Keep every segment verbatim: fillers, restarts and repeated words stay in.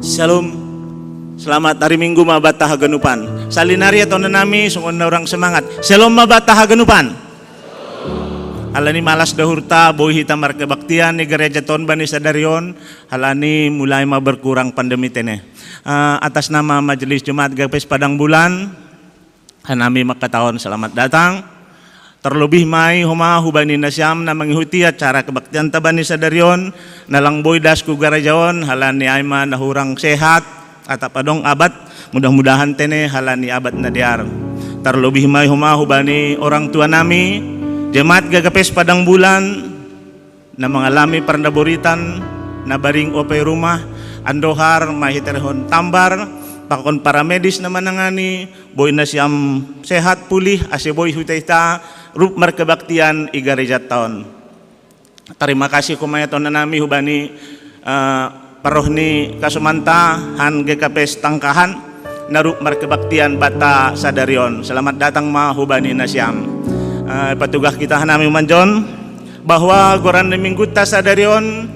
Shalom. Selamat hari Minggu ma banta haganupan. Salinari aton nami songon na hurang semangat. Shalom ma banta haganupan. Alani malas dohurta boi hita markebaktian di gereja ton bani sadari on, alani mulai ma berkurang pandemi tene. Eh, atas nama Majelis Jemaat Gapes Padang Bulan, hanami mangkatahon selamat datang. Terlebih ma i homa hubani nasiam na mangihuti acara kebaktianta bani sadari on, na lang boi das hu gareja on, alani ai ma na hurang sehat, atap adong abat, mudah-mudahan tene alani abat na dear. Terlebih ma i homa hubani orang tua nami, jemaat Gagapes Padang Bulan, na mangalami parnaboritan, na baring ope rumah, andohar ma hiterehon tambar, pakon paramedis na manangani, boi nasiam sehat pulih, ase boi hita-hita rup markebaktian i garejanta on. Tarima kasih homa i aton nami hubani, eh, parroh ni kasomanta, han Gapes Tangkahan, na rup markebaktian banta sadari on. Selamat datang ma hubani nasiam. Eh, patugah hita hanami manjon, bahwa goran ni minggunta sadari on,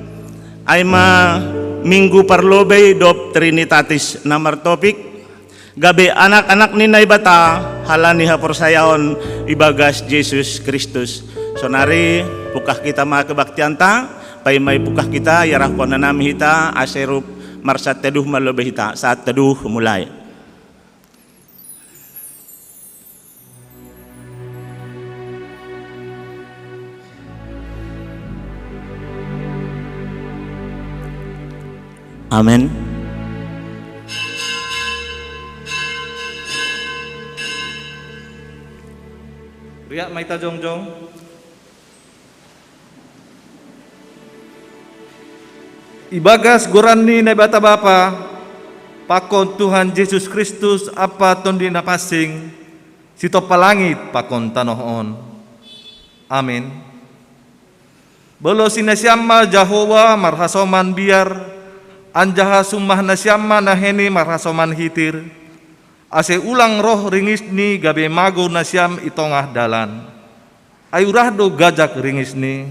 ai ma minggu parlobei dob Trinitatis na martopik, gabe anak-anak ni Naibata, alani haporsayaon ibagas Jesus Kristus. Sonari pungkah hita ma kebaktianta, paima i pungkah hita, iarahon nami hita, ase rup marsaat teduh ma lobei hita, saat teduh mulai. Amen. Riak ma hita jongjong. Ibagas goran ni Naibata Bapa, pakon Tuhan Jesus Kristus Ampa Tondi Na Pansing, sitompa langit pakon tanoh on. Amen. Balosi nasiam ma Jahowa marhasoman biar, anjaha summah nasiam ma naheni marhasoman hitir, ase ulang roh ringisni gabe magou nasiam i tongah dalan. Ai urah do gajak ringisni,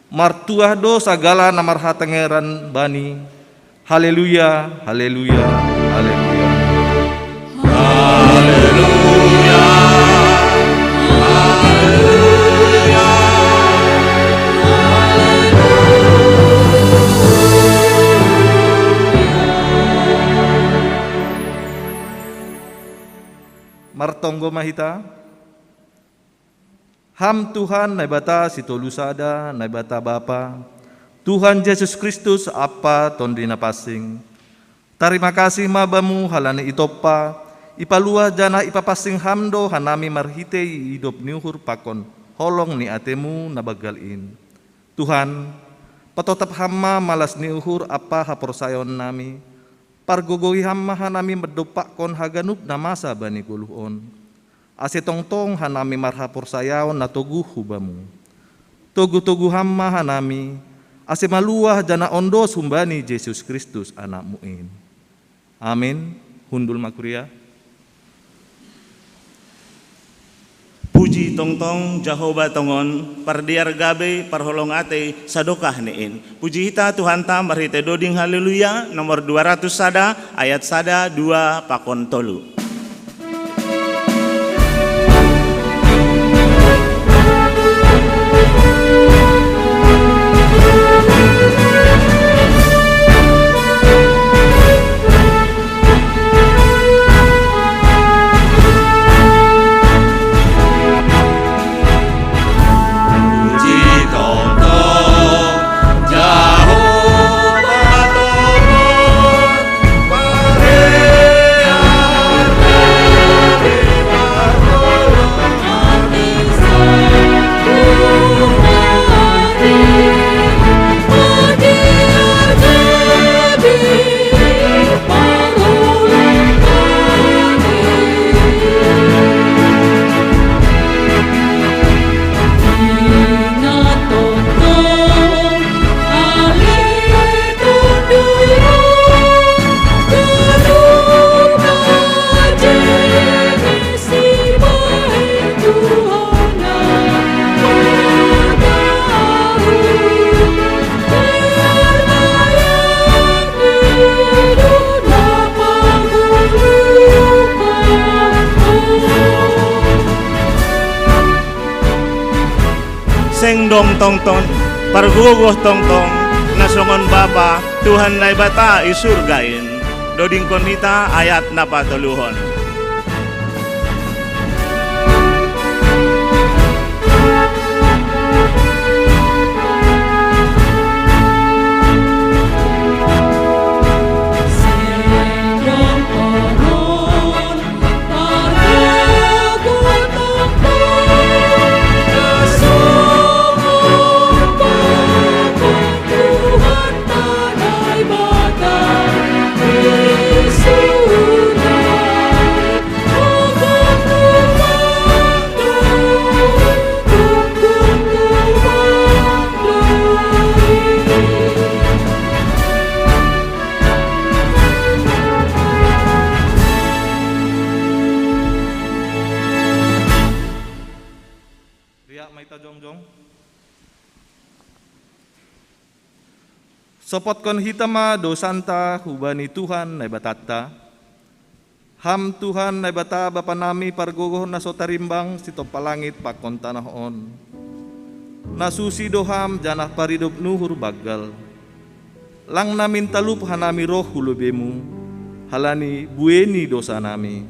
martuah do sagala na marhatengeran Bani. Haleluya, haleluya, haleluya. Haleluya, haleluya, haleluya. Martonggo ma hita. Ham Tuhan Naibata Sitolu Sada, Naibata Bapa, Tuhan Jesus Kristus Ampa Tondi Na Pansing. Tarima kasih ma Bamu halani itompa, ipaluah janah ipapansing Ham do hanami marhitei idop ni uhur pakon holong ni ateMu na banggal in. Tuhan, patotap Ham ma malas ni uhur ampa haporsayaon nami, pargogohi Ham ma hanami mandompakkon haganup na masa bani goluh on. Ase tongtong hanami marhaporsayaon na toguh hu Bamu. Togu-togu Ham ma hanami, ase maluah janah ondos humbani Jesus Kristus AnakMu in. Amin. Hundul ma kuria. Puji tongtong Jahowa tongon, pardear gabe, parholong atei, sadokah ni in. Puji hita Tuhanta marhitei doding Haleluya, nomor dua ratus sada, ayat sada, dua, pakon tolu. Tongtong ton, pargogoh tongtong, na songon Bapa, Tuhan Naibata i surga in. Dodingkon hita ayat na patoluhon. Riak ma hita jongjong. Sopotkon hita ma dosanta hubani Tuhan Naibatanta. Ham Tuhan Naibata Bapa nami pargogoh na so tarimbang sitompa langit pakon tanoh on. Na susi do Ham janah paridop ni uhur banggal. Lang namin talup hanami roh hu lobeiMu, halani buei ni dosa nami.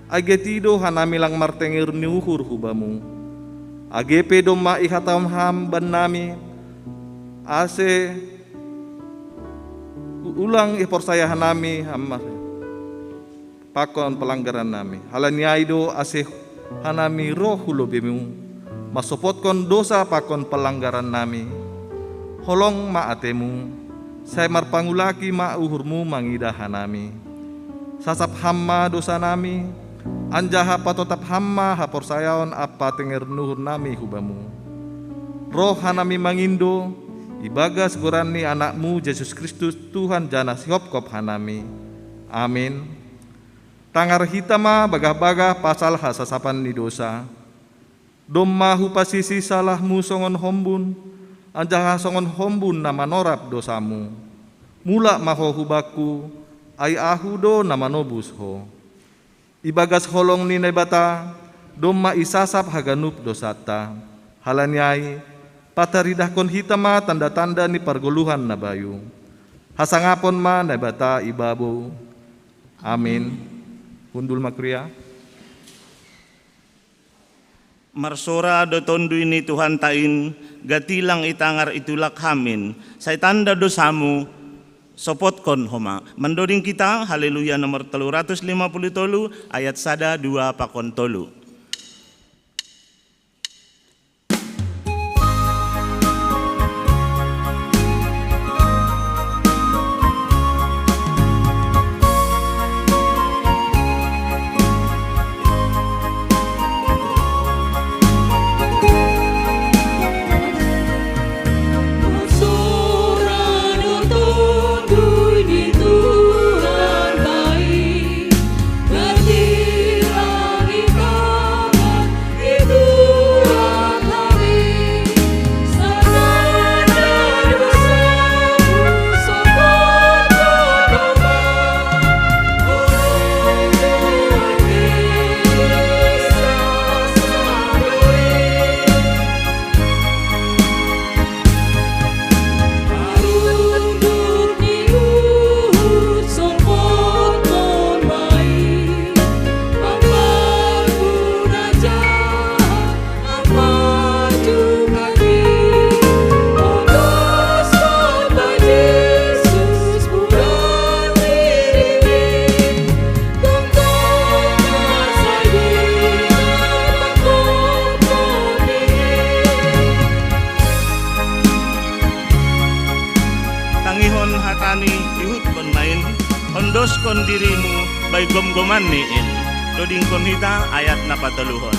Age tido hanami lang martenger ni uhur hu Bamu. Age pe domma ihatahon Ham bannami, ase ulang iporsaya hanami Ham pakon palanggaran nami. Halani ai do ase hanami roh hu lobeiMu, mansopotkon dosa pakon palanggaran nami. Holong ma ateMu, sai marpangulaki ma uhurMu mangidah hanami. Sasap Ham ma dosa nami, anjaha patotap Ham ma haporsayaon ampa tenger ni uhur nami hu Bamu. Roh hanami mangindo, ibagas goran ni AnakMu Jesus Kristus Tuhan janah sihopkop hanami. Amin. Tangar hita ma bagah-bagah pasal hasasapan ni dosa. Domma hupasisi salahmu songon hombun, anjaha songon hombun na manorap dosamu. Mulak ma ho hu Bakku, ai Ahu do na manobus ho. Ibagas holong ni Naibata, domma isasap haganup dosanta. Halani ai, pataridahkon hita ma tanda-tanda ni pargoluhan na bayu. Hasangapon ma Naibata i babou. Amin. Hundul ma kuria. Marsora do Tonduy ni Tuhanta in, gati lang itangar itulak hamin, sai tanda do samu, sopotkon homa. Mandoding kita, Haleluya nomor tolu ratus lima puluh tolu, ayat sada, dua, pakon tolu. Tangihon hatani, ihutkon ma in, ondoskon dirimu bai gomgomanni in. Dodingkon hita ayat na patoluhon.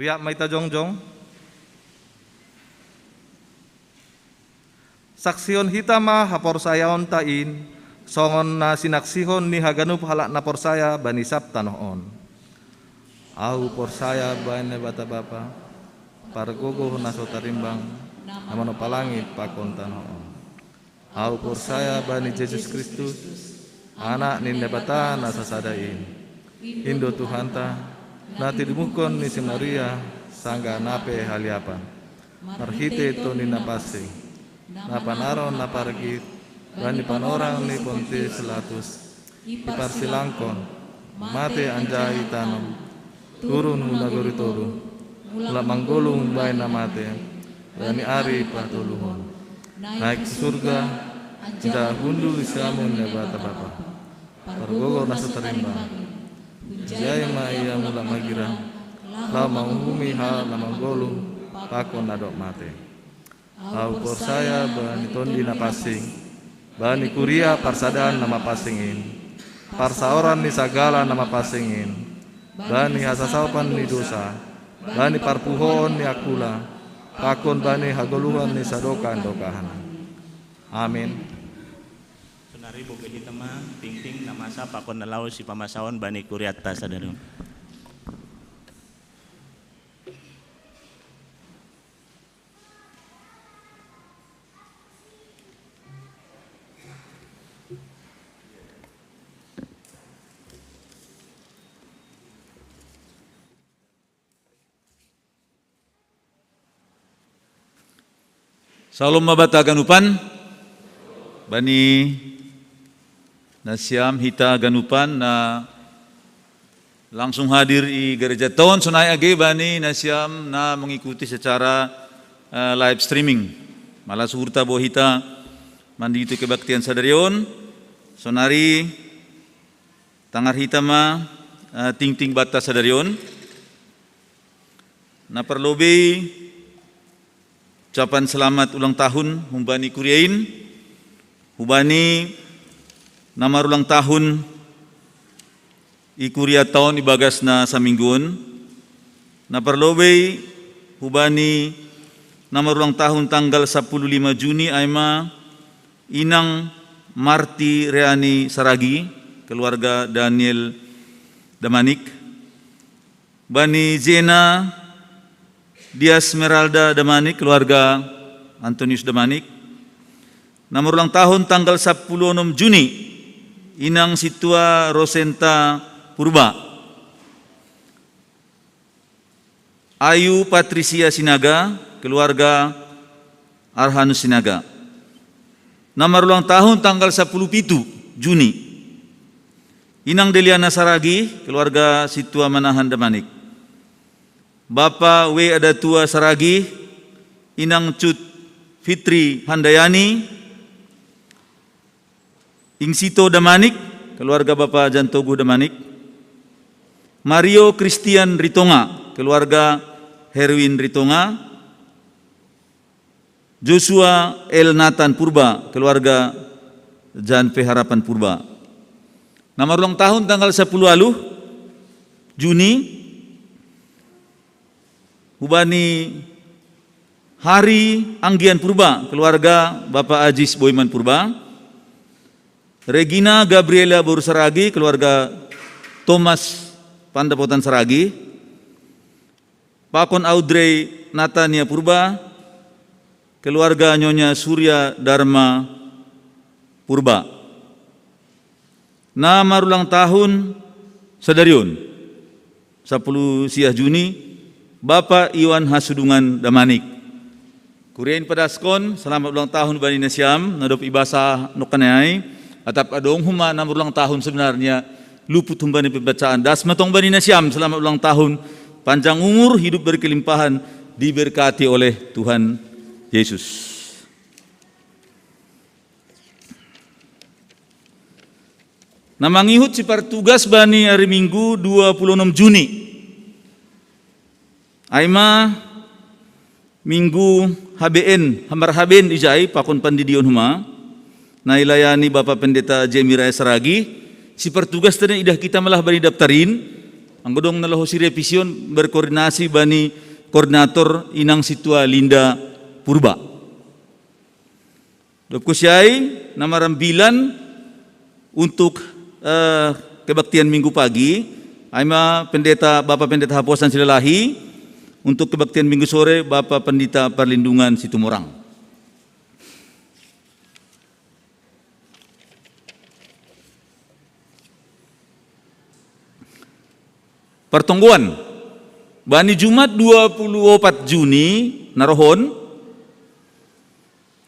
Piak maita jongjong. Saksihon hita ma haporsayaonta in, songon na sinaksihon ni haganup halak na porsaya bani sab tanoh on. Ahu porsaya baen Naibata Bapa, pargogoh na so tarimbang, na manopalangit pakon tanoh on. Ahu porsaya bani Jesus Kristus, Anak ni Naibata na sasada in. In do Tuhanta, na tinimuhkon ni si Maria, sanggah na pe haliapan. Marhite Tondi Napansing, na panaron na pargit, bani panorang ni Pontius Pilatus, iparsilangkon, mate anjaha itanom, turun hu nagori toruh, mulak manggoluh baen na mate, bani ari patoluhon. Naik surga, anjaha hundul siamun Naibata Bapa. Pargogoh na so tarimbang. Hunjai ma ia mulak magira, laho manguhumi halak na manggoluh, pakon na dob mate. Ahu porsaya bani Tondi Napansing, bani kuria parsadaan na mapansing in, parsaoran ni sagala na mapansing in, bani hasasapan ni dosa, bani parpuhoon ni angkula, pakon bani hagoluhan ni sadokah-dokahan. Amin. Sonari bogei hita ma tingting na masa pakon na laho sipamasaon bani kurianta sadari on. Salom ma banta haganupan, bani nasiam hita haganupan na langsung hadir i gereja on, sonai age bani nasiam na mengikuti secara eh, live streaming. Malas uhurta boha hita mandihuti kebaktian sadari on, sonari tangar hita ma eh, tingting banta sadari on. Na parlobei ucapan selamat ulang tahun humbani kuria in, hubani na marulang tahun i kurianta on ibagas na saminggu on, na parlobei hubani na marulang tahun tanggal sapuluh lima Juni ai ma inang Marti Reani Saragi, keluarga Daniel Damanik, bani Zena Dias Meralda Damanik, keluarga Antonius Damanik, na marulang tahun tanggal sapuluh onom Juni, inang sintua Rosenta Purba, Ayu Patricia Sinaga, keluarga Arhanus Sinaga, na marulang tahun tanggal sapuluh pitu Juni, inang Deliana Saragi, keluarga sintua Manahan Damanik, Bapa W Adatua Saragi, inang Cut Fitri Handayani, Ingsito Damanik, keluarga Bapa Jantoguh Damanik, Mario Christian Ritonga, keluarga Herwin Ritonga, Joshua L Nathan Purba, keluarga Jan P Harapan Purba. Na marulang tahun tanggal sapuluh ualuh Juni, hubani Hari Anggian Purba, keluarga Bapa Ajis Boiman Purba, Regina Gabriela Boru Saragi, keluarga Thomas Pandapotan Saragi, pakon Audrey Natania Purba, keluarga Nyonya Surya Dharma Purba. Na marulang tahun sadari on, sapuluh siah Juni, Bapa Iwan Hasudungan Damanik. Kuria in padashon selamat ulang tahun bani nasiam na dob ibasa nongkan ai, atap adong homa na marulang tahun sebenarnya luput humbani pembacaan. Das ma tong bani nasiam selamat ulang tahun, panjang umur, hidup berkelimpahan, diberkati oleh Tuhan Yesus. Na mangihut sipartugas bani ari Minggu dua puluh onom Juni, ai ma Minggu H B N, hambar H B N ijai pakon pandidion homa, na ilayani Bapa Pendeta Jemi Raya Saragi. Sipartugas tadi idah hita ma lah bani daptar in, Anggo dong na laho si revision, berkoordinasi bani koordinator inang sintua Linda Purba. Dob kusiai, na marambilan untuk eh, kebaktian Minggu pagi, ai ma pendeta, Bapak Pendeta Haposan Silalahi, untuk kebaktian Minggu sore, Bapak Pendeta Perlindungan Situmorang. Pertonggoan, bani Jumat dua puluh opat Juni na rohon,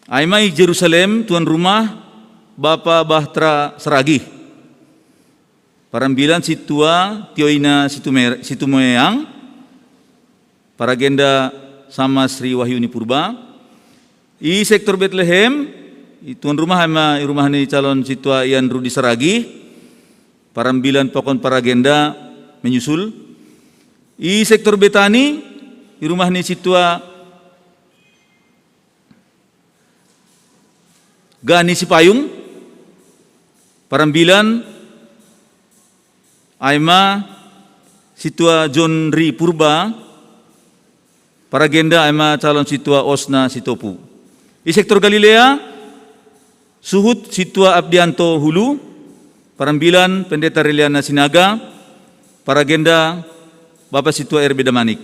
ai ma i Jerusalem tuan rumah Bapa Bahtera Saragih. Parambilan sintua Tioina Situmer-, Situmeang, paragenda Sama Sri Wahyuni Purba. I sektor Betlehem, i tuan rumah ai ma i rumah ni calon sintua Ian Rudi Saragih, parambilan pakon paragenda menyusul. I sektor Betani, i rumah ni sintua Gani Sipayung, parambilan ai ma sintua John Ri Purba, paragenda ai ma calon sintua Osna Sitopu. I sektor Galilea, suhut sintua Abdianto Hulu, parambilan Pendeta Reliana Sinaga, paragenda Bapak sintua R B Damanik.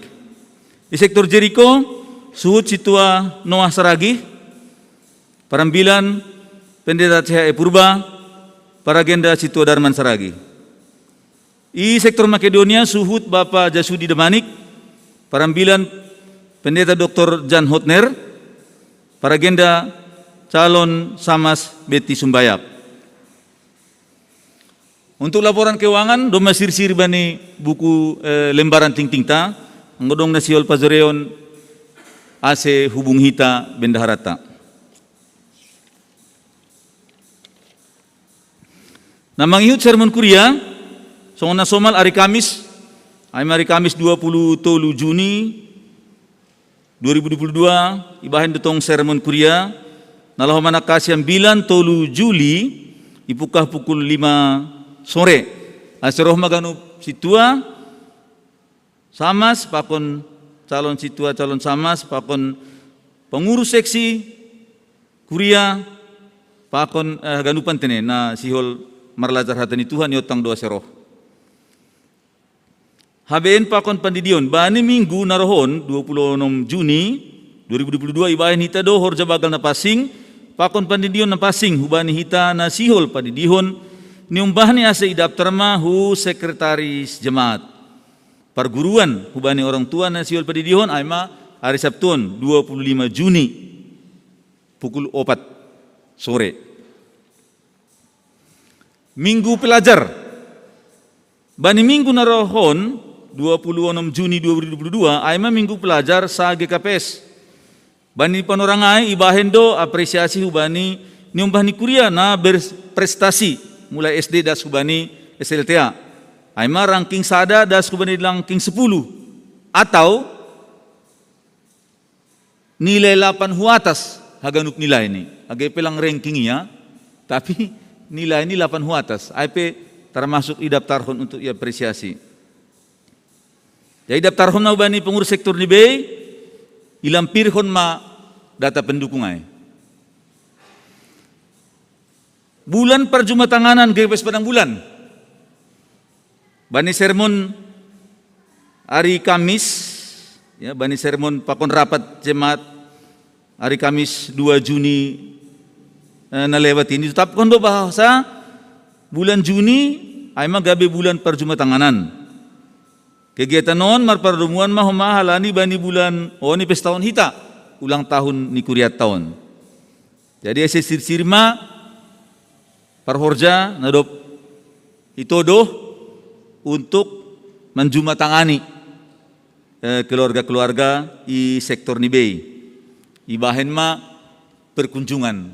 I sektor Jeriko, suhut sintua Noah Saragih, parambilan Pendeta C H E Purba, paragenda sintua Darman Saragih. I sektor Makedonia, suhut Bapa Jasudi Damanik, parambilan Pendeta Doktor Jan Hotner, paragenda calon Samas Beti Sumbayap. Untuk laporan keuangan, domma sirsir bani buku eh, lembaran tingtingta, anggo dong na sihol pajoreon, ase hubung hita bendaharata. Na mangihut sermon kuria, songon na somal ari Kamis, ai ma ari Kamis dua puluh tolu Juni dua ribu dua puluh dua, ibahen do tong sermon kuria, na laho manangkasi ambilan tolu Juli, ipungkah pukul lima sore. Ase roh ma ganup sintua, Samas, pakon calon sintua calon Samas, pakon pengurus seksi, kuria, pakon eh, ganupan tene, na sihol marlajar hata ni Tuhan, iontang do ase roh. H B N pakon pandidion, bani Minggu na rohon, dua puluh onom Juni dua ribu dua puluh dua, ibahen hita do horja bagal na pansing, pakon pandidion na pansing, hubani hita na sihol padidihon, niombahni ase idaptar ma hu sekretaris jemaat. Parguruan, hubani orang tua na sihol padidihon, ai ma ari Sabtuon, dua puluh lima Juni, pukul opat sore. Minggu pelajar. Bani Minggu na rohon, dua puluh onom Juni dua ribu dua puluh dua, ai ma Minggu pelajar sa G K P S. Bani panorang ai ibahen do apresiasi hubani niombah ni kuria na berprestasi, mulai S D das hubani S L T A. Ai ma ranking sada das hubani ranking sepuluh, atau nilai lapan hu atas haganup nilai ni. Age pe lang ranking ia, tapi nilai ni lapan hu atas. Ai pe termasuk idaptarhon untuk iapresiasi. Jadi idaptarhon ma hubani pengurus sektor ni bei, ilampirhon ma data pendukung ai. Bulan parjumatanganan G P S Padang Bulan. Bani sermon ari Kamis, ya, bani sermon pakon rapat jemaat ari Kamis dua Juni eh, na lewat ini, tetapkon do bahasa bulan Juni ai ma gabe bulan parjumatanganan. Kegiatan on marpardomuan ma homa halani bani bulan on i pestahon hita ulang tahun ni kuriatta on. Jadi ase sirsir ma parhorja na dob itodo untuk manjumatangani eh, keluarga-keluarga i sektor ni bei. Ibahen ma perkunjungan.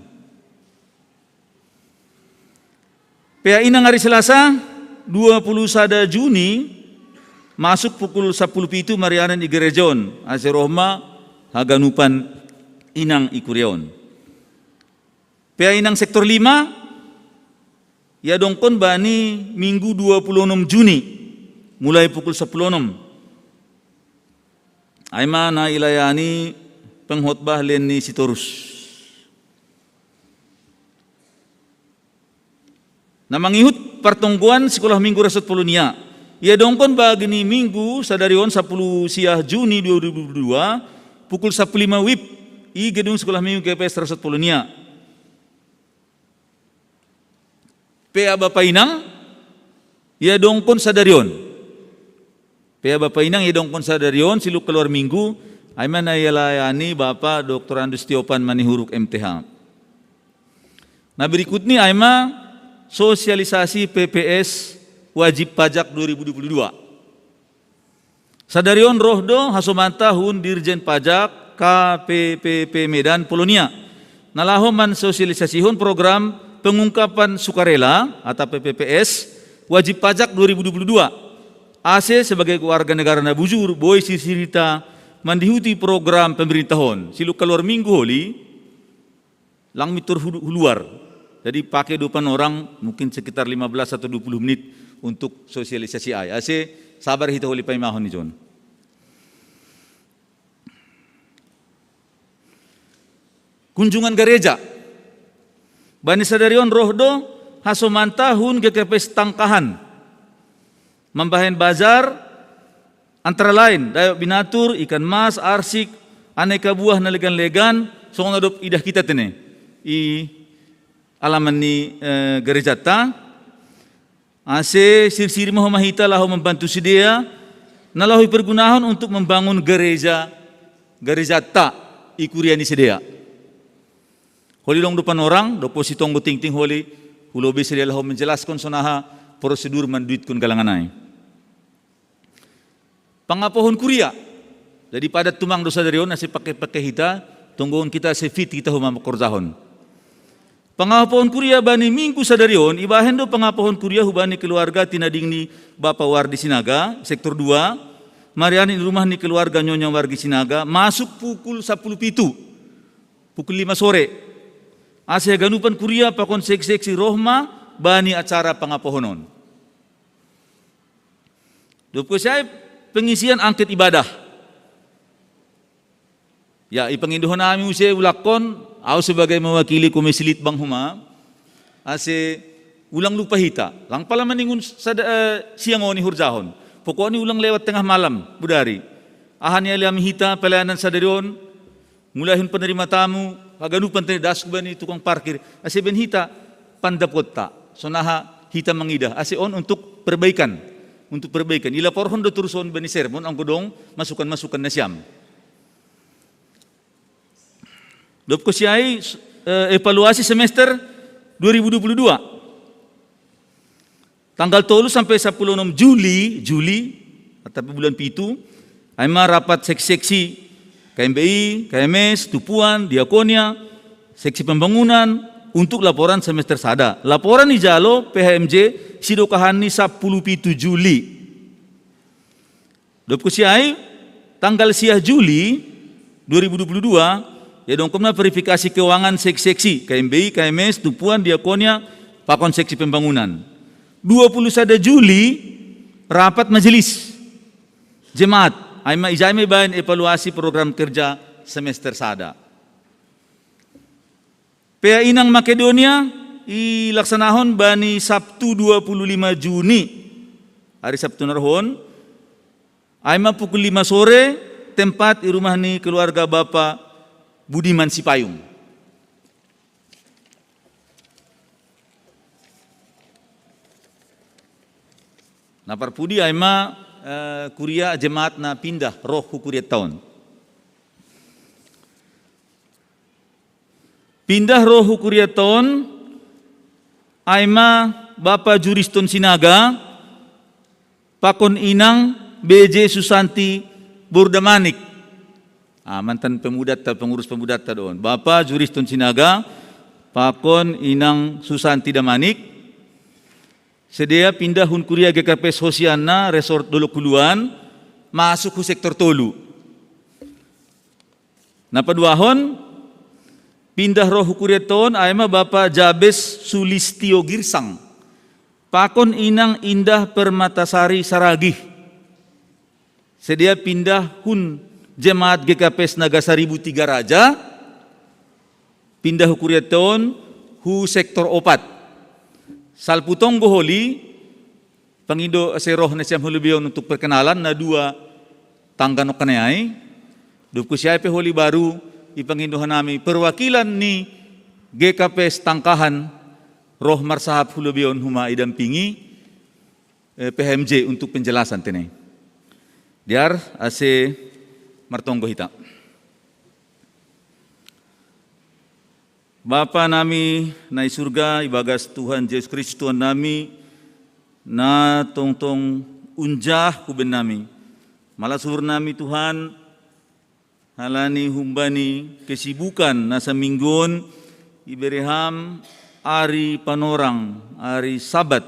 Pea inang ari Selasa, dua puluh sada Juni, masuk pukul sapuluh pitu marianan i gereja on, ase roh ma haganupan inang i kuria on. Pea inang sektor lima, iadongkon bani Minggu dua puluh onom Juni. Mulai pukul sepuluh enam. Aima na ilayani pengkhotbah Lenny Sitorus. Na mangihut partonggoan Sekolah Minggu Resort Polonia. Ia dongkon bagi ni Minggu sadari on sepuluh siah Juni dua ribu dua puluh dua, pukul sepuluh lima wib, i gedung Sekolah Minggu G P S Resort Polonia. Pea Bapa Inang, ia dongkon sadari on. Pea Bapa Inang, ia dongkon sadari on, siluk keluar Minggu, aima na ilayani Bapa Doktor Andus Tiopan Manihuruk M T H. Na berikut ni aima sosialisasi P P S wajib pajak dua ribu dua puluh dua. Sadari on roh do hasomanta hun Dirjen Pajak K P P P Medan Polonia. Na laho mansosialisasihon program pengungkapan sukarela atau P P P S wajib pajak dua ribu dua puluh dua. Ase sebagai warga negara na bujur, boi sirsirita mandihuti program pemerintah on. Siluk keluar Minggu holi, lang mitur hulu-, huluar. Jadi pakai dua panorang mungkin sekitar lima belas atau dua puluh menit untuk sosialisasi ai. Ase sabar hita holi paimahon ni John. Kunjungan gereja. Bani sadari on roh do hasomanta hun G K P S Tangkahan. Mambahen bazar, antara lain, dayok binatur, ikan mas, arsik, aneka buah na legan-legan, songon na dob idah hita tene. I alaman ni, eh, gerejanta, ase sirsir ma homa hita laho mambantu sidea, na laho ipergunahon untuk membangun gereja, gerejanta, i kuria ni sidea. Holi long do panorang, dob pos sitonggo tingting holi, hulobei sidea laho menjelaskon sonaha prosedur manduitkon galangan ai. Pangapohon kuria. Jadi padat tumang do sadari on, ase pake-pake hita, tonggohon hita ase fit hita homa mangkorjahon. Pangapohon kuria bani Minggu sadari on, ibahen do pangapohon kuria hubani keluarga tinading ni Bapa Wardi Sinaga, sektor dua, marianan i rumah ni keluarga Nyonya Wardi Sinaga, masuk pukul sepuluh pitu, pukul lima sore. Ase haganupan kuria pakon seksi-seksi roh ma bani acara pangapohon on. Dob kusiai pengisian angket ibadah. Ya, ipangidohon nami use ulakkon, au sebagai mewakili Komisi Litbang homa, ase ulang lupa hita. Lang pala maningon sada, eh, siang on ihorjahon. Pokokni ulang lewat tengah malam, bodari. Aha ni ale ami hita pelayanan sadari on, mulai hun penerima tamu, haganupan tene das hubani tukang parkir, ase baen hita pandapotta, sonaha hita mangidah, ase on untuk perbaikan, untuk perbaikan. Ilaporhon do torus on bani sermon, anggo dong masukan-masukan nasiam. Dob kusiai, eh, evaluasi semester dua ribu dua puluh dua. Tanggal tolu sampai sepuluh enam Juli, Juli, tapi bulan pitu, aima rapat seksi-seksi K M B I, K M S, Tupuan, Diakonia, seksi pembangunan untuk laporan semester sada. Laporan ijalo P H M J sidokahan ni sepuluh pitu Juli. Dob kusiai, tanggal siah Juli dua ribu dua puluh dua, ia dongkon ma verifikasi keuangan seksi-seksi, K M B I, K M S, Tupuan, Diakonia, pakon seksi pembangunan. Dua puluh sada Juli, rapat majelis jemaat. Aima ijai ma ibaen evaluasi program kerja semester sada. Pea Inang Makedonia ilaksanahon bani Sabtu dua puluh lima Juni, hari Sabtu na roh on, aima pukul lima sore, tempat i rumah ni keluarga Bapa Budiman Sipayung. Na parpudi aima, eh, kuria jemaat na pindah roh hu kurianta on. Pindah roh hu kurianta on, aima Bapa Juriston Sinaga, pakon Inang B J Susanti Bordamanik. Ah, mantan pemudanta, pengurus pemudanta do on. Bapa Juriston Sinaga, pakon Inang Susanti Damanik. Sidea pindah hun kuria G K P S Hosianna, Resort Dolok Huluan, masuk hu sektor tolu. Na paduahon, pindah roh hu kurianta on, aima Bapa Jabes Sulistio Girsang. Pakon Inang Indah Permatasari Saragih. Sedia pindah hun jemaat G K P S Naga Saribu Tiga Raja, pindah hu kuria ton hu sektor opat. Salpu tonggo holi, pangindo ase roh na siam hulubion untuk perkenalan, na dua tangga no kanai. Dupku siai pe holi baru, ipangindo hanami perwakilan ni G K P S Tangkahan, roh marsahap hulubion huma idampingi, eh, P H M J untuk penjelasan tenai. Diar ase martonggo hita. Bapa nami na i surga, ibagas Tuhan Jesus Kristus Tuhan nami, na tongtong unjah huben nami. Malas uhur nami Tuhan, halani humbani kesibukan na saminggu on, ibereham ari panorang, ari Sabat,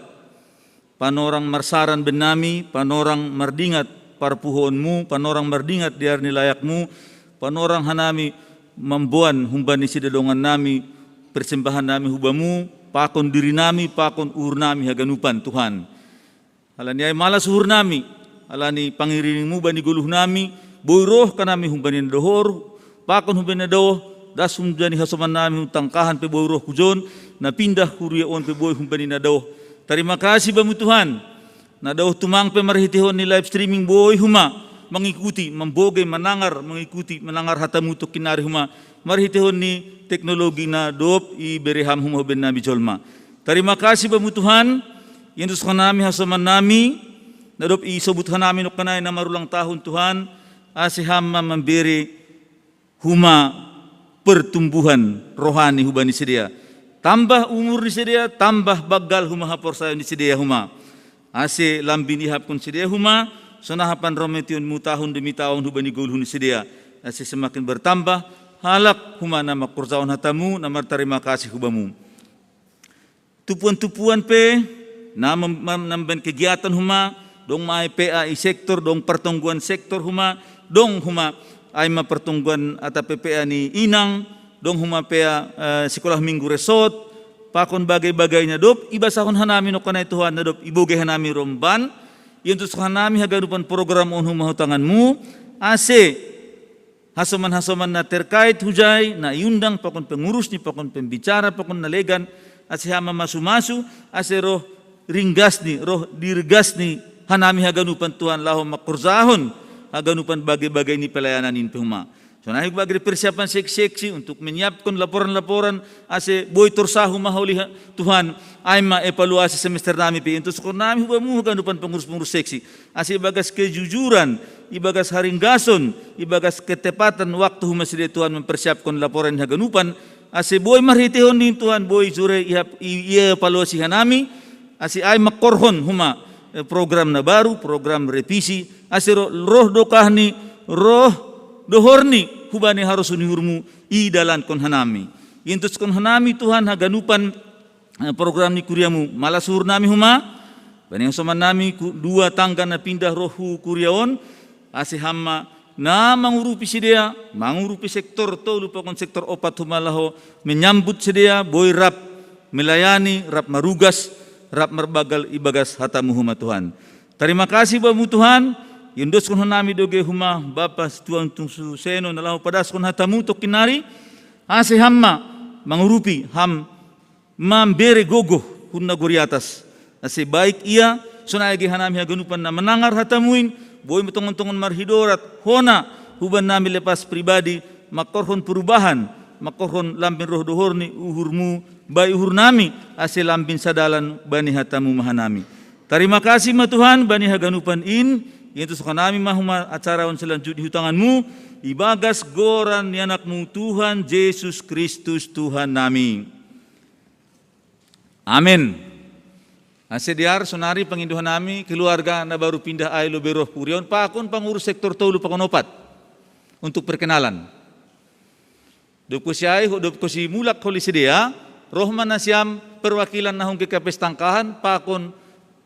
panorang marsaran ben nami, panorang mardingat parpuhoonmu, panorang mardingat di ari ni layakmu, panorang hanami mamboan humbani sidadongan nami, persembahan nami hubamu, pakon diri nami, pakon uhur nami haganupan Tuhan. Halani ai malas uhur nami, halani pangiringmu bani goluh nami, boi roh kanami humbani na dohor, pakon humbani na daoh, das humbani hasoman nami hu Tangkahan pe boi roh hujon, na pindah kuria on pe boi humbani na daoh. Tarima kasih bamu Tuhan, na daoh tumang pe marhitehon ni live streaming boi huma mangikuti, mambogei, manangar, mangikuti, manangar hatamu tokin nari huma marhitehon ni teknologi na dob ibereham huma huben nami jolma. Tarima kasih bamu Tuhan, iantuskon nami hasoman nami, na dob isobut hanami nongkanai na marulang tahun Tuhan, ase ham ma mambere huma pertumbuhan rohani hubani sidea. Tambah umur ni sidea, tambah banggal huma haporsayaon ni sidea huma. Ase lambin ihapkon sidea huma, songon na panrometionmu tahun demi tahun hubani goluh ni sidea. Ase semakin bertambah halak huma na mangkorjahon hatamu, na martarima kasih hubamu. Tupuan-tupuan pe, na mem-, mem-, namben kegiatan huma, dong ma ai P A i sektor, dong partonggoan sektor huma, dong huma ai ma partonggoan atap P A ni inang, dong huma P A, eh, sekolah minggu resort, pakon bagai-bagai na dob ibasahon hanami nongkanai Tuhan, na dob ibogei hanami romban, iantuskon hanami haganupan program on huma hu tanganmu, ase hasoman-hasoman na terkait hujai, na iundang pakon pengurus ni, pakon pembicara, pakon na legan, ase ham ma masu-masu, ase roh ringgas ni, roh dirgas ni hanami haganupan Tuhan laho mangkorjahon haganupan bagai-bagai ni pelayanan in pe huma. Sonai hubagas persiapan seksi-seksi untuk menyiapkan laporan-laporan, ase boi torsa huma holi ha-, Tuhan, ai ma evaluasi semester nami pe, iantuskon nami hubamu haganupan pengurus-pengurus seksi. Ase ibagas kejujuran, ibagas haringgason, ibagas ketepatan waktu huma sidea Tuhan mempersiapkan laporan haganupan, ase boi marhitehon ni Tuhan, boi jure ihap-, i-, ievaluasi hanami, ase ai mangkorhon huma, eh, program na baru, program revisi, ase roh, roh dokah ni, roh dohor ni, hubani harosuh ni uhurmu, idalankon hanami. Iantuskon hanami Tuhan haganupan, eh, program ni kuriamu, malas uhur nami huma, bani hasoman nami ku-, dua tangga na pindah roh hu kuria on, ase ham ma na mangurupi sidea, mangurupi sektor tolu pakon sektor opat huma laho menyambut sidea, boi rap melayani, rap marugas, rap marbanggal ibagas hatamu huma Tuhan. Tarima kasih bamu Tuhan, iandoskon hanami doge huma Bapa Situan Tung Suseno na laho padaskon hatamu tokin nari, ase ham ma mangurupi, ham mambere gogoh hun nagori atas. Ase baik ia, sonai age hanami haganupan na manangar hatamu in, boi ma tongon-tongon marhidorat hona huban nami lepas pribadi, mangkorhon perubahan, mangkorhon lambin roh dohor ni uhurmu, bai uhur nami, ase lambin sadalan bani hatamu ma hanami. Tarima kasih ma Tuhan, bani haganupan in, iantuskon nami ma huma acara on selanjut ni hu tanganmu, ibagas goran ni anakmu Tuhan Jesus Kristus Tuhan nami. Amen. Ase diar sonari pangindo hanami keluarga na baru pindah ai lobei roh kuria on, pakon pangurus sektor tolu pakon opat. Untuk perkenalan. Dob kosi ai, ho-, dob kosi mulak holi sidea, roh ma na siam perwakilan na hun G K P S Tangkahan, pakon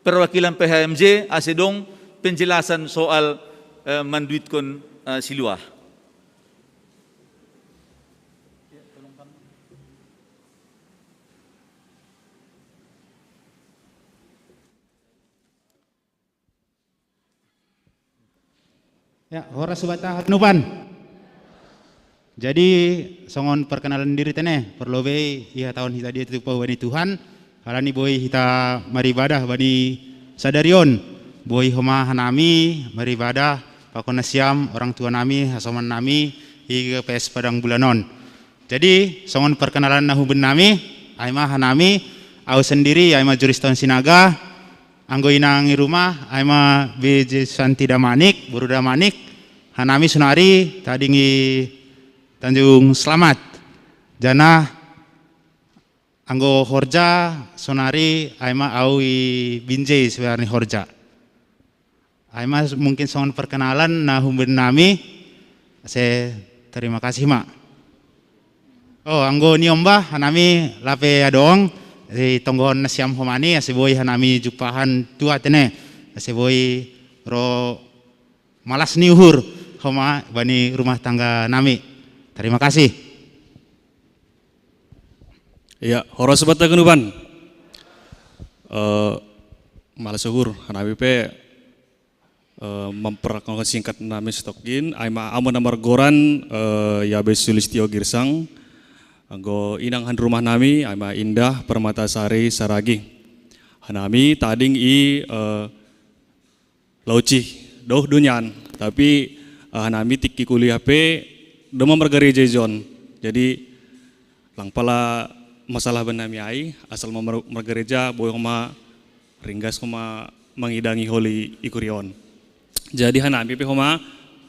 perwakilan P H M J, ase dong penjelasan soal, eh, manduitkon, eh, siluah. Ya, horas bata nupan. Jadi, songon perkenalan diri tene, parlobei ihatahon hita dia tu pahubani Tuhan, halani boi hita maribadah bani sadari on, boi homa hanami maribadah pakon nasiam orang tua nami, hasoman nami, i G K P S Padang Bulan on. Jadi, songon perkenalan na hubennami, ai ma hanami, au sendiri, ai ma Juriston Sinaga, anggo inang i rumah, ai ma B J Santi Damanik, boru Damanik, hanami sonari tading i Tanjung Selamat. Janah anggo horja sonari ai ma au i Binjai sebenarnya horja. Ai ma mungkin songon perkenalan na hubennami, ase terima kasih ma. Oh, anggo niombah hanami lape adong, di tonggohon nasiam homa ni, ase boi hanami jumpahan tua tene, ase boi ro malas ni uhur homa bani rumah tangga nami. Terima kasih. Ya, horas bata ganupan. Eh, malas uhur, hanami pe eh, memperkenalkan singkat nami setokin, ai ma amu na margoran eh, Yabes Sulistio Girsang, anggo inang han rumah nami, ai ma Indah Permatasari Saragi. Hanami tading i eh, Lauci, doh dunian, tapi eh, hanami tikki kuliah pe doma margareja ijon. Jadi lang pala masalah bannami ai, asal ma mar- margareja boi homa ringgas homa mangidangi holi i kuria on. Jadi hanami pe homa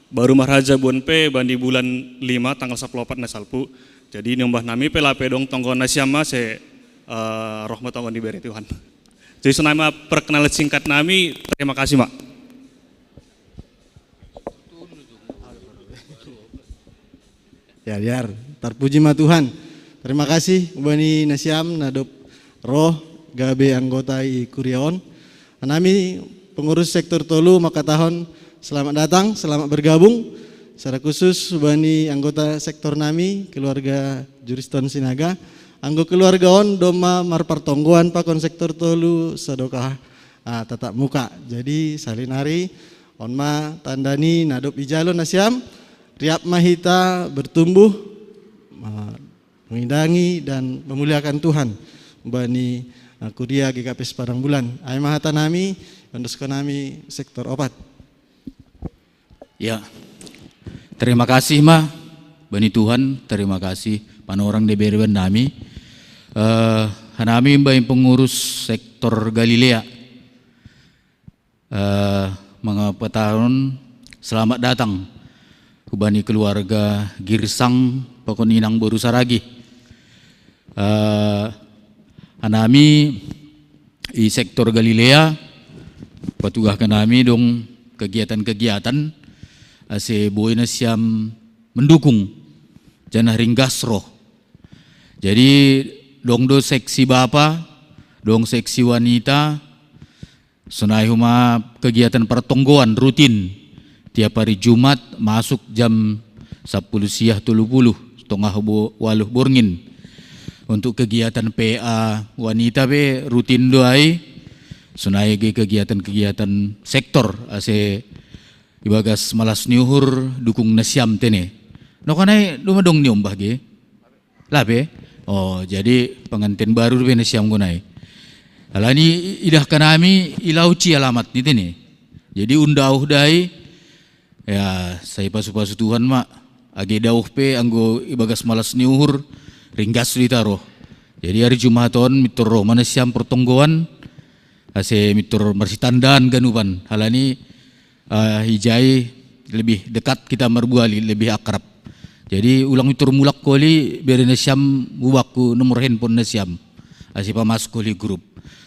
baru marhajabuon pe bani bulan lima tanggal sapuluh opat na salpu. Jadi niombah nami pe lape dong tonggohon nasiam ma se eh, roh ma tonggohon dibere Tuhan. Jadi sonai ma perkenalan singkat nami, terima kasih ma. Ya, biar terpuji ma Tuhan. Terima kasih ubani nasiam na dob roh gabe anggota i kuria on. Hanami pengurus sektor tolu mangkatahon selamat datang, selamat bergabung. Secara khusus ubani anggota sektor nami, keluarga Juriston Sinaga. Anggo keluarga on doma marpartonggoan pakon sektor tolu sadokah ah, tatap muka. Jadi salinari on ma tanda ni na dob ijalo nasiam, riap ma hita bertumbuh, ma- mengidangi dan memuliakan Tuhan bani ah, kuria G K P S Padang Bulan. Ai ma hata nami, ondoskon nami sektor opat. Ya, terima kasih ma bani Tuhan, terima kasih panorang dibere bannami. Eh, hanami baen pengurus sektor Galilea. Eh, mangapatahon selamat datang hubani keluarga Girsang pakon inang boru Saragi. Eh, hanami i sektor Galilea patugahkan nami dong kegiatan-kegiatan ase boi nasiam mendukung janah ringgas roh. Jadi dong do seksi bapa, dong seksi wanita, sonai homa kegiatan partonggoan rutin tiap hari Jumat masuk jam sapuluh siah tolu puluh tongah bo- waluh borngin. Untuk kegiatan P A wanita pe rutin do ai, sonai ge kegiatan-kegiatan sektor ase ibagas malas ni uhur dukung nasiam tene. Nokanai doma dong niombah ge. Lape? Oh, jadi pengantin baru dope nasiam gonai. Alani idahkan nami i Lauci alamat ni tene. Jadi undauh dai ya sai pasu-pasu Tuhan ma. Age dauh pe anggo ibagas malas ni uhur ringgas do ita roh. Jadi hari Jumat on mintor roh ma nasiam pertonggoan ase mintor marsitandaan ganupan halani uh, ijai lebih dekat kita marbuali, lebih akrab. Jadi ulang mintor mulak holi bere nasiam hubakku nomor handphone nasiam ase pamasuk holi grup.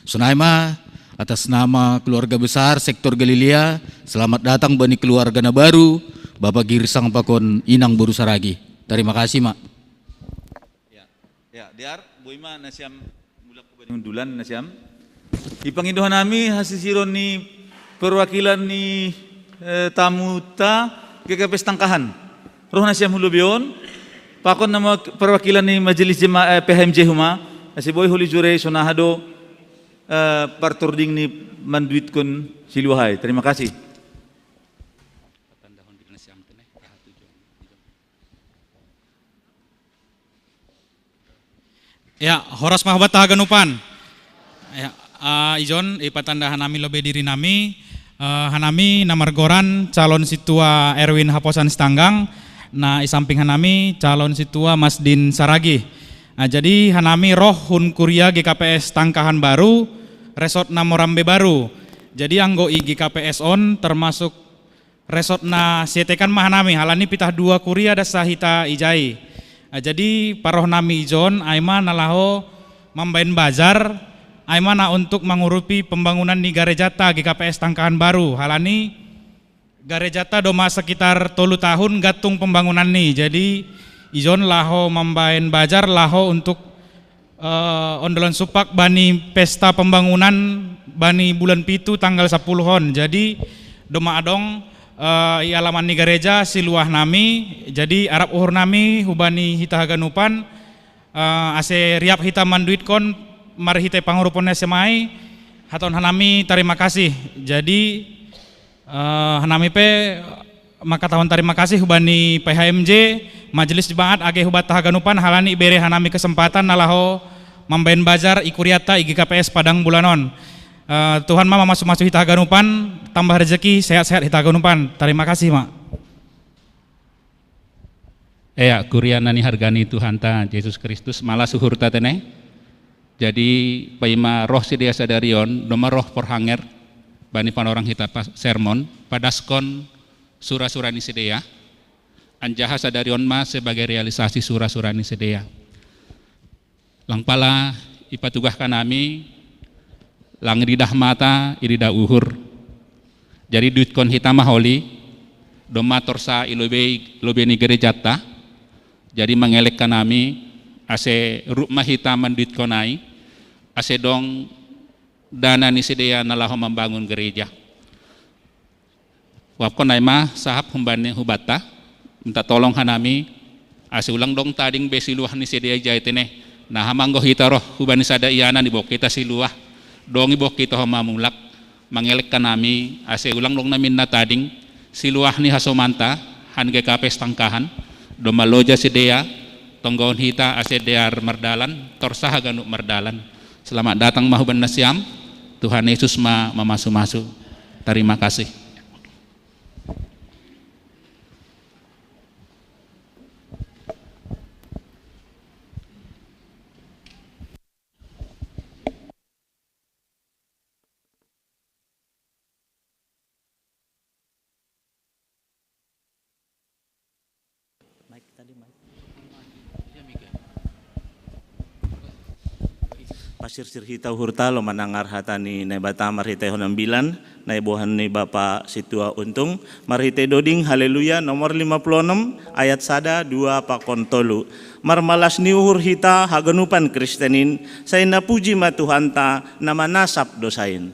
Sonai ma atas nama keluarga besar sektor Galilea, selamat datang bani keluarga na baru, Bapak Girsang pakon inang boru Saragi. Terima kasih ma. Ya, dear, boi ma nasiam mulak hubani hundulan nasiam. Ipangido hanami hasisiron ni perwakilan ni eh, tamuta G K P S Tangkahan. Roh nasiam hu lobei on, pakon nama perwakilan ni majelis jema eh, P H M J huma, ase boi holi jure sonaha do eh, partording ni manduitkon siluahai. Terima kasih. Ya, horas ma hubatta haganupan. Ya, ah, ijon, ipatanda hanami lobei diri nami, eh, hanami na margoran calon sintua Erwin Haposan Sitanggang, na i samping hanami calon sintua Masdin Saragih. Ah, jadi hanami roh hun kuria G K P S Tangkahan Baru, resort na Morambe Baru. Jadi anggo i G K P S on termasuk resort na sietekan ma hanami, halani pitah dua kuria das sa hita ijai. Ah, jadi parroh nami ijon, ai ma na laho mambaen bazar, ai ma na untuk mangurupi pembangunan ni garejata G K P S Tangkahan Baru, halani garejata doma sekitar tolu tahun gantung pembangunan ni. Jadi ijon laho mambaen bazar laho untuk eh, ondolon supak bani pesta pembangunan bani bulan pitu tanggal sapuluh on. Jadi doma adong, eh, i alaman ni gareja siluah nami. Jadi arap uhur nami hubani hita haganupan, eh, ase riap hita manduitkon marhite pangurupon ni S M I, hatahon hanami tarima kasih. Jadi eh, hanami pe mangkatahon tarima kasih hubani P H M J, Majelis Jemaat age hubatta haganupan halani ibere hanami kesempatan na laho mambaen bazar i kuriata i G K P S Padang Bulan on. Eh, Tuhan ma mamasu-masu hita haganupan, tambah rezeki, sehat-sehat hita haganupan. Tarima kasih ma. Ea, kuria na nihargani Tuhanta Jesus Kristus, malas uhurta tene. Jadi paima roh sidea sadari on, doma roh porhanger bani panorang hita pa-, sermon, padaskon sura-sura ni sidea, anjaha sadari on ma sebagai realisasi sura-sura ni sidea. Lang pala ipatugah hanami, lang ididah mata, ididah uhur. Jadi duitkon hita ma holi, doma torsa i lobei, lobei ni gerejata. Jadi mangelek hanami, ase rup ma hita manduitkon ai, ase dong dana ni sidea na laho mambangun gereja. Uapkon ai ma sahap humbani hubatta, minta tolong hanami, ase ulang dong tading be siluah ni sidea ijai tene. Nah, anggo hita roh hubani sada ianan, iboan hita siluah, dong iboan hita ho mamulak, mangelek hanami, ase ulang dong namin na tading, siluah ni hasomanta, han G K P S Tangkahan, doma loja sidea, tonggohon hita ase dear mardalan, torsa haganup mardalan. Selamat datang ma hubani nasiam, Tuhan Yesus ma mamasu-masu. Tarima kasih. Pasirsir hita uhurta laho manangar hata ni Naibata marhitehon ambilan na iboan ni Bapa Sintua Untung, marhite doding Haleluya nomor lima puluh enam ayat sada, dua pakon tolu. Marmalas ni uhur hita haganupan Kristen in, sai na puji ma Tuhanta na manasap dosa in.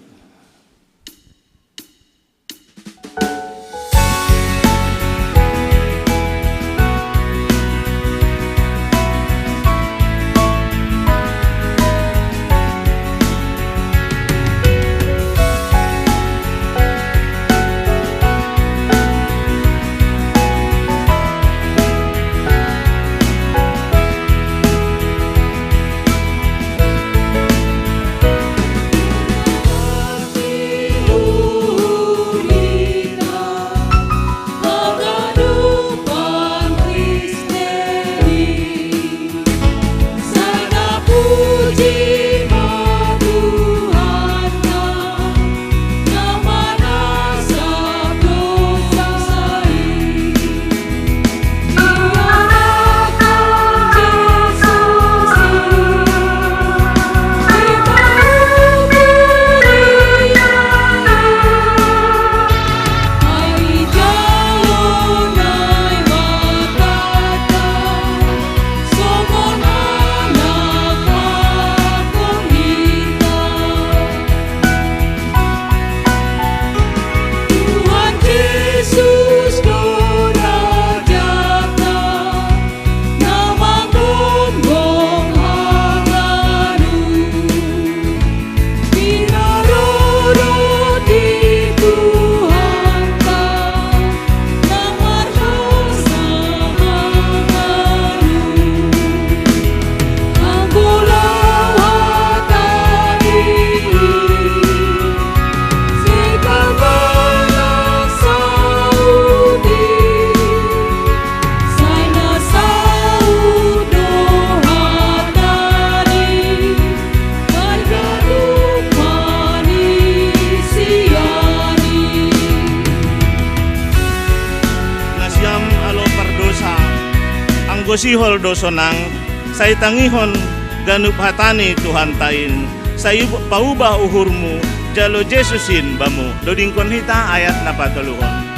Gosihol dosoNa, sai tangihon ganup hataNi Tuhan tain, sai paubah uhurmu jalo Jesusin bamu. Dodingkon hita ayat na patoluhon.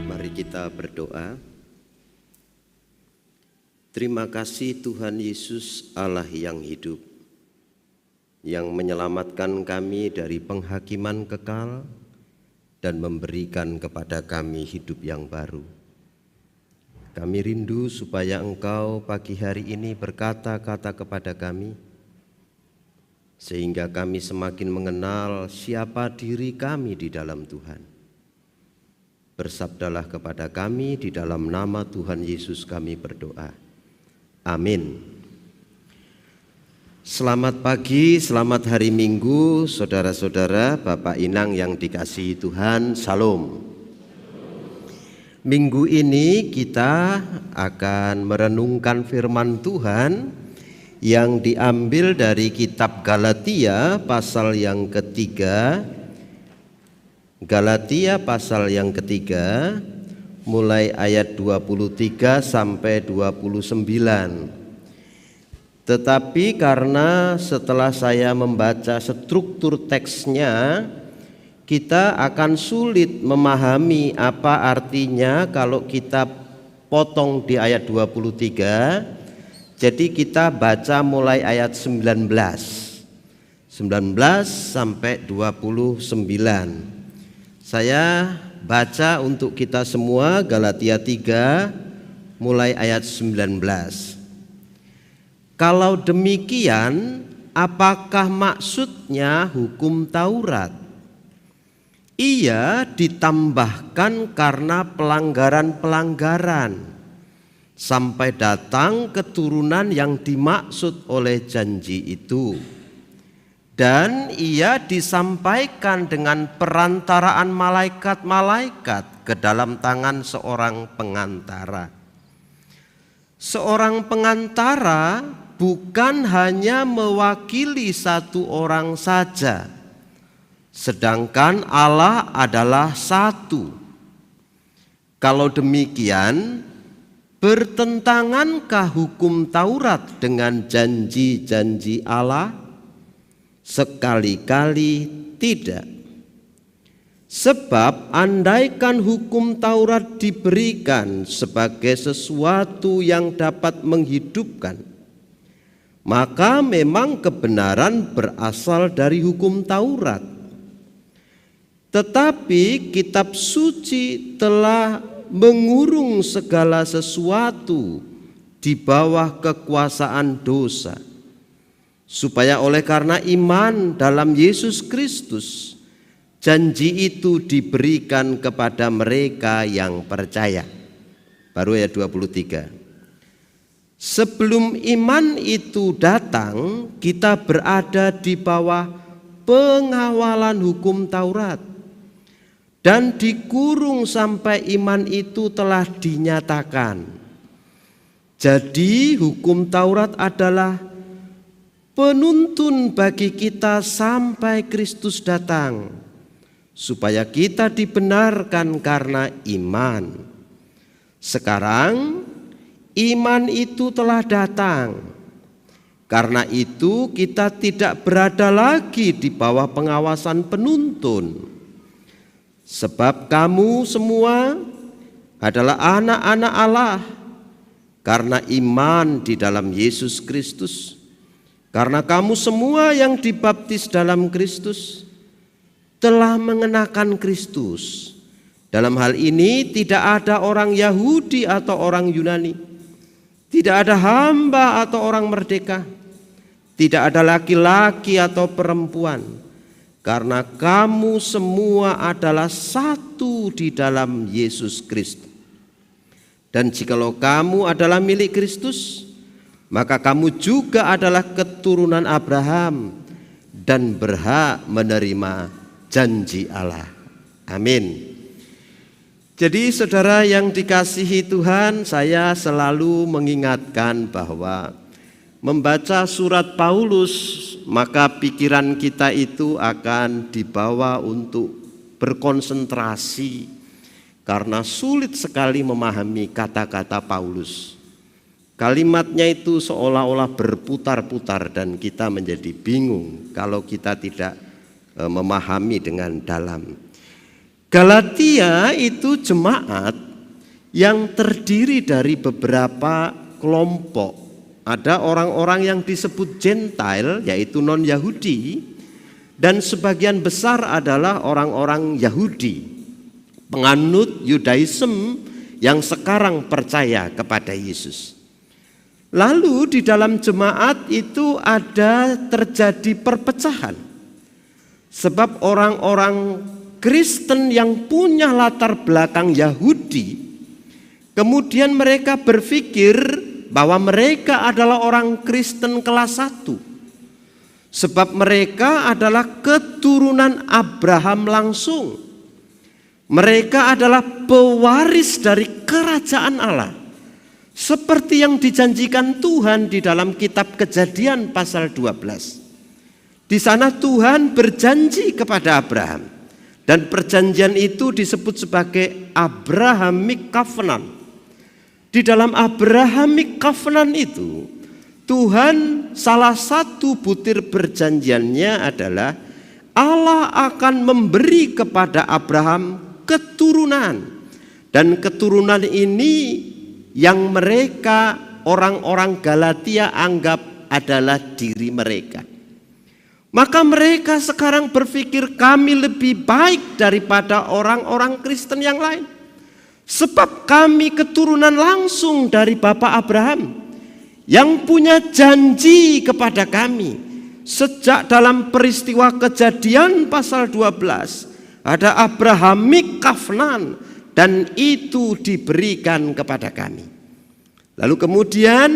Mari kita berdoa. Terima kasih Tuhan Yesus, Allah yang hidup, yang menyelamatkan kami dari penghakiman kekal dan memberikan kepada kami hidup yang baru. Kami rindu supaya Engkau pagi hari ini berkata-kata kepada kami, sehingga kami semakin mengenal siapa diri kami di dalam Tuhan. Bersabdalah kepada kami, di dalam nama Tuhan Yesus kami berdoa. Amin. Selamat pagi, selamat hari Minggu, saudara-saudara, Bapak Inang yang dikasihi Tuhan. Shalom. Minggu ini kita akan merenungkan firman Tuhan yang diambil dari kitab Galatia pasal yang ketiga, Galatia pasal yang ketiga, mulai ayat dua puluh tiga sampai dua puluh sembilan. Tetapi karena setelah saya membaca struktur teksnya, kita akan sulit memahami apa artinya kalau kita potong di ayat dua puluh tiga. Jadi kita baca mulai ayat sembilan belas. Sembilan belas sampai dua puluh sembilan. Saya baca untuk kita semua Galatia tiga mulai ayat sembilan belas. Kalau demikian, apakah maksudnya hukum Taurat? Ia ditambahkan karena pelanggaran-pelanggaran, sampai datang keturunan yang dimaksud oleh janji itu. Dan ia disampaikan dengan perantaraan malaikat-malaikat ke dalam tangan seorang pengantara. Seorang pengantara bukan hanya mewakili satu orang saja, sedangkan Allah adalah satu. Kalau demikian, bertentangankah hukum Taurat dengan janji-janji Allah? Sekali-kali tidak. Sebab andaikan hukum Taurat diberikan sebagai sesuatu yang dapat menghidupkan, maka memang kebenaran berasal dari hukum Taurat. Tetapi kitab suci telah mengurung segala sesuatu di bawah kekuasaan dosa, supaya oleh karena iman dalam Yesus Kristus, janji itu diberikan kepada mereka yang percaya. Baru ayat dua puluh tiga. Sebelum iman itu datang, kita berada di bawah pengawalan hukum Taurat dan dikurung sampai iman itu telah dinyatakan. Jadi, hukum Taurat adalah penuntun bagi kita sampai Kristus datang, supaya kita dibenarkan karena iman. Sekarang, iman itu telah datang. Karena itu, kita tidak berada lagi di bawah pengawasan penuntun. Sebab kamu semua adalah anak-anak Allah karena iman di dalam Yesus Kristus. Karena kamu semua yang dibaptis dalam Kristus telah mengenakan Kristus. Dalam hal ini tidak ada orang Yahudi atau orang Yunani, tidak ada hamba atau orang merdeka, tidak ada laki-laki atau perempuan, karena kamu semua adalah satu di dalam Yesus Kristus. Dan jikalau kamu adalah milik Kristus, maka kamu juga adalah keturunan Abraham dan berhak menerima janji Allah. Amin. Jadi, saudara yang dikasihi Tuhan, saya selalu mengingatkan bahwa membaca surat Paulus, maka pikiran kita itu akan dibawa untuk berkonsentrasi karena sulit sekali memahami kata-kata Paulus. Kalimatnya itu seolah-olah berputar-putar dan kita menjadi bingung kalau kita tidak eh, memahami dengan dalam. Galatia itu jemaat yang terdiri dari beberapa kelompok. Ada orang-orang yang disebut Gentile, yaitu non-Yahudi, dan sebagian besar adalah orang-orang Yahudi, penganut Yudaism yang sekarang percaya kepada Yesus. Lalu di dalam jemaat itu ada terjadi perpecahan. Sebab orang-orang Kristen yang punya latar belakang Yahudi, kemudian mereka berpikir bahwa mereka adalah orang Kristen kelas satu. Sebab mereka adalah keturunan Abraham langsung. Mereka adalah pewaris dari kerajaan Allah, seperti yang dijanjikan Tuhan di dalam kitab Kejadian pasal dua belas. Di sana Tuhan berjanji kepada Abraham, dan perjanjian itu disebut sebagai Abrahamic Covenant. Di dalam Abrahamic Covenant itu, Tuhan, salah satu butir perjanjiannya adalah Allah akan memberi kepada Abraham keturunan. Dan keturunan ini yang mereka, orang-orang Galatia, anggap adalah diri mereka. Maka mereka sekarang berpikir, "Kami lebih baik daripada orang-orang Kristen yang lain. Sebab kami keturunan langsung dari Bapak Abraham, yang punya janji kepada kami sejak dalam peristiwa Kejadian pasal dua belas, ada Abrahamic Covenant, dan itu diberikan kepada kami." Lalu kemudian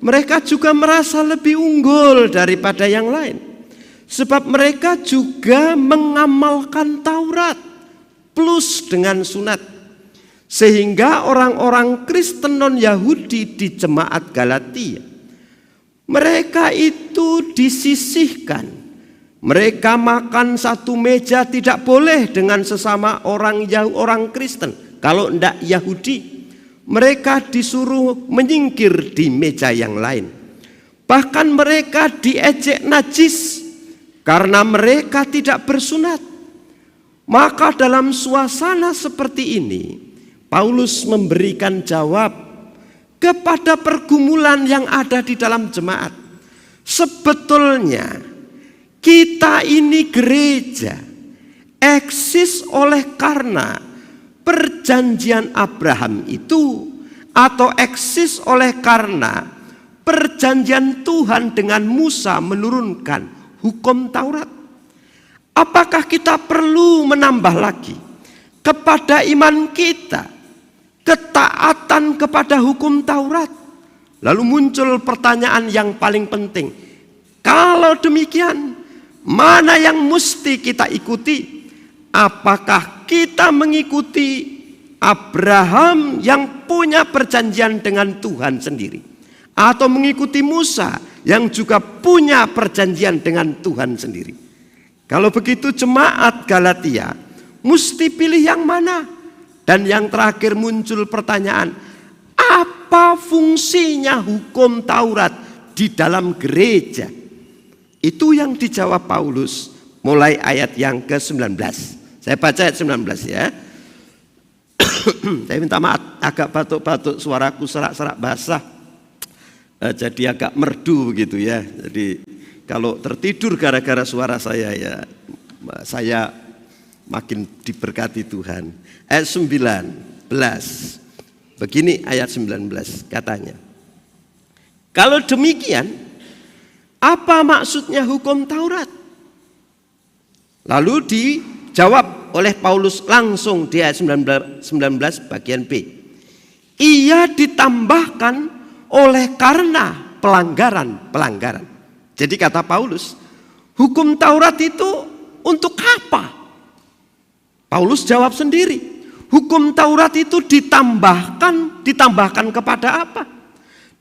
mereka juga merasa lebih unggul daripada yang lain, sebab mereka juga mengamalkan Taurat plus dengan sunat. Sehingga orang-orang Kristen non-Yahudi di jemaat Galatia, mereka itu disisihkan. Mereka makan satu meja tidak boleh dengan sesama orang Yah-, orang Kristen, kalau tidak Yahudi. Mereka disuruh menyingkir di meja yang lain. Bahkan mereka diejek najis karena mereka tidak bersunat. Maka dalam suasana seperti ini, Paulus memberikan jawab kepada pergumulan yang ada di dalam jemaat. Sebetulnya, kita ini gereja eksis oleh karena perjanjian Abraham itu, atau eksis oleh karena perjanjian Tuhan dengan Musa menurunkan hukum Taurat. Apakah kita perlu menambah lagi kepada iman kita, ketaatan kepada hukum Taurat? Lalu muncul pertanyaan yang paling penting. Kalau demikian, mana yang mesti kita ikuti? Apakah kita mengikuti Abraham yang punya perjanjian dengan Tuhan sendiri, atau mengikuti Musa yang juga punya perjanjian dengan Tuhan sendiri? Kalau begitu, jemaat Galatia mesti pilih yang mana? Dan yang terakhir, muncul pertanyaan, apa fungsinya hukum Taurat di dalam gereja? Itu yang dijawab Paulus mulai ayat yang ke sembilan belas. Saya baca ayat sembilan belas, ya. Saya minta maaf, agak batuk-batuk, suaraku serak-serak basah. Eh, jadi agak merdu begitu ya. Jadi kalau tertidur gara-gara suara saya, ya, saya makin diberkati Tuhan. Ayat sembilan belas. Begini ayat sembilan belas katanya. Kalau demikian, apa maksudnya hukum Taurat? Lalu dijawab oleh Paulus langsung di ayat sembilan belas, sembilan belas bagian B. Ia ditambahkan oleh karena pelanggaran-pelanggaran. Jadi kata Paulus, hukum Taurat itu untuk apa? Paulus jawab sendiri, hukum Taurat itu ditambahkan, ditambahkan kepada apa?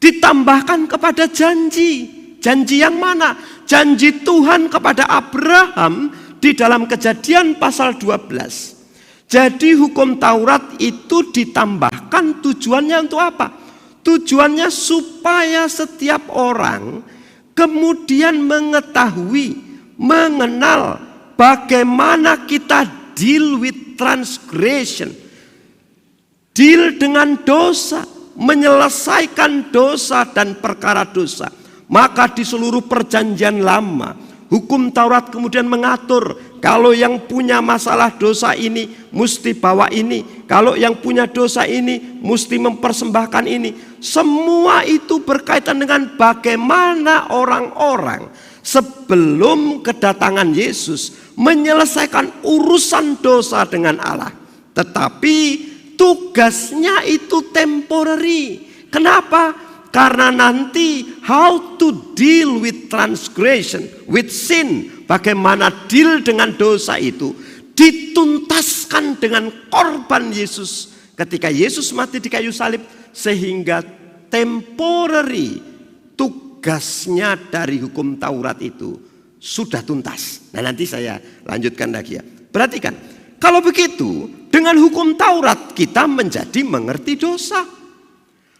Ditambahkan kepada janji. Janji yang mana? Janji Tuhan kepada Abraham di dalam Kejadian pasal dua belas. Jadi hukum Taurat itu ditambahkan, tujuannya untuk apa? Tujuannya supaya setiap orang kemudian mengetahui, mengenal bagaimana kita deal with transgression, deal dengan dosa, menyelesaikan dosa dan perkara dosa. Maka di seluruh perjanjian lama, hukum Taurat kemudian mengatur, kalau yang punya masalah dosa ini mesti bawa ini, kalau yang punya dosa ini mesti mempersembahkan ini. Semua itu berkaitan dengan bagaimana orang-orang sebelum kedatangan Yesus menyelesaikan urusan dosa dengan Allah. Tetapi tugasnya itu temporary. Kenapa? Karena nanti how to deal with transgression, with sin, bagaimana deal dengan dosa itu, dituntaskan dengan korban Yesus ketika Yesus mati di kayu salib, sehingga temporary tugasnya dari hukum Taurat itu sudah tuntas. Nah, nanti saya lanjutkan lagi ya. Perhatikan, kalau begitu, dengan hukum Taurat kita menjadi mengerti dosa.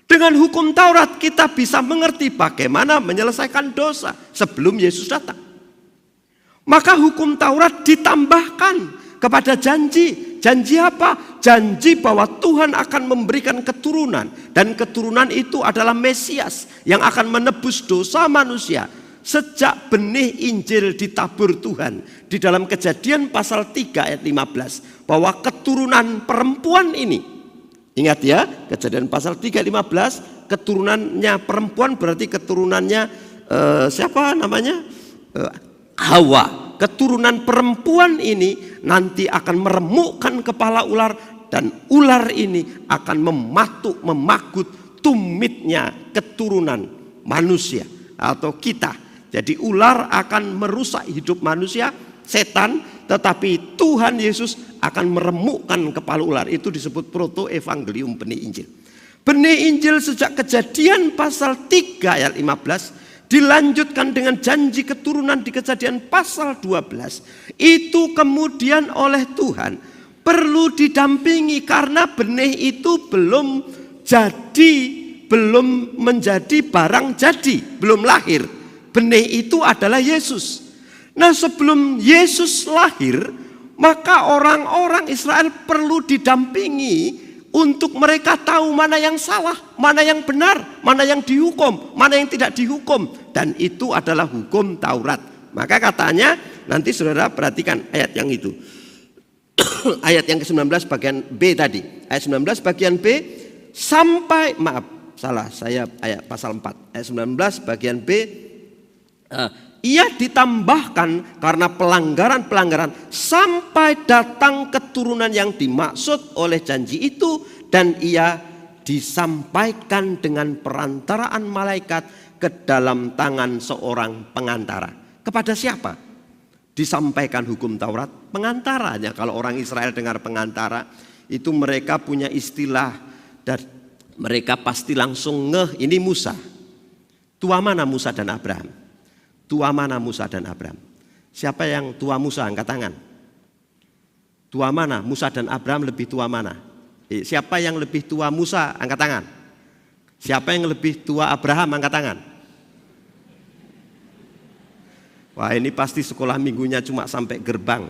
Dengan hukum Taurat kita bisa mengerti bagaimana menyelesaikan dosa sebelum Yesus datang. Maka hukum Taurat ditambahkan kepada janji. Janji apa? Janji bahwa Tuhan akan memberikan keturunan, dan keturunan itu adalah Mesias yang akan menebus dosa manusia. Sejak benih Injil ditabur Tuhan di dalam Kejadian pasal tiga ayat lima belas, bahwa keturunan perempuan ini, ingat ya, Kejadian pasal tiga lima belas, keturunannya perempuan berarti keturunannya, eh, siapa namanya? Eh, Hawa. Keturunan perempuan ini nanti akan meremukkan kepala ular, dan ular ini akan mematuk, memagut tumitnya keturunan manusia atau kita. Jadi ular akan merusak hidup manusia, setan, tetapi Tuhan Yesus akan meremukkan kepala ular. Itu disebut proto evangelium, benih Injil. Benih Injil sejak Kejadian pasal tiga ayat lima belas dilanjutkan dengan janji keturunan di Kejadian pasal dua belas. Itu kemudian oleh Tuhan perlu didampingi karena benih itu belum jadi, belum menjadi barang jadi, belum lahir. Benih itu adalah Yesus. Nah, sebelum Yesus lahir, maka orang-orang Israel perlu didampingi untuk mereka tahu mana yang salah, mana yang benar, mana yang dihukum, mana yang tidak dihukum. Dan itu adalah hukum Taurat. Maka katanya, nanti saudara perhatikan ayat yang itu. Ayat yang ke sembilan belas bagian B tadi. Ayat sembilan belas bagian B sampai, maaf, salah, saya ayat pasal empat. Ayat sembilan belas bagian B, eh, ia ditambahkan karena pelanggaran-pelanggaran sampai datang keturunan yang dimaksud oleh janji itu, dan ia disampaikan dengan perantaraan malaikat ke dalam tangan seorang pengantara. Kepada siapa disampaikan hukum Taurat? Pengantaranya. Kalau orang Israel dengar pengantara, itu mereka punya istilah dan mereka pasti langsung ngeh, ini Musa. Tua mana Musa dan Abraham? Tua mana Musa dan Abraham? Siapa yang tua Musa, angkat tangan. Tua mana? Musa dan Abraham lebih tua mana? Eh, siapa yang lebih tua Musa, angkat tangan. Siapa yang lebih tua Abraham, angkat tangan. Wah, ini pasti sekolah minggunya cuma sampai gerbang.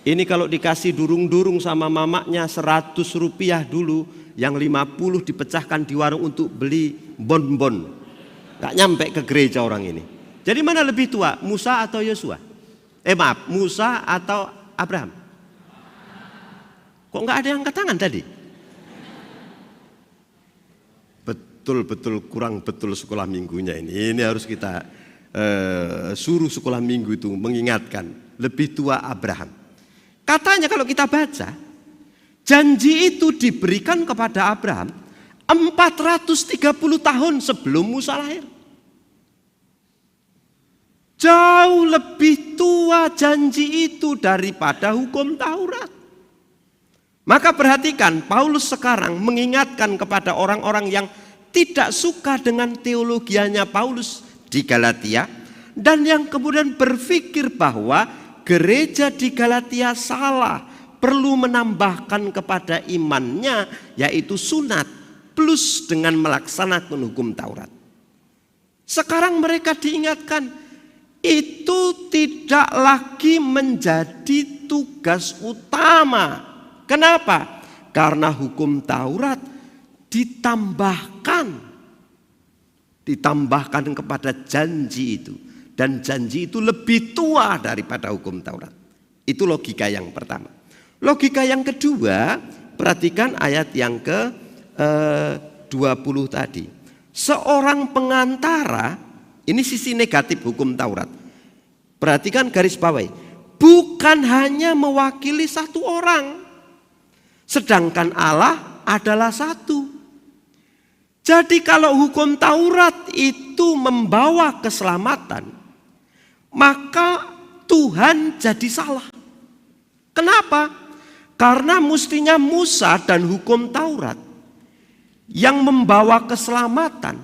Ini kalau dikasih durung-durung sama mamaknya seratus rupiah dulu, yang lima puluh dipecahkan di warung untuk beli bonbon. Nggak nyampe ke gereja orang ini. Jadi mana lebih tua, Musa atau Yosua? Eh, maaf, Musa atau Abraham? Kok nggak ada yang angkat tangan tadi? Betul-betul kurang betul sekolah minggunya ini. Ini harus kita eh, suruh sekolah minggu itu mengingatkan, lebih tua Abraham. Katanya kalau kita baca, janji itu diberikan kepada Abraham empat ratus tiga puluh tahun sebelum Musa lahir. Jauh lebih tua janji itu daripada hukum Taurat. Maka perhatikan, Paulus sekarang mengingatkan kepada orang-orang yang tidak suka dengan teologianya Paulus di Galatia, dan yang kemudian berpikir bahwa gereja di Galatia salah, perlu menambahkan kepada imannya, yaitu sunat plus dengan melaksanakan hukum Taurat. Sekarang mereka diingatkan, itu tidak lagi menjadi tugas utama. Kenapa? Karena hukum Taurat ditambahkan, ditambahkan kepada janji itu, dan janji itu lebih tua daripada hukum Taurat. Itu logika yang pertama. Logika yang kedua, perhatikan ayat yang ke eh, dua puluh tadi. Seorang pengantara, ini sisi negatif hukum Taurat. Perhatikan garis bawah. Bukan hanya mewakili satu orang. Sedangkan Allah adalah satu. Jadi kalau hukum Taurat itu membawa keselamatan, maka Tuhan jadi salah. Kenapa? Karena mestinya Musa dan hukum Taurat yang membawa keselamatan,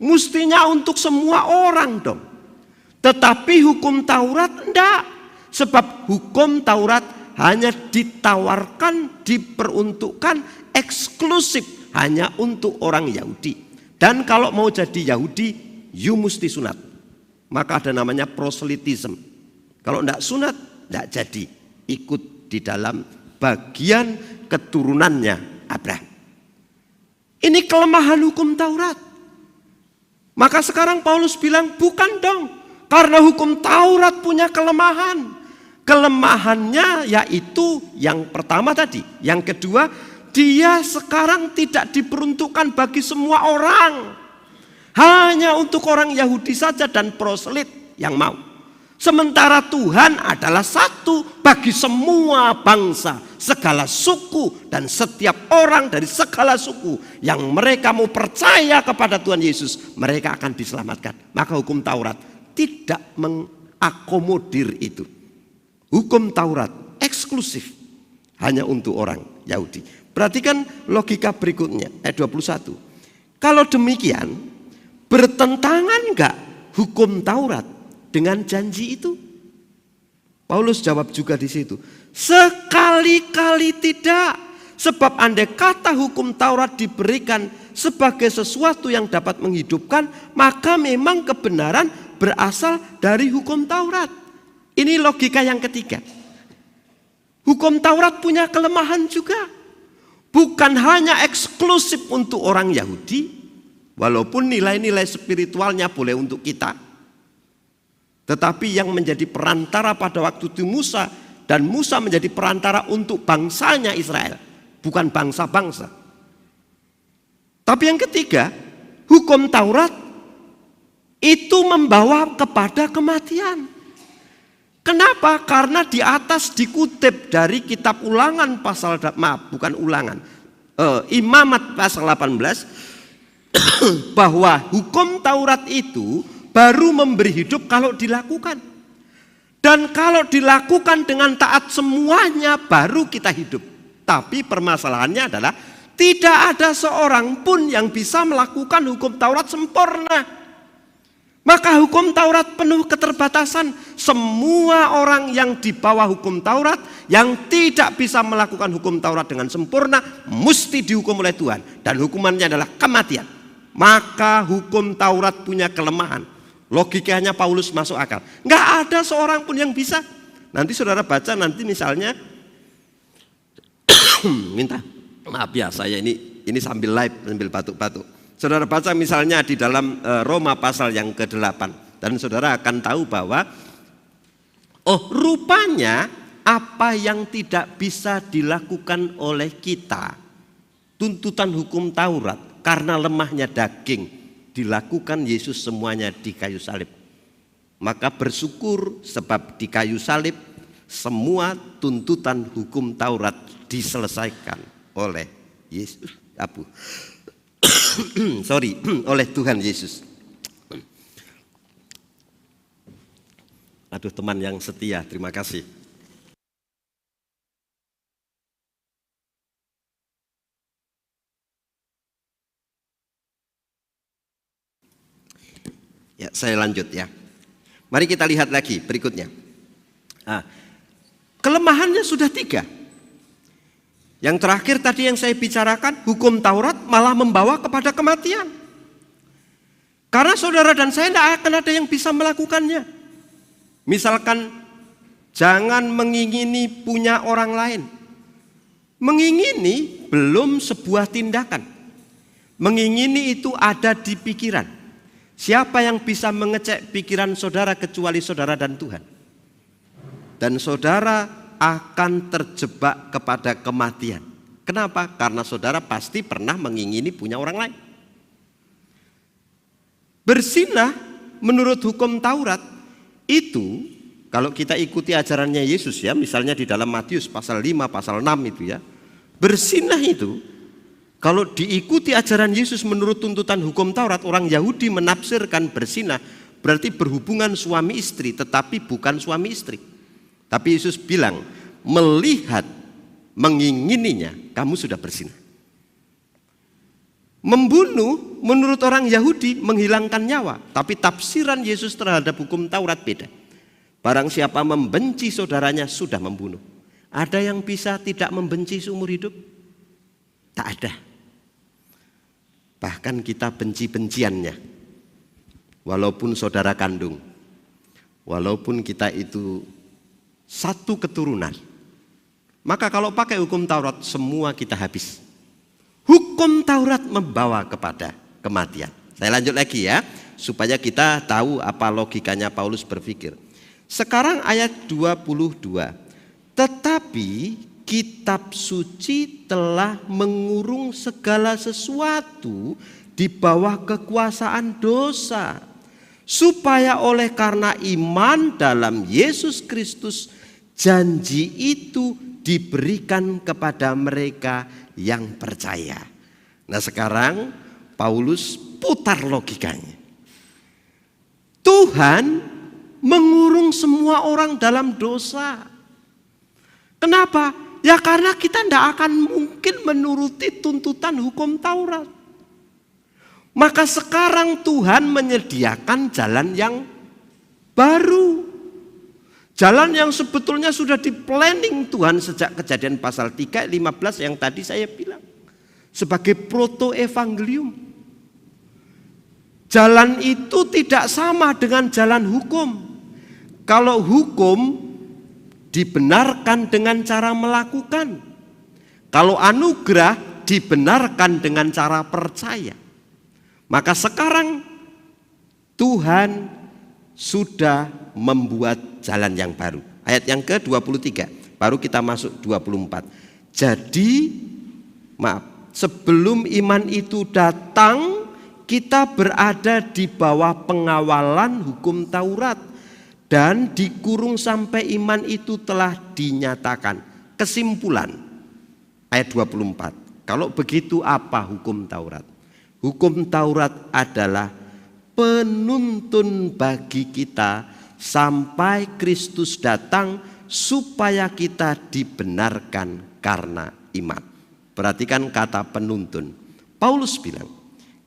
mestinya untuk semua orang dong. Tetapi hukum Taurat enggak. Sebab hukum Taurat hanya ditawarkan, diperuntukkan eksklusif hanya untuk orang Yahudi. Dan kalau mau jadi Yahudi, you mesti sunat. Maka ada namanya proselitism. Kalau enggak sunat, enggak jadi ikut di dalam bagian keturunannya Abraham. Ini kelemahan hukum Taurat. Maka sekarang Paulus bilang, bukan dong, karena hukum Taurat punya kelemahan. Kelemahannya yaitu yang pertama tadi. Yang kedua, dia sekarang tidak diperuntukkan bagi semua orang. Hanya untuk orang Yahudi saja dan proslit yang mau. Sementara Tuhan adalah satu bagi semua bangsa, segala suku, dan setiap orang dari segala suku yang mereka mau percaya kepada Tuhan Yesus, mereka akan diselamatkan. Maka hukum Taurat tidak mengakomodir itu. Hukum Taurat eksklusif hanya untuk orang Yahudi. Perhatikan logika berikutnya, ayat dua puluh satu. Kalau demikian, bertentangan enggak hukum Taurat dengan janji itu? Paulus jawab juga di situ. Sekali-kali tidak. Sebab andai kata hukum Taurat diberikan sebagai sesuatu yang dapat menghidupkan, maka memang kebenaran berasal dari hukum Taurat. Ini logika yang ketiga. Hukum Taurat punya kelemahan juga. Bukan hanya eksklusif untuk orang Yahudi, walaupun nilai-nilai spiritualnya boleh untuk kita. Tetapi yang menjadi perantara pada waktu itu Musa, dan Musa menjadi perantara untuk bangsanya Israel, bukan bangsa-bangsa. Tapi yang ketiga, hukum Taurat itu membawa kepada kematian. Kenapa? Karena di atas dikutip dari kitab Ulangan pasal, maaf, bukan Ulangan, eh, Imamat pasal delapan belas, bahwa hukum Taurat itu baru memberi hidup kalau dilakukan. Dan kalau dilakukan dengan taat semuanya, baru kita hidup. Tapi permasalahannya adalah tidak ada seorang pun yang bisa melakukan hukum Taurat sempurna. Maka hukum Taurat penuh keterbatasan. Semua orang yang di bawah hukum Taurat yang tidak bisa melakukan hukum Taurat dengan sempurna mesti dihukum oleh Tuhan. Dan hukumannya adalah kematian. Maka hukum Taurat punya kelemahan. Logikanya Paulus masuk akal. Nggak ada seorang pun yang bisa. Nanti saudara baca nanti misalnya minta maaf ya, saya ini ini sambil live, sambil batuk-batuk. Saudara baca misalnya di dalam eh, Roma pasal yang kedelapan, dan saudara akan tahu bahwa oh, rupanya apa yang tidak bisa dilakukan oleh kita, tuntutan hukum Taurat, karena lemahnya daging, dilakukan Yesus semuanya di kayu salib. Maka bersyukur sebab di kayu salib semua tuntutan hukum Taurat diselesaikan oleh Yesus. Abu. Sorry, oleh Tuhan Yesus. Aduh, teman yang setia, terima kasih. Ya, saya lanjut ya. Mari kita lihat lagi berikutnya. Nah, kelemahannya sudah tiga. Yang terakhir tadi yang saya bicarakan, hukum Taurat malah membawa kepada kematian. Karena saudara dan saya tidak akan ada yang bisa melakukannya. Misalkan, jangan mengingini punya orang lain. Mengingini belum sebuah tindakan. Mengingini itu ada di pikiran. Siapa yang bisa mengecek pikiran saudara kecuali saudara dan Tuhan? Dan saudara akan terjebak kepada kematian. Kenapa? Karena saudara pasti pernah mengingini punya orang lain. Bersinah menurut hukum Taurat itu, kalau kita ikuti ajarannya Yesus ya, misalnya di dalam Matius pasal lima, pasal enam itu ya. Bersinah itu kalau diikuti ajaran Yesus menurut tuntutan hukum Taurat, orang Yahudi menafsirkan bersinah berarti berhubungan suami istri, tetapi bukan suami istri. Tapi Yesus bilang, melihat, mengingininya, kamu sudah bersinah. Membunuh menurut orang Yahudi menghilangkan nyawa, tapi tafsiran Yesus terhadap hukum Taurat beda. Barang siapa membenci saudaranya sudah membunuh. Ada yang bisa tidak membenci seumur hidup? Tak ada. Bahkan kita benci-benciannya. Walaupun saudara kandung, walaupun kita itu satu keturunan, maka kalau pakai hukum Taurat, semua kita habis. Hukum Taurat membawa kepada kematian. Saya lanjut lagi ya, supaya kita tahu apa logikanya Paulus berpikir. Sekarang ayat dua puluh dua. Tetapi kitab suci telah mengurung segala sesuatu di bawah kekuasaan dosa, supaya oleh karena iman dalam Yesus Kristus, janji itu diberikan kepada mereka yang percaya. Nah, sekarang Paulus putar logikanya. Tuhan mengurung semua orang dalam dosa. Kenapa? Ya, karena kita tidak akan mungkin menuruti tuntutan hukum Taurat. Maka sekarang Tuhan menyediakan jalan yang baru. Jalan yang sebetulnya sudah di-planning Tuhan sejak Kejadian pasal tiga ayat lima belas yang tadi saya bilang. Sebagai proto evangelium. Jalan itu tidak sama dengan jalan hukum. Kalau hukum dibenarkan dengan cara melakukan. Kalau anugerah dibenarkan dengan cara percaya. Maka sekarang Tuhan sudah membuat jalan yang baru. Ayat yang kedua puluh tiga, baru kita masuk dua puluh empat. Jadi, maaf, sebelum iman itu datang, kita berada di bawah pengawalan hukum Taurat dan dikurung sampai iman itu telah dinyatakan. Kesimpulan ayat dua puluh empat. Kalau begitu, apa hukum Taurat? Hukum Taurat adalah penuntun bagi kita sampai Kristus datang supaya kita dibenarkan karena iman. Perhatikan kata penuntun. Paulus bilang,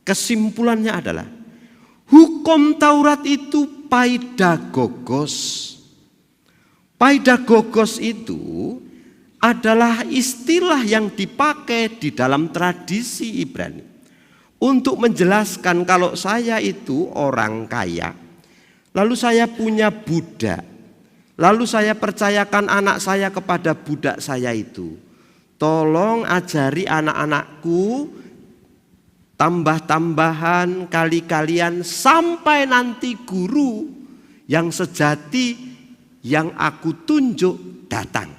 kesimpulannya adalah hukum Taurat itu paidagogos. Paidagogos itu adalah istilah yang dipakai di dalam tradisi Ibrani untuk menjelaskan kalau saya itu orang kaya, lalu saya punya budak, Lalu saya percayakan anak saya kepada budak saya itu. Tolong ajari anak-anakku tambah-tambahan, kali-kalian, sampai nanti guru yang sejati yang aku tunjuk datang.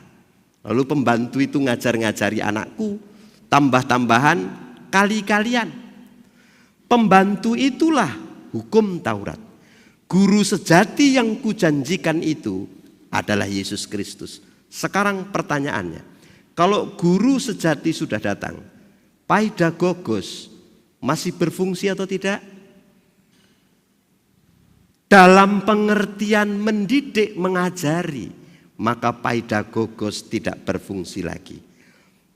Lalu pembantu itu ngajar-ngajari anakku tambah-tambahan, kali-kalian. Pembantu itulah hukum Taurat. Guru sejati yang kujanjikan itu adalah Yesus Kristus. Sekarang pertanyaannya, kalau guru sejati sudah datang, paidagogos masih berfungsi atau tidak? Dalam pengertian mendidik, mengajari, maka paidagogos tidak berfungsi lagi.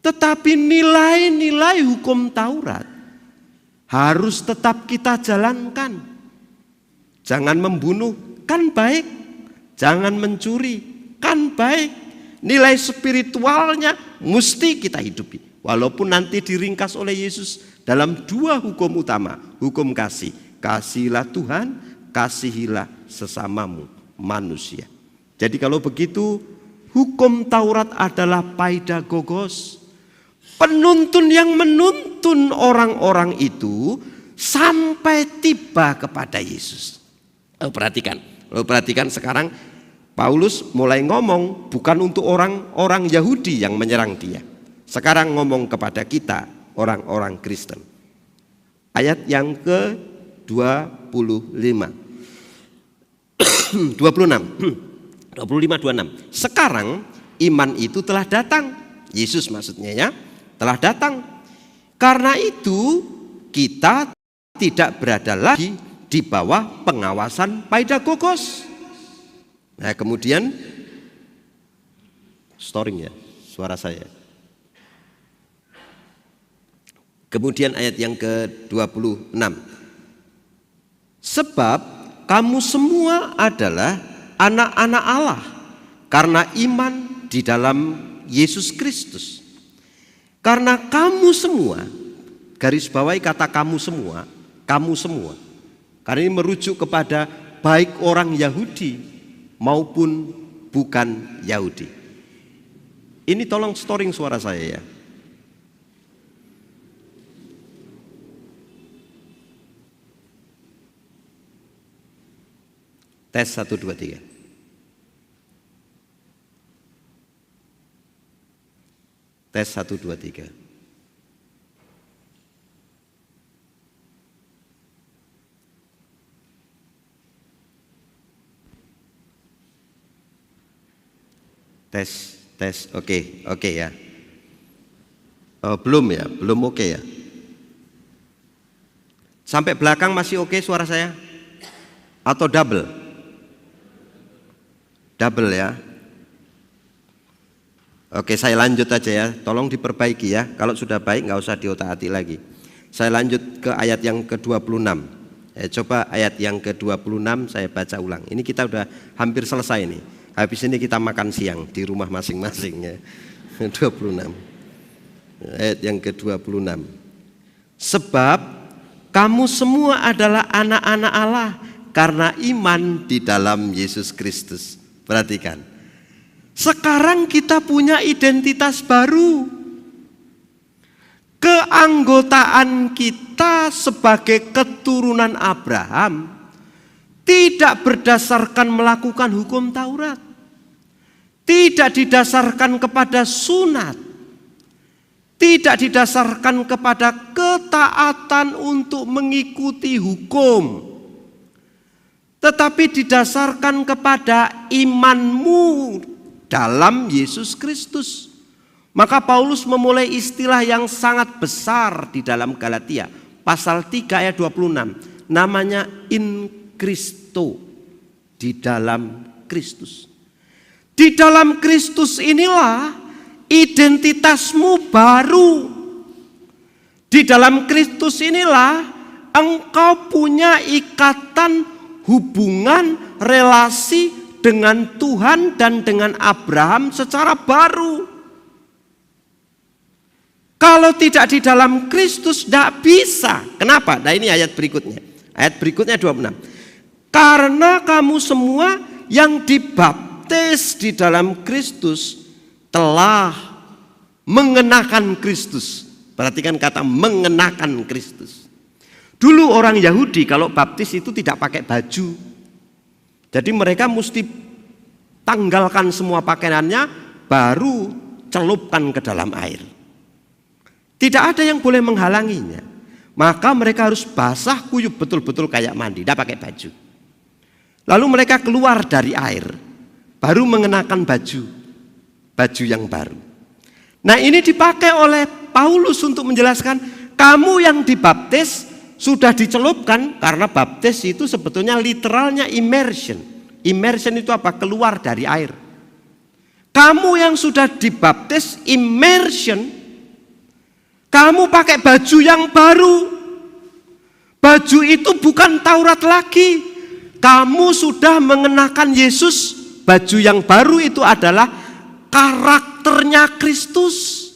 Tetapi nilai-nilai hukum Taurat harus tetap kita jalankan. Jangan membunuh, kan baik. Jangan mencuri, kan baik. Nilai spiritualnya mesti kita hidupi. Walaupun nanti diringkas oleh Yesus dalam dua hukum utama, hukum kasih. Kasihilah Tuhan, kasihilah sesamamu manusia. Jadi kalau begitu, hukum Taurat adalah paidagogos, penuntun yang menuntun orang-orang itu sampai tiba kepada Yesus. Lalu perhatikan, lalu perhatikan sekarang Paulus mulai ngomong bukan untuk orang-orang Yahudi yang menyerang dia. Sekarang ngomong kepada kita orang-orang Kristen. Ayat yang ke-25. 26. 25, 26. Sekarang iman itu telah datang. Yesus maksudnya ya, telah datang. Karena itu kita tidak berada lagi di bawah pengawasan paidagogos. Nah, kemudian storing ya suara saya. Kemudian ayat yang ke-26. Sebab kamu semua adalah anak-anak Allah karena iman di dalam Yesus Kristus. Karena kamu semua, garis bawahi kata kamu semua, kamu semua. Karena ini merujuk kepada baik orang Yahudi maupun bukan Yahudi. Ini tolong storing suara saya ya. Tes satu, dua, tiga. Tes satu, dua, tiga. Tes, tes, oke, oke ya. Oh, belum ya, belum oke ya. Sampai belakang masih oke suara saya? Atau double? Double ya. Oke, saya lanjut aja ya. Tolong diperbaiki ya. Kalau sudah baik, nggak usah diotak-atik lagi. Saya lanjut ke ayat yang ke-26. Eh, coba ayat yang ke-26 saya baca ulang. Ini kita udah hampir selesai nih. Habis ini kita makan siang di rumah masing-masing ya. 26. Ayat yang ke-26. Sebab kamu semua adalah anak-anak Allah karena iman di dalam Yesus Kristus. Perhatikan. Sekarang kita punya identitas baru. Keanggotaan kita sebagai keturunan Abraham tidak berdasarkan melakukan hukum Taurat. Tidak didasarkan kepada sunat. Tidak didasarkan kepada ketaatan untuk mengikuti hukum. Tetapi didasarkan kepada imanmu dalam Yesus Kristus. Maka Paulus memulai istilah yang sangat besar di dalam Galatia. Pasal tiga ayat dua puluh enam. Namanya in Christo, di dalam Kristus. Di dalam Kristus inilah identitasmu baru. Di dalam Kristus inilah engkau punya ikatan, hubungan, relasi dengan Tuhan dan dengan Abraham secara baru. Kalau tidak di dalam Kristus, tidak bisa. Kenapa? Nah, ini ayat berikutnya. Ayat berikutnya dua puluh enam. Karena kamu semua yang dibaptis Baptis di dalam Kristus telah mengenakan Kristus. Perhatikan kata mengenakan Kristus. Dulu orang Yahudi kalau baptis itu tidak pakai baju. Jadi mereka mesti tanggalkan semua pakaiannya, baru celupkan ke dalam air. Tidak ada yang boleh menghalanginya. Maka mereka harus basah kuyup betul-betul kayak mandi, tidak pakai baju. Lalu mereka keluar dari air, baru mengenakan baju, baju yang baru. Nah, ini dipakai oleh Paulus untuk menjelaskan, kamu yang dibaptis sudah dicelupkan, karena baptis itu sebetulnya literalnya immersion. Immersion itu apa? Keluar dari air. Kamu yang sudah dibaptis, immersion, kamu pakai baju yang baru. Baju itu bukan Taurat lagi. Kamu sudah mengenakan Yesus. Baju yang baru itu adalah karakternya Kristus.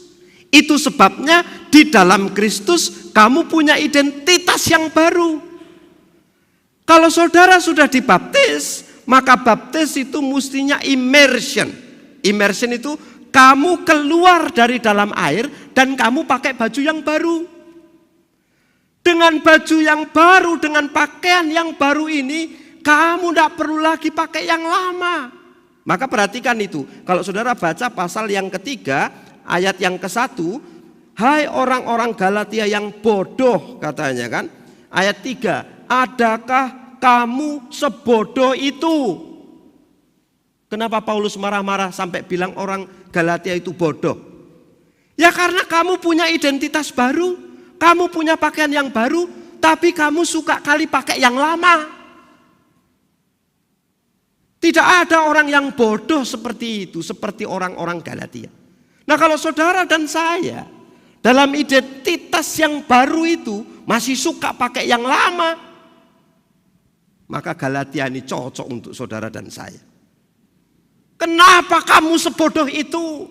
Itu sebabnya di dalam Kristus kamu punya identitas yang baru. Kalau saudara sudah dibaptis, maka baptis itu mestinya immersion. Immersion itu kamu keluar dari dalam air dan kamu pakai baju yang baru. Dengan baju yang baru, dengan pakaian yang baru ini, kamu tidak perlu lagi pakai yang lama. Maka perhatikan itu. Kalau saudara baca pasal yang ketiga, ayat yang ke satu, "Hai orang-orang Galatia yang bodoh," katanya kan. Ayat tiga, "Adakah kamu sebodoh itu?" Kenapa Paulus marah-marah sampai bilang orang Galatia itu bodoh? Ya, karena kamu punya identitas baru, kamu punya pakaian yang baru, tapi kamu suka kali pakai yang lama. Tidak ada orang yang bodoh seperti itu, seperti orang-orang Galatia. Nah, kalau saudara dan saya dalam identitas yang baru itu masih suka pakai yang lama, maka Galatia ini cocok untuk saudara dan saya. Kenapa kamu sebodoh itu?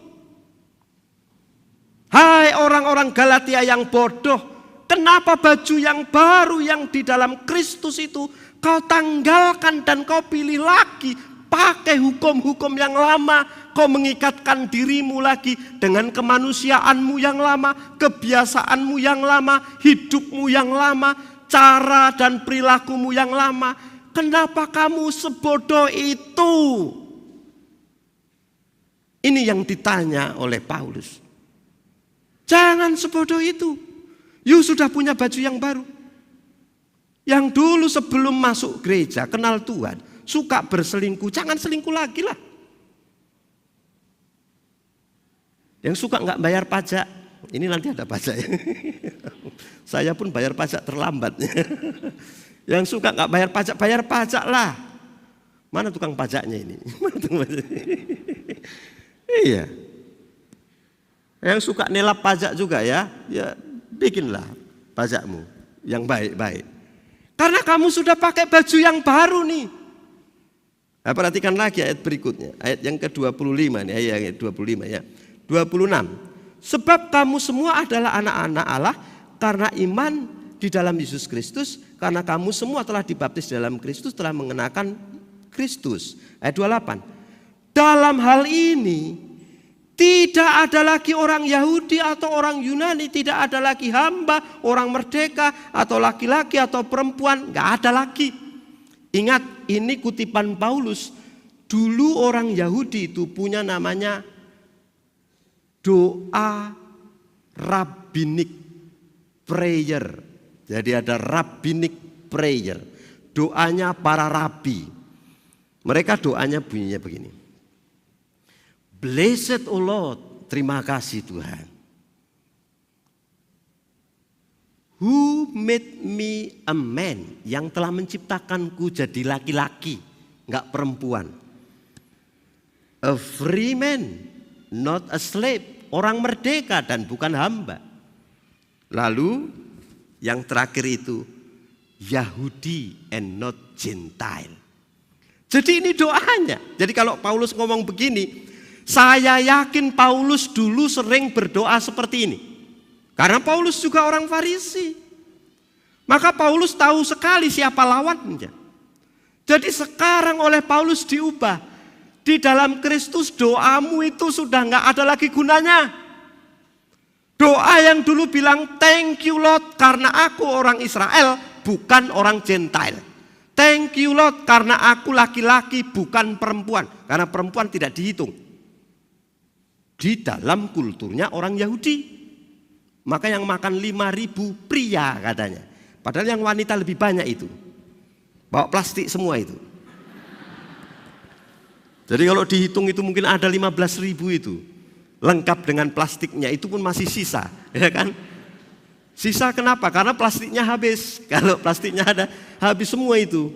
Hai orang-orang Galatia yang bodoh, kenapa baju yang baru yang di dalam Kristus itu kau tanggalkan dan kau pilih lagi pakai hukum-hukum yang lama? Kau mengikatkan dirimu lagi dengan kemanusiaanmu yang lama, kebiasaanmu yang lama, hidupmu yang lama, cara dan perilakumu yang lama. Kenapa kamu sebodoh itu? Ini yang ditanya oleh Paulus. Jangan sebodoh itu. You sudah punya baju yang baru. Yang dulu sebelum masuk gereja, kenal Tuhan, suka berselingkuh, jangan selingkuh lagi lah. Yang suka nggak bayar pajak, ini nanti ada pajak ya. Saya pun bayar pajak terlambat. Yang suka nggak bayar pajak, bayar pajak lah. Mana tukang pajaknya ini? Mana tukang pajak? Iya. Yang suka nelap pajak juga ya, ya bikinlah pajakmu yang baik-baik. Karena kamu sudah pakai baju yang baru nih. Nah, perhatikan lagi ayat berikutnya, ayat yang kedua puluh lima nih, ayat dua puluh lima ya. Dua puluh enam. "Sebab kamu semua adalah anak-anak Allah karena iman di dalam Yesus Kristus, karena kamu semua telah dibaptis dalam Kristus, telah mengenakan Kristus." Ayat dua puluh delapan. "Dalam hal ini tidak ada lagi orang Yahudi atau orang Yunani, tidak ada lagi hamba, orang merdeka atau laki-laki atau perempuan, nggak ada lagi." Ingat, ini kutipan Paulus. Dulu orang Yahudi itu punya namanya doa rabbinic prayer. Jadi ada rabbinic prayer. Doanya para rabi. Mereka doanya bunyinya begini. "Blessed, O Lord, terima kasih Tuhan. Who made me a man, yang telah menciptakanku jadi laki-laki, nggak perempuan. A free man, not a slave, orang merdeka dan bukan hamba." Lalu yang terakhir itu, "Yahudi and not Gentile." Jadi ini doanya. Jadi kalau Paulus ngomong begini, saya yakin Paulus dulu sering berdoa seperti ini. Karena Paulus juga orang Farisi. Maka Paulus tahu sekali siapa lawannya. Jadi sekarang oleh Paulus diubah. Di dalam Kristus doamu itu sudah nggak ada lagi gunanya. Doa yang dulu bilang, "Thank you Lord karena aku orang Israel, bukan orang Gentile. Thank you Lord karena aku laki-laki, bukan perempuan." Karena perempuan tidak dihitung di dalam kulturnya orang Yahudi. Maka yang makan lima ribu pria katanya. Padahal yang wanita lebih banyak itu. Bawa plastik semua itu. Jadi kalau dihitung itu mungkin ada lima belas ribu itu. Lengkap dengan plastiknya, itu pun masih sisa, ya kan? Sisa kenapa? Karena plastiknya habis. Kalau plastiknya ada, habis semua itu.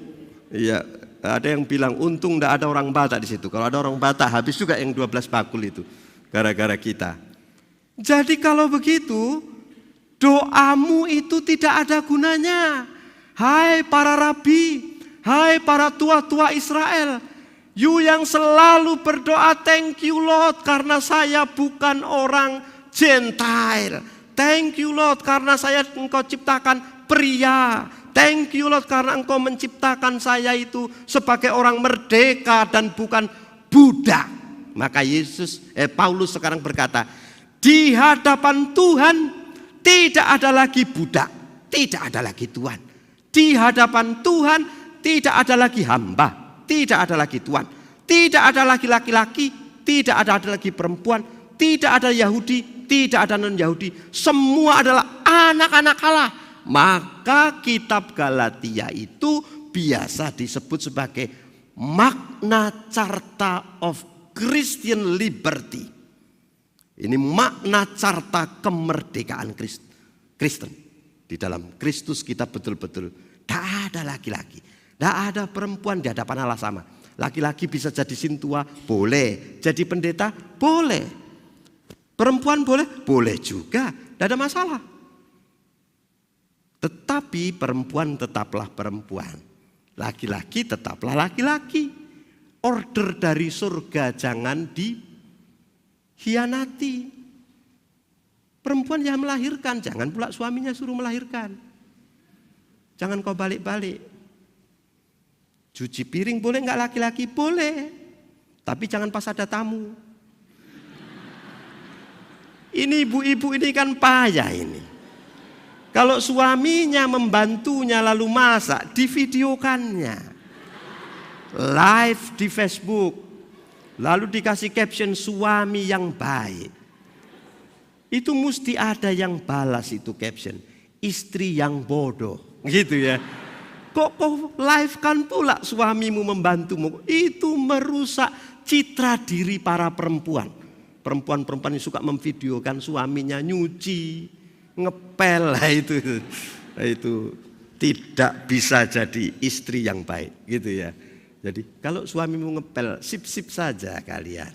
Iya, ada yang bilang, "Untung tidak ada orang Batak di situ. Kalau ada orang Batak, habis juga yang dua belas bakul itu. Gara-gara kita." Jadi kalau begitu, doamu itu tidak ada gunanya. Hai para rabi, hai para tua-tua Israel, you yang selalu berdoa, "Thank you Lord karena saya bukan orang Gentile. Thank you Lord karena saya engkau ciptakan pria. Thank you Lord karena engkau menciptakan saya itu sebagai orang merdeka dan bukan budak." Maka Yesus, eh, Paulus sekarang berkata, "Di hadapan Tuhan tidak ada lagi budak, tidak ada lagi tuan. Di hadapan Tuhan tidak ada lagi hamba, tidak ada lagi tuan. Tidak ada lagi laki-laki, tidak ada, ada lagi perempuan, tidak ada Yahudi, tidak ada non-Yahudi. Semua adalah anak-anak Allah." Maka kitab Galatia itu biasa disebut sebagai Magna Carta of Christian Liberty. Ini makna carta kemerdekaan Kris- Kristen. Di dalam Kristus kita betul-betul tidak ada laki-laki, tidak ada perempuan di hadapan Allah sama. Laki-laki bisa jadi sintua, boleh. Jadi pendeta, boleh. Perempuan boleh, boleh juga. Tidak ada masalah. Tetapi perempuan tetaplah perempuan. Laki-laki tetaplah laki-laki. Order dari surga jangan dikhianati. Perempuan yang melahirkan, jangan pula suaminya suruh melahirkan. Jangan kau balik-balik. Cuci piring boleh nggak laki-laki? Boleh. Tapi jangan pas ada tamu. Ini ibu-ibu ini kan payah ini. Kalau suaminya membantunya lalu masak, divideokannya. Live di Facebook. Lalu dikasih caption, "Suami yang baik." Itu mesti ada yang balas itu caption. "Istri yang bodoh." Gitu ya. Kok kau live-kan pula suamimu membantumu? Itu merusak citra diri para perempuan. Perempuan-perempuan yang suka memvideokan suaminya nyuci, ngepel, itu, itu tidak bisa jadi istri yang baik, gitu ya. Jadi kalau suamimu ngepel, sip-sip saja kalian.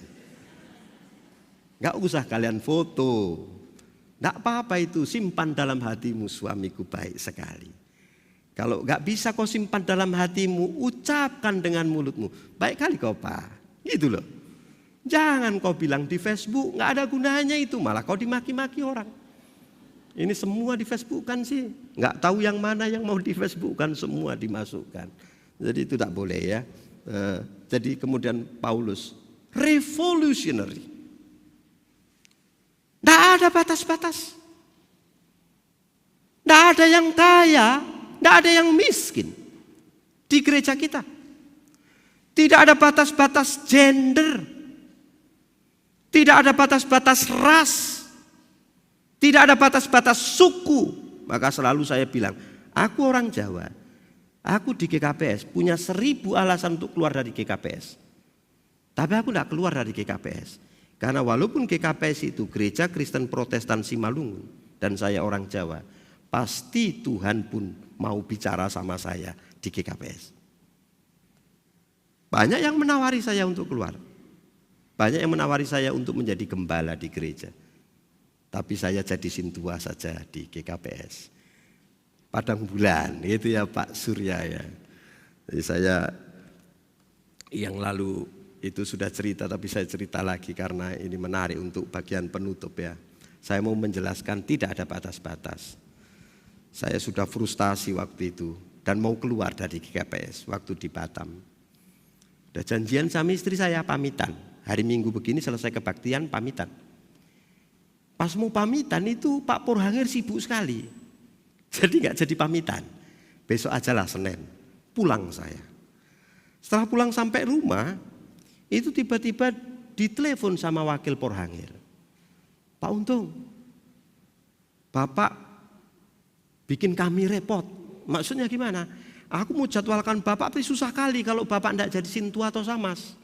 Nggak usah kalian foto. Nggak apa-apa itu, simpan dalam hatimu, "Suamiku baik sekali." Kalau nggak bisa kau simpan dalam hatimu, ucapkan dengan mulutmu, "Baik kali kau, Pak." Gitu loh. Jangan kau bilang di Facebook, nggak ada gunanya itu, malah kau dimaki-maki orang. Ini semua di Facebook kan sih, nggak tahu yang mana yang mau di Facebook kan, semua dimasukkan. Jadi itu tidak boleh ya. Eh, jadi kemudian Paulus revolutionary. Tidak ada batas-batas. Tidak ada yang kaya, tidak ada yang miskin di gereja kita. Tidak ada batas-batas gender. Tidak ada batas-batas ras. Tidak ada batas-batas suku. Maka selalu saya bilang, "Aku orang Jawa. Aku di G K P S punya seribu alasan untuk keluar dari G K P S. Tapi aku tidak keluar dari G K P S." Karena walaupun G K P S itu Gereja Kristen Protestan Simalungun dan saya orang Jawa, pasti Tuhan pun mau bicara sama saya di G K P S. Banyak yang menawari saya untuk keluar. Banyak yang menawari saya untuk menjadi gembala di gereja. Tapi saya jadi sintua saja di G K P S. Padang Bulan, gitu ya Pak Surya ya. Jadi saya yang lalu itu sudah cerita, tapi saya cerita lagi karena ini menarik untuk bagian penutup ya. Saya mau menjelaskan tidak ada batas-batas. Saya sudah frustasi waktu itu dan mau keluar dari G K P S waktu di Batam. Janjian sama istri saya pamitan. Hari Minggu begini selesai kebaktian, pamitan. Pas mau pamitan itu Pak Porhangir sibuk sekali. Jadi nggak jadi pamitan. Besok ajalah Senin. Pulang saya. Setelah pulang sampai rumah, itu tiba-tiba ditelepon sama wakil Porhangir. "Pak Untung, Bapak bikin kami repot." "Maksudnya gimana?" "Aku mau jadwalkan Bapak, tapi susah kali kalau Bapak ndak jadi sintua atau samas.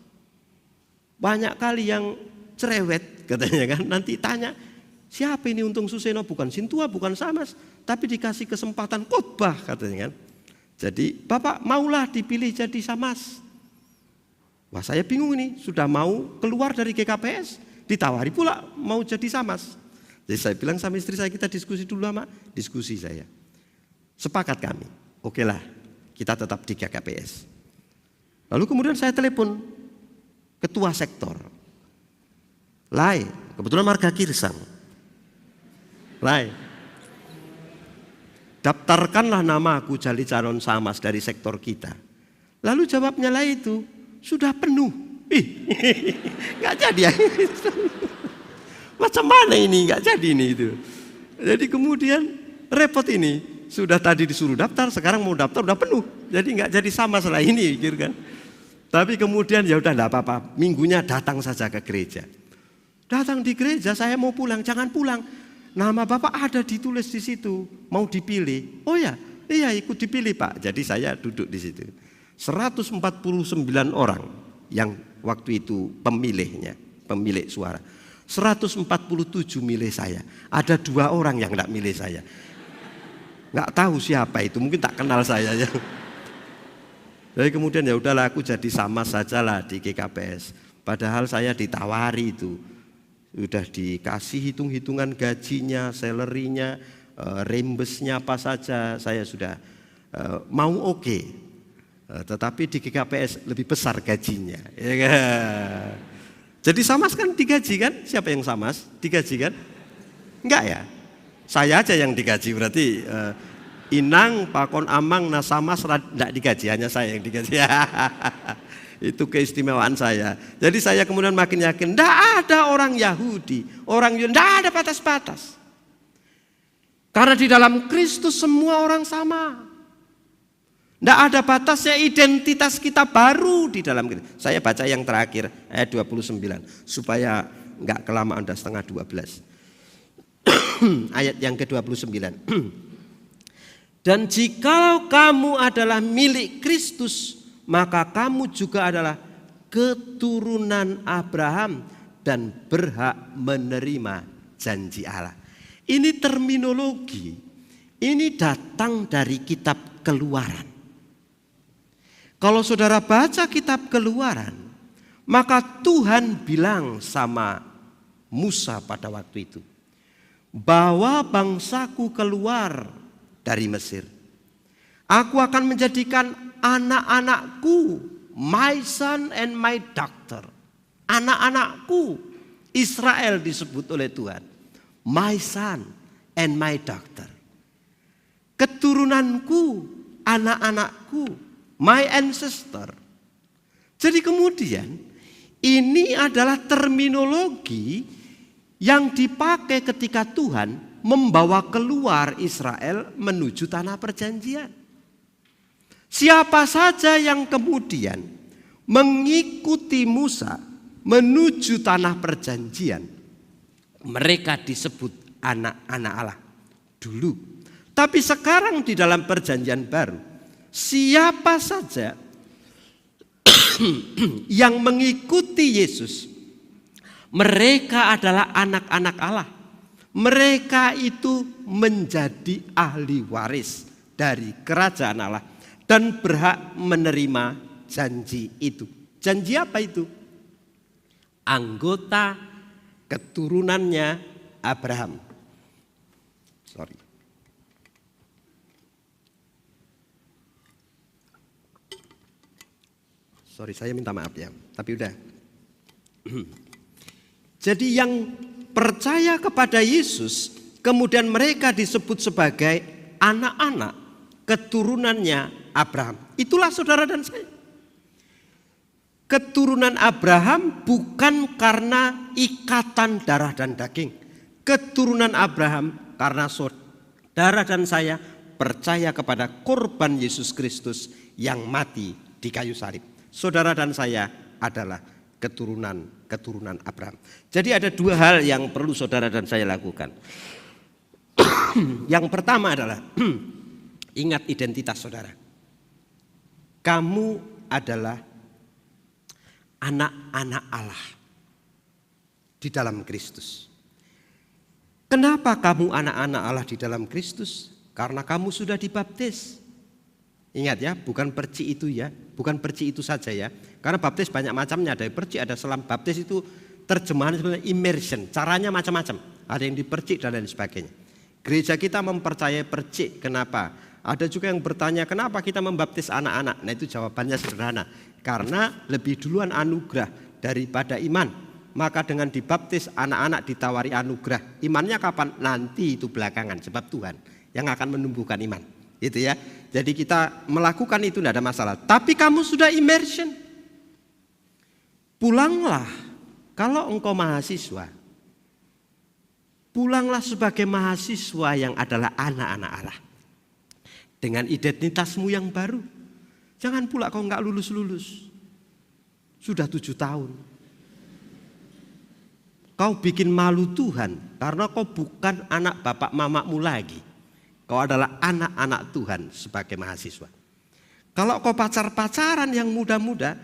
Banyak kali yang cerewet," katanya kan. "Nanti tanya, siapa ini Untung Suseno? Bukan sintua, bukan samas, tapi dikasih kesempatan khotbah," katanya kan. "Jadi Bapak maulah dipilih jadi samas." Wah, saya bingung ini, sudah mau keluar dari G K P S, ditawari pula mau jadi samas. Jadi saya bilang sama istri saya, "Kita diskusi dulu, Mak." Diskusi saya. Sepakat kami, "Okelah, kita tetap di G K P S." Lalu kemudian saya telepon ketua sektor. "Lai, kebetulan marga Kirsang. Lai, daftarkanlah nama aku jadi calon samas dari sektor kita." Lalu jawabnya Lai itu, "Sudah penuh." Ih, nggak jadi ya. Macam mana ini, nggak jadi ini itu. Jadi kemudian repot ini. Sudah tadi disuruh daftar, sekarang mau daftar udah penuh. Jadi nggak jadi samas lah ini, gitu kan. Tapi kemudian ya udah, nggak apa-apa. Minggunya datang saja ke gereja. Datang di gereja, saya mau pulang, "Jangan pulang. Nama Bapak ada ditulis di situ, mau dipilih." "Oh ya, iya, ikut dipilih, Pak." Jadi saya duduk di situ. Seratus empat puluh sembilan orang yang waktu itu pemilihnya, pemilik suara. Seratus empat puluh tujuh milih saya. Ada dua orang yang nggak milih saya. Nggak tahu siapa itu, mungkin tak kenal saya ya. Jadi kemudian ya udahlah, aku jadi samas sajalah di G K P S. Padahal saya ditawari itu. Sudah dikasih hitung-hitungan gajinya, salary-nya, eh, rembesnya apa saja, saya sudah, eh, mau oke. Eh, tetapi di G K P S lebih besar gajinya, ya kan? Jadi samas kan digaji kan? Siapa yang samas? Digaji kan? Enggak ya? Saya aja yang digaji, berarti, eh, inang, pakon, amang, nah, samas ra-, ndak digaji, hanya saya yang digaji. Itu keistimewaan saya. Jadi saya kemudian makin yakin, ndak ada orang Yahudi, orang Yunani, ndak ada batas-batas. Karena di dalam Kristus semua orang sama. Ndak ada batasnya, identitas kita baru di dalam Kristus. Saya baca yang terakhir, ayat dua puluh sembilan, supaya nggak kelamaan, udah setengah dua belas. Ayat yang kedua puluh sembilan. "Dan jikalau kamu adalah milik Kristus, maka kamu juga adalah keturunan Abraham dan berhak menerima janji Allah." Ini terminologi, ini datang dari kitab Keluaran. Kalau saudara baca kitab Keluaran, maka Tuhan bilang sama Musa pada waktu itu, "Bawa bangsaku keluar dari Mesir. Aku akan menjadikan anak-anakku, my son and my daughter." Anak-anakku, Israel disebut oleh Tuhan. My son and my daughter. Keturunanku, anak-anakku, my ancestor. Jadi kemudian ini adalah terminologi yang dipakai ketika Tuhan membawa keluar Israel menuju tanah perjanjian. Siapa saja yang kemudian mengikuti Musa menuju tanah perjanjian, mereka disebut anak-anak Allah dulu. Tapi sekarang di dalam perjanjian baru, siapa saja yang mengikuti Yesus, mereka adalah anak-anak Allah. Mereka itu menjadi ahli waris dari kerajaan Allah dan berhak menerima janji itu. Janji apa itu? Anggota keturunannya Abraham. Sorry. Sorry, saya minta maaf ya. Tapi udah. Jadi yang percaya kepada Yesus, kemudian mereka disebut sebagai anak-anak keturunannya Abraham. Itulah saudara dan saya. Keturunan Abraham bukan karena ikatan darah dan daging. Keturunan Abraham karena saudara dan saya percaya kepada korban Yesus Kristus yang mati di kayu salib. Saudara dan saya adalah keturunan-keturunan Abraham. Jadi ada dua hal yang perlu saudara dan saya lakukan. Yang pertama adalah ingat identitas saudara. Kamu adalah anak-anak Allah di dalam Kristus. Kenapa kamu anak-anak Allah di dalam Kristus? Karena kamu sudah dibaptis. Ingat ya, bukan perci itu ya, bukan perci itu saja ya. Karena baptis banyak macamnya, ada perci, ada selam. Baptis itu terjemahannya sebenarnya immersion, caranya macam-macam. Ada yang dipercik dan lain sebagainya. Gereja kita mempercayai percik. Kenapa? Ada juga yang bertanya, kenapa kita membaptis anak-anak? Nah, itu jawabannya sederhana. Karena lebih duluan anugerah daripada iman. Maka dengan dibaptis, anak-anak ditawari anugerah. Imannya kapan? Nanti, itu belakangan, sebab Tuhan yang akan menumbuhkan iman. Gitu ya. Jadi kita melakukan itu tidak ada masalah. Tapi kamu sudah immersion. Pulanglah, kalau engkau mahasiswa, pulanglah sebagai mahasiswa yang adalah anak-anak Allah. Dengan identitasmu yang baru. Jangan pula kau nggak lulus-lulus. Sudah tujuh tahun. Kau bikin malu Tuhan karena kau bukan anak bapak mamamu lagi. Kau adalah anak-anak Tuhan sebagai mahasiswa. Kalau kau pacar-pacaran yang muda-muda,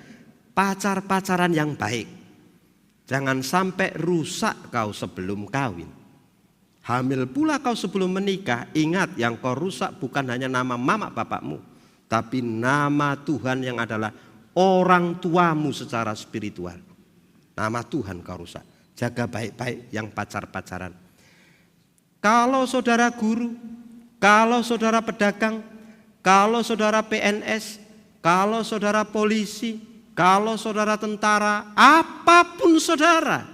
pacar-pacaran yang baik. Jangan sampai rusak kau sebelum kawin. Hamil pula kau sebelum menikah, ingat, yang kau rusak bukan hanya nama mama bapakmu, tapi nama Tuhan yang adalah orang tuamu secara spiritual. Nama Tuhan kau rusak. Jaga baik-baik yang pacar-pacaran. Kalau saudara guru, kalau saudara pedagang, kalau saudara P N S, kalau saudara polisi, kalau saudara tentara, apapun saudara,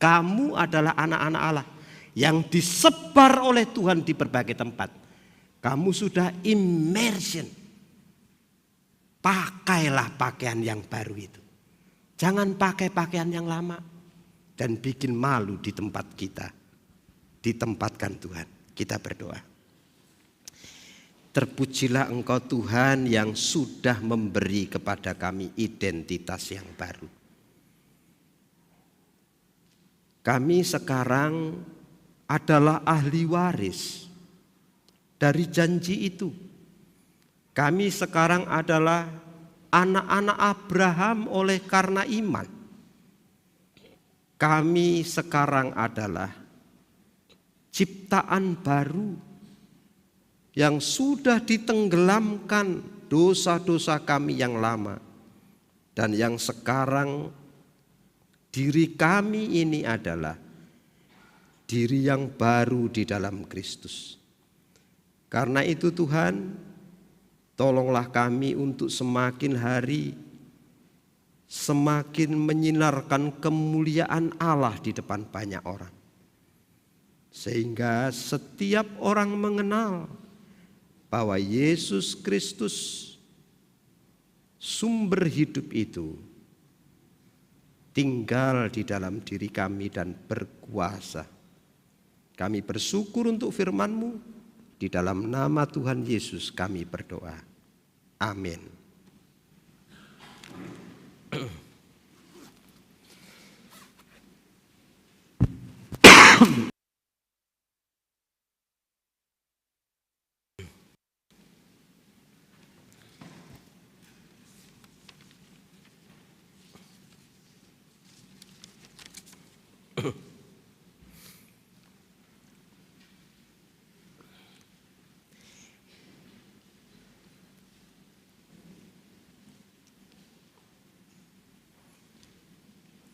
kamu adalah anak-anak Allah yang disebar oleh Tuhan di berbagai tempat. Kamu sudah immersion. Pakailah pakaian yang baru itu. Jangan pakai pakaian yang lama dan bikin malu di tempat kita ditempatkan Tuhan. Kita berdoa. Terpujilah Engkau Tuhan yang sudah memberi kepada kami identitas yang baru. Kami sekarang adalah ahli waris dari janji itu. Kami sekarang adalah anak-anak Abraham oleh karena iman. Kami sekarang adalah ciptaan baru yang sudah ditenggelamkan dosa-dosa kami yang lama, dan yang sekarang diri kami ini adalah diri yang baru di dalam Kristus. Karena itu Tuhan, tolonglah kami untuk semakin hari semakin menyinarkan kemuliaan Allah di depan banyak orang. Sehingga setiap orang mengenal bahwa Yesus Kristus, sumber hidup itu, tinggal di dalam diri kami dan berkuasa. Kami bersyukur untuk firman-Mu. Di dalam nama Tuhan Yesus kami berdoa. Amin.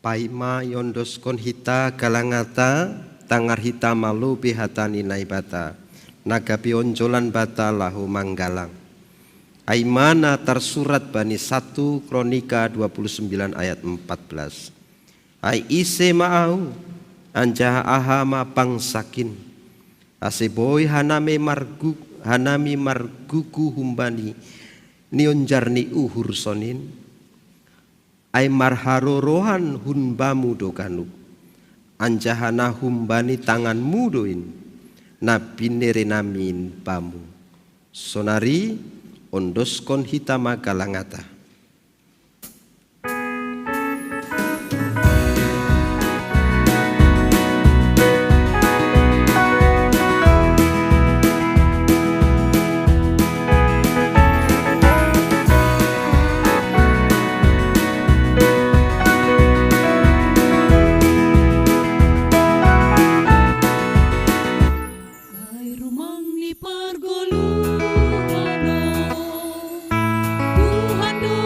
Paima yondoskon hita galangata, tangar hita malu bihatani naibata, nagapi onjolan bata lahu manggalang. Aimana tersurat bani satu Kronika dua puluh sembilan ayat empat belas. Ai ise ma au, anjaha aha ma pangsakin. Ase boi haname margu, hanami margugu humbani, nionjarni uhur sonin. Ai marharoroan hun Bamu do ganup, anjaha na humbani tanganMu do in, na binerenamin Bamu. Sonari ondoskon hita ma galangata. Ai rumang ni pargoluhan on, Tuhan do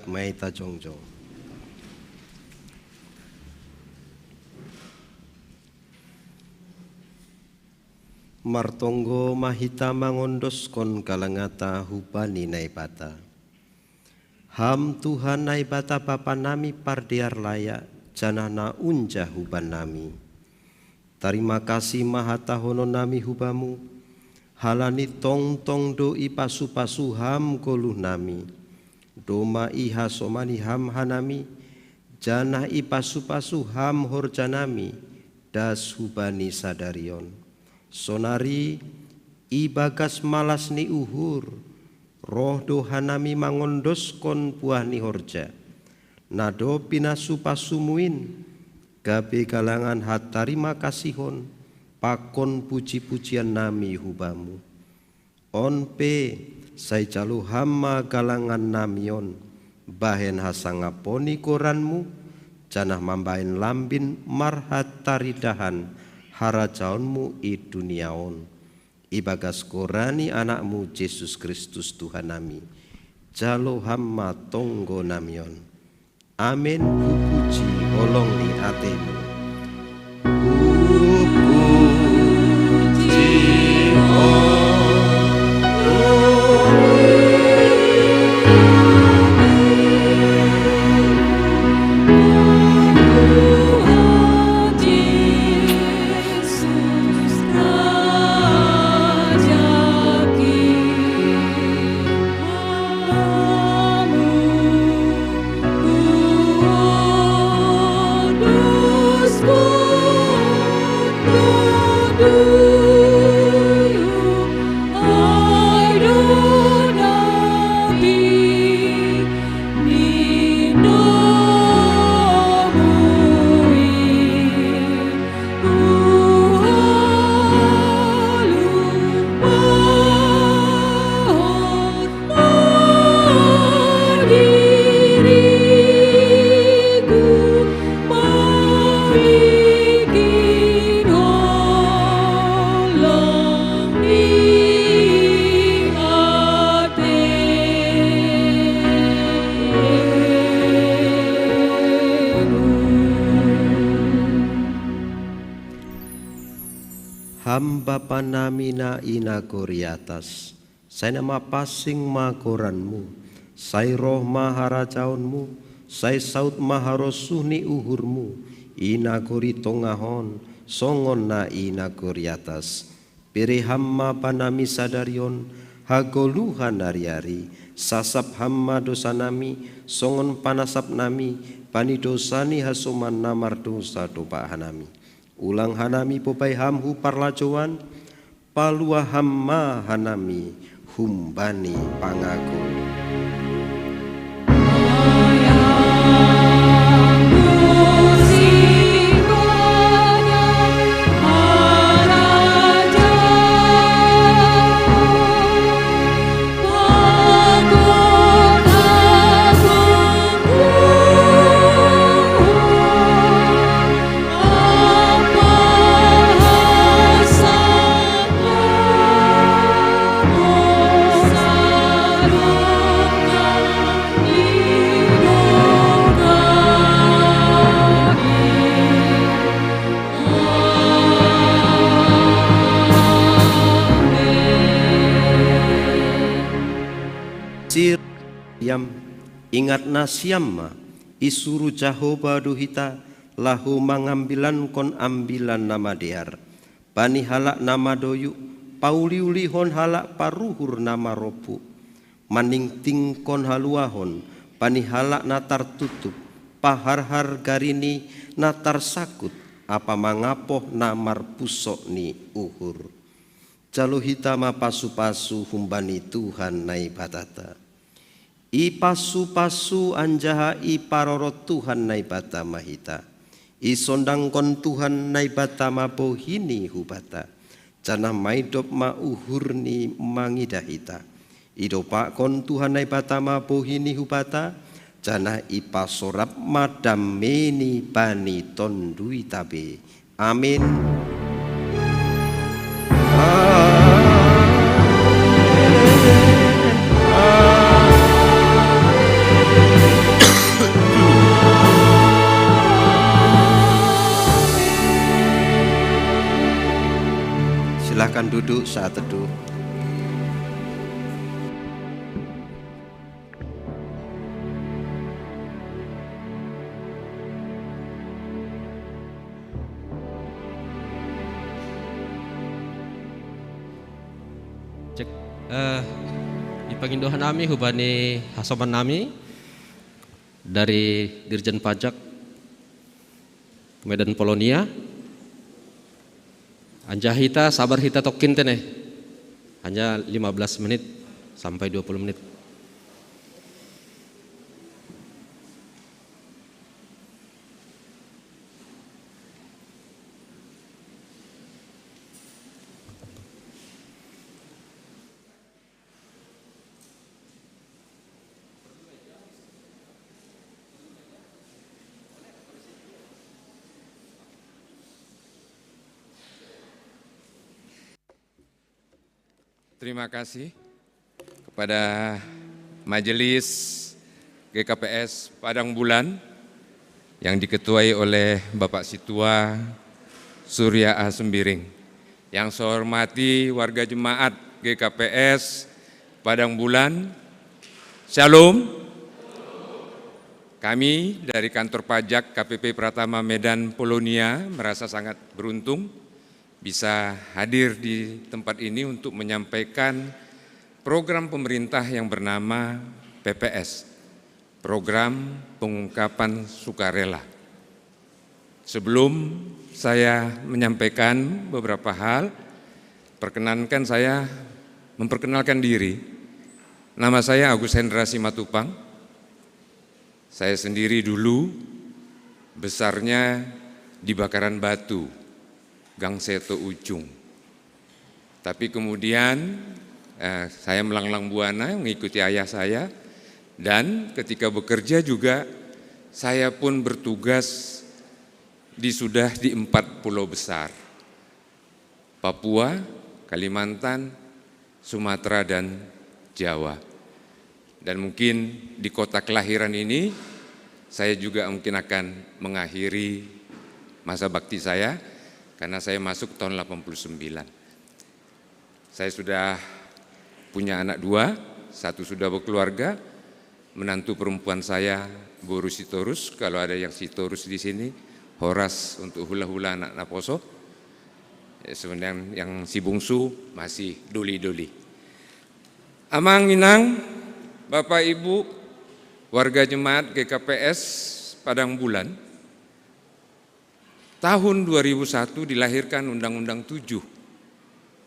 Mai ta jongjong. Martonggo ma hita mangondoskon galangata hubani Naibata. Ham Tuhan Naibata Bapa nami pardear layak, janah na unjah huban nami. Tarima kasih ma hatahonon nami hu Bamu, halani tongtong do ipasu-pasu Ham goluh nami. Domma ihasomani Ham hanami, janah ipasu-pasu Ham horja nami das hubani sadari on. Sonari, ibagas malas ni uhur, roh do hanami mangondoskon buah ni horja, na dob pinasu-pasumu in, gabe galangan hatarima kasihon pakon puji-pujian nami hu Bamu. On pe, sai jalo Ham ma galangan nami on, bahen hasangapon ni goran-Mu, janah mambahen lambin marhataridahan harajaon-Mu i dunia on. Ibagas goran ni Anak-Mu Jesus Kristus Tuhan nami, jalo Ham ma tonggo nami on. Amen. Hupuji holong ni atei-Mu. Hupuji holong ni atei-Mu. Ham Bapa nami na i nagori atas, sai na mapansing ma goran-Mu, sai roh ma harajaon-Mu, sai saut ma harosuh ni uhur-Mu, i nagori tongah on, songon na i nagori atas. Bere Ham ma banami sadari on hagoluhan ari-ari, sasap Ham ma dosa nami, songon panasap nami bani dosa ni hasoman na mardosa dompak hanami. Ulang hanami bobai Ham hu parlajouan, paluah Ham ma hanami humbani pangago. Sir, diam, ingat nasiam ma, isuru Jahowa do hita, laho mangambilankon ambilan na madear. Bani halak na madoyuk, pauli-ulihon halak paruhur na marombuk, maningtingkon haluahon bani halak na tartutup, paharhar garini na tarsangkut, ampa mangapoh na marpunsok ni uhur. Jalo hita ma pasu-pasu humbani Tuhan Naibatata. Ipasu-pasu anjaha iparorot Tuhan Naibata ma hita. Isondangkon Tuhan Naibata ma bohi-Ni hubanta, janah maidop ma uhur-Ni mangidah hita. Idompakkon Tuhan Naibata ma bohi-Ni hubanta, janah ipasorap ma damei-Ni bani tonduita be. Amen. Amen. Amen. Silahkan duduk saat teduh. Cek. Eh, ipangindohan nami hubani hasoman nami dari Dirjen Pajak Medan Polonia. Anja hita, sabar hita tokkin te ne. Hanya lima belas menit sampai dua puluh menit. Terima kasih kepada Majelis G K P S Padang Bulan yang diketuai oleh Bapak Situa Surya A Sembiring. Yang saya hormati warga jemaat G K P S Padang Bulan, Shalom. Kami dari Kantor Pajak K P P Pratama Medan Polonia merasa sangat beruntung bisa hadir di tempat ini untuk menyampaikan program pemerintah yang bernama P P S, Program Pengungkapan Sukarela. Sebelum saya menyampaikan beberapa hal, perkenankan saya memperkenalkan diri. Nama saya Agus Hendra Simatupang. Saya sendiri dulu besarnya di Bakaran Batu, Gang Seto Ujung. Tapi kemudian eh, saya melanglang buana mengikuti ayah saya, dan ketika bekerja juga saya pun bertugas di sudah di empat pulau besar. Papua, Kalimantan, Sumatera, dan Jawa. Dan mungkin di kota kelahiran ini saya juga mungkin akan mengakhiri masa bakti saya karena saya masuk tahun delapan puluh sembilan. Saya sudah punya anak dua, satu sudah berkeluarga, menantu perempuan saya Boru Sitorus, kalau ada yang Sitorus di sini, Horas untuk hula-hula anak Naposo. Ya, sebenarnya yang si bungsu masih duli-duli. Amang, Inang, Bapak, Ibu, warga jemaat G K P S Padang Bulan, tahun dua ribu satu dilahirkan Undang-Undang tujuh,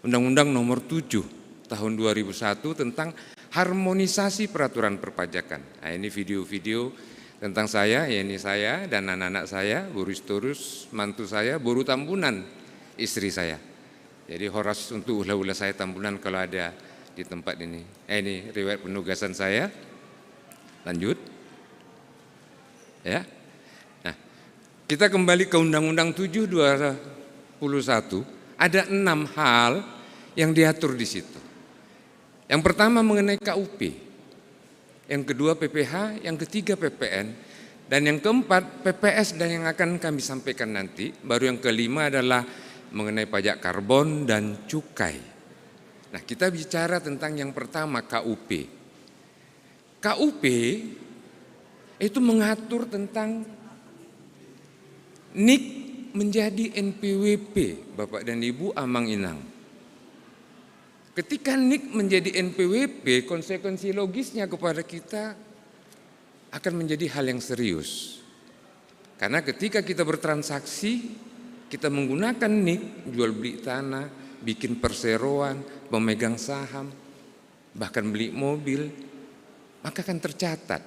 Undang-Undang Nomor tujuh tahun dua ribu satu tentang harmonisasi peraturan perpajakan. Nah, ini video-video tentang saya, ya, ini saya dan anak-anak saya, Boru Sitorus, mantu saya, Boru Tambunan, istri saya. Jadi horas untuk hula-hula saya Tambunan kalau ada di tempat ini. Eh, ini riwayat penugasan saya. Lanjut. Ya. Nah, kita kembali ke Undang-Undang tujuh dua puluh satu, ada enam hal yang diatur di situ. Yang pertama mengenai K U P, yang kedua P P H, yang ketiga P P N, dan yang keempat P P S dan yang akan kami sampaikan nanti. Baru yang kelima adalah mengenai pajak karbon dan cukai. Nah, kita bicara tentang yang pertama, K U P. K U P itu mengatur tentang nik menjadi N P W P, Bapak dan Ibu, Amang, Inang. Ketika nik menjadi N P W P, konsekuensi logisnya kepada kita akan menjadi hal yang serius. Karena ketika kita bertransaksi, kita menggunakan nik, jual beli tanah, bikin perseroan, pemegang saham, bahkan beli mobil, maka akan tercatat.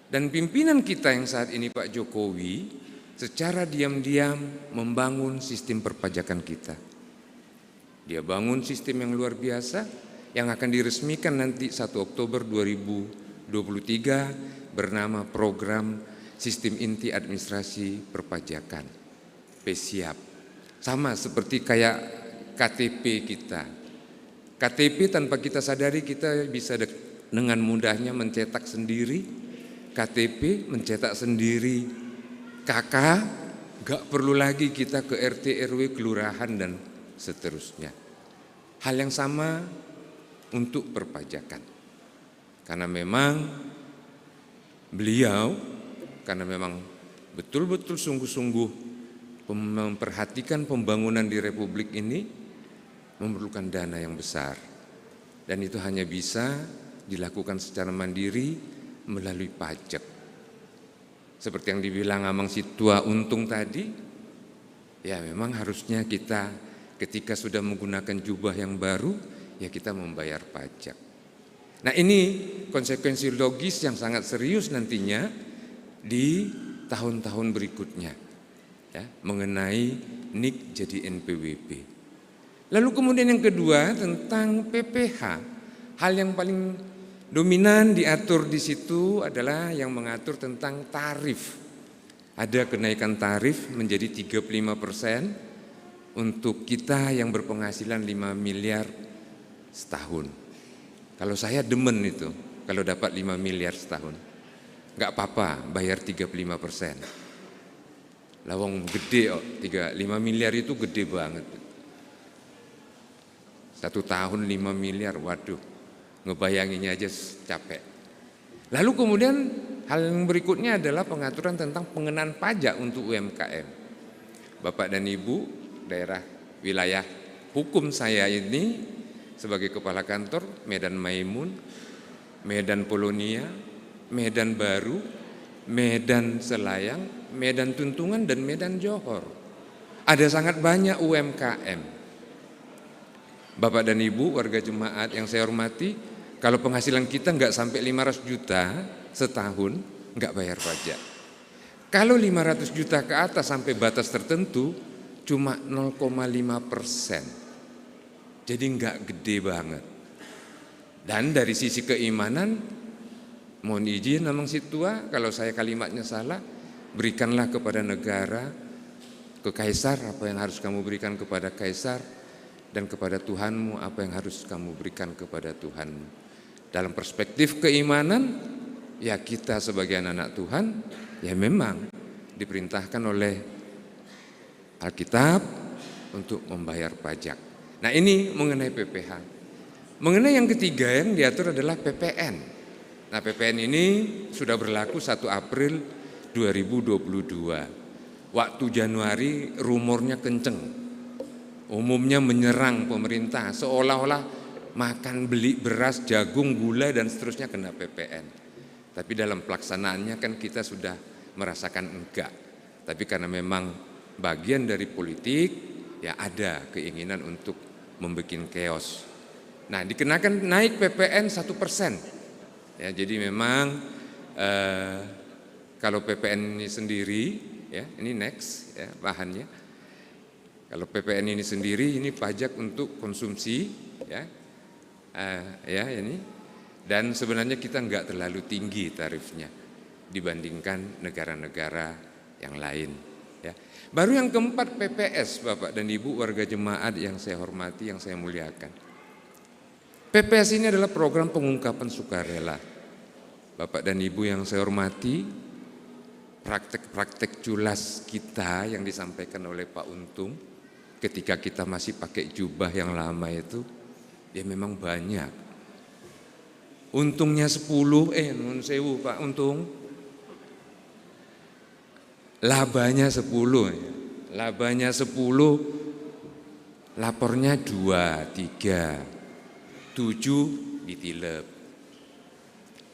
Dan pimpinan kita yang saat ini, Pak Jokowi, secara diam-diam membangun sistem perpajakan kita. Dia bangun sistem yang luar biasa yang akan diresmikan nanti satu Oktober dua ribu dua puluh tiga, bernama Program Sistem Inti Administrasi Perpajakan, P S I A P. Sama seperti kayak K T P kita. K T P tanpa kita sadari kita bisa de-, dengan mudahnya mencetak sendiri K T P, mencetak sendiri K K, nggak perlu lagi kita ke R T, R W, kelurahan, dan seterusnya. Hal yang sama untuk perpajakan. Karena memang beliau, karena memang betul-betul sungguh-sungguh memperhatikan pembangunan di Republik ini, memerlukan dana yang besar. Dan itu hanya bisa dilakukan secara mandiri melalui pajak. Seperti yang dibilang Amang Situa Untung tadi, ya memang harusnya kita ketika sudah menggunakan jubah yang baru, ya kita membayar pajak. Nah, ini konsekuensi logis yang sangat serius nantinya di tahun-tahun berikutnya, ya, mengenai nik jadi N P W P. Lalu kemudian yang kedua tentang P P H. Hal yang paling dominan diatur di situ adalah yang mengatur tentang tarif. Ada kenaikan tarif menjadi tiga puluh lima persen untuk kita yang berpenghasilan lima miliar setahun. Kalau saya demen itu, kalau dapat lima miliar setahun. Nggak apa-apa bayar tiga puluh lima persen. Lawang gede kok, tiga, lima miliar itu gede banget. Satu tahun lima miliar, waduh, ngebayanginnya aja capek. Lalu kemudian hal yang berikutnya adalah pengaturan tentang pengenaan pajak untuk U M K M. Bapak dan Ibu, daerah wilayah hukum saya ini sebagai kepala kantor Medan Maimun, Medan Polonia, Medan Baru, Medan Selayang, Medan Tuntungan, dan Medan Johor. Ada sangat banyak U M K M. Bapak dan Ibu, warga jemaat yang saya hormati, kalau penghasilan kita nggak sampai lima ratus juta setahun, nggak bayar pajak. Kalau lima ratus juta ke atas sampai batas tertentu, cuma nol koma lima persen. Jadi nggak gede banget. Dan dari sisi keimanan, mohon izin Amang Situa, kalau saya kalimatnya salah, berikanlah kepada negara, ke kaisar apa yang harus kamu berikan kepada kaisar, dan kepada Tuhanmu apa yang harus kamu berikan kepada Tuhanmu. Dalam perspektif keimanan, ya kita sebagai anak-anak Tuhan, ya memang diperintahkan oleh Alkitab untuk membayar pajak. Nah, ini mengenai P P H. Mengenai yang ketiga yang diatur adalah P P N. Nah, P P N ini sudah berlaku satu April dua ribu dua puluh dua. Waktu Januari rumornya kenceng. Umumnya menyerang pemerintah, seolah-olah makan beli beras, jagung, gula, dan seterusnya kena P P N. Tapi dalam pelaksanaannya kan kita sudah merasakan enggak. Tapi karena memang bagian dari politik, ya ada keinginan untuk membuat chaos. Nah, dikenakan naik P P N satu persen. Ya, jadi memang, eh, kalau P P N ini sendiri, ya, ini next, ya, bahannya. Kalau P P N ini sendiri, ini pajak untuk konsumsi, ya. Eh, ya, ini. Dan sebenarnya kita nggak terlalu tinggi tarifnya dibandingkan negara-negara yang lain, ya. Baru yang keempat, P P S, Bapak dan Ibu, warga jemaat yang saya hormati, yang saya muliakan. P P S ini adalah program pengungkapan sukarela. Bapak dan Ibu yang saya hormati, praktek-praktek culas kita yang disampaikan oleh Pak Untung ketika kita masih pakai jubah yang lama itu, ya memang banyak. Untungnya sepuluh, eh, nun sewu, Pak Untung. Labanya sepuluh, ya. Labanya sepuluh, lapornya dua, tiga, tujuh ditilep.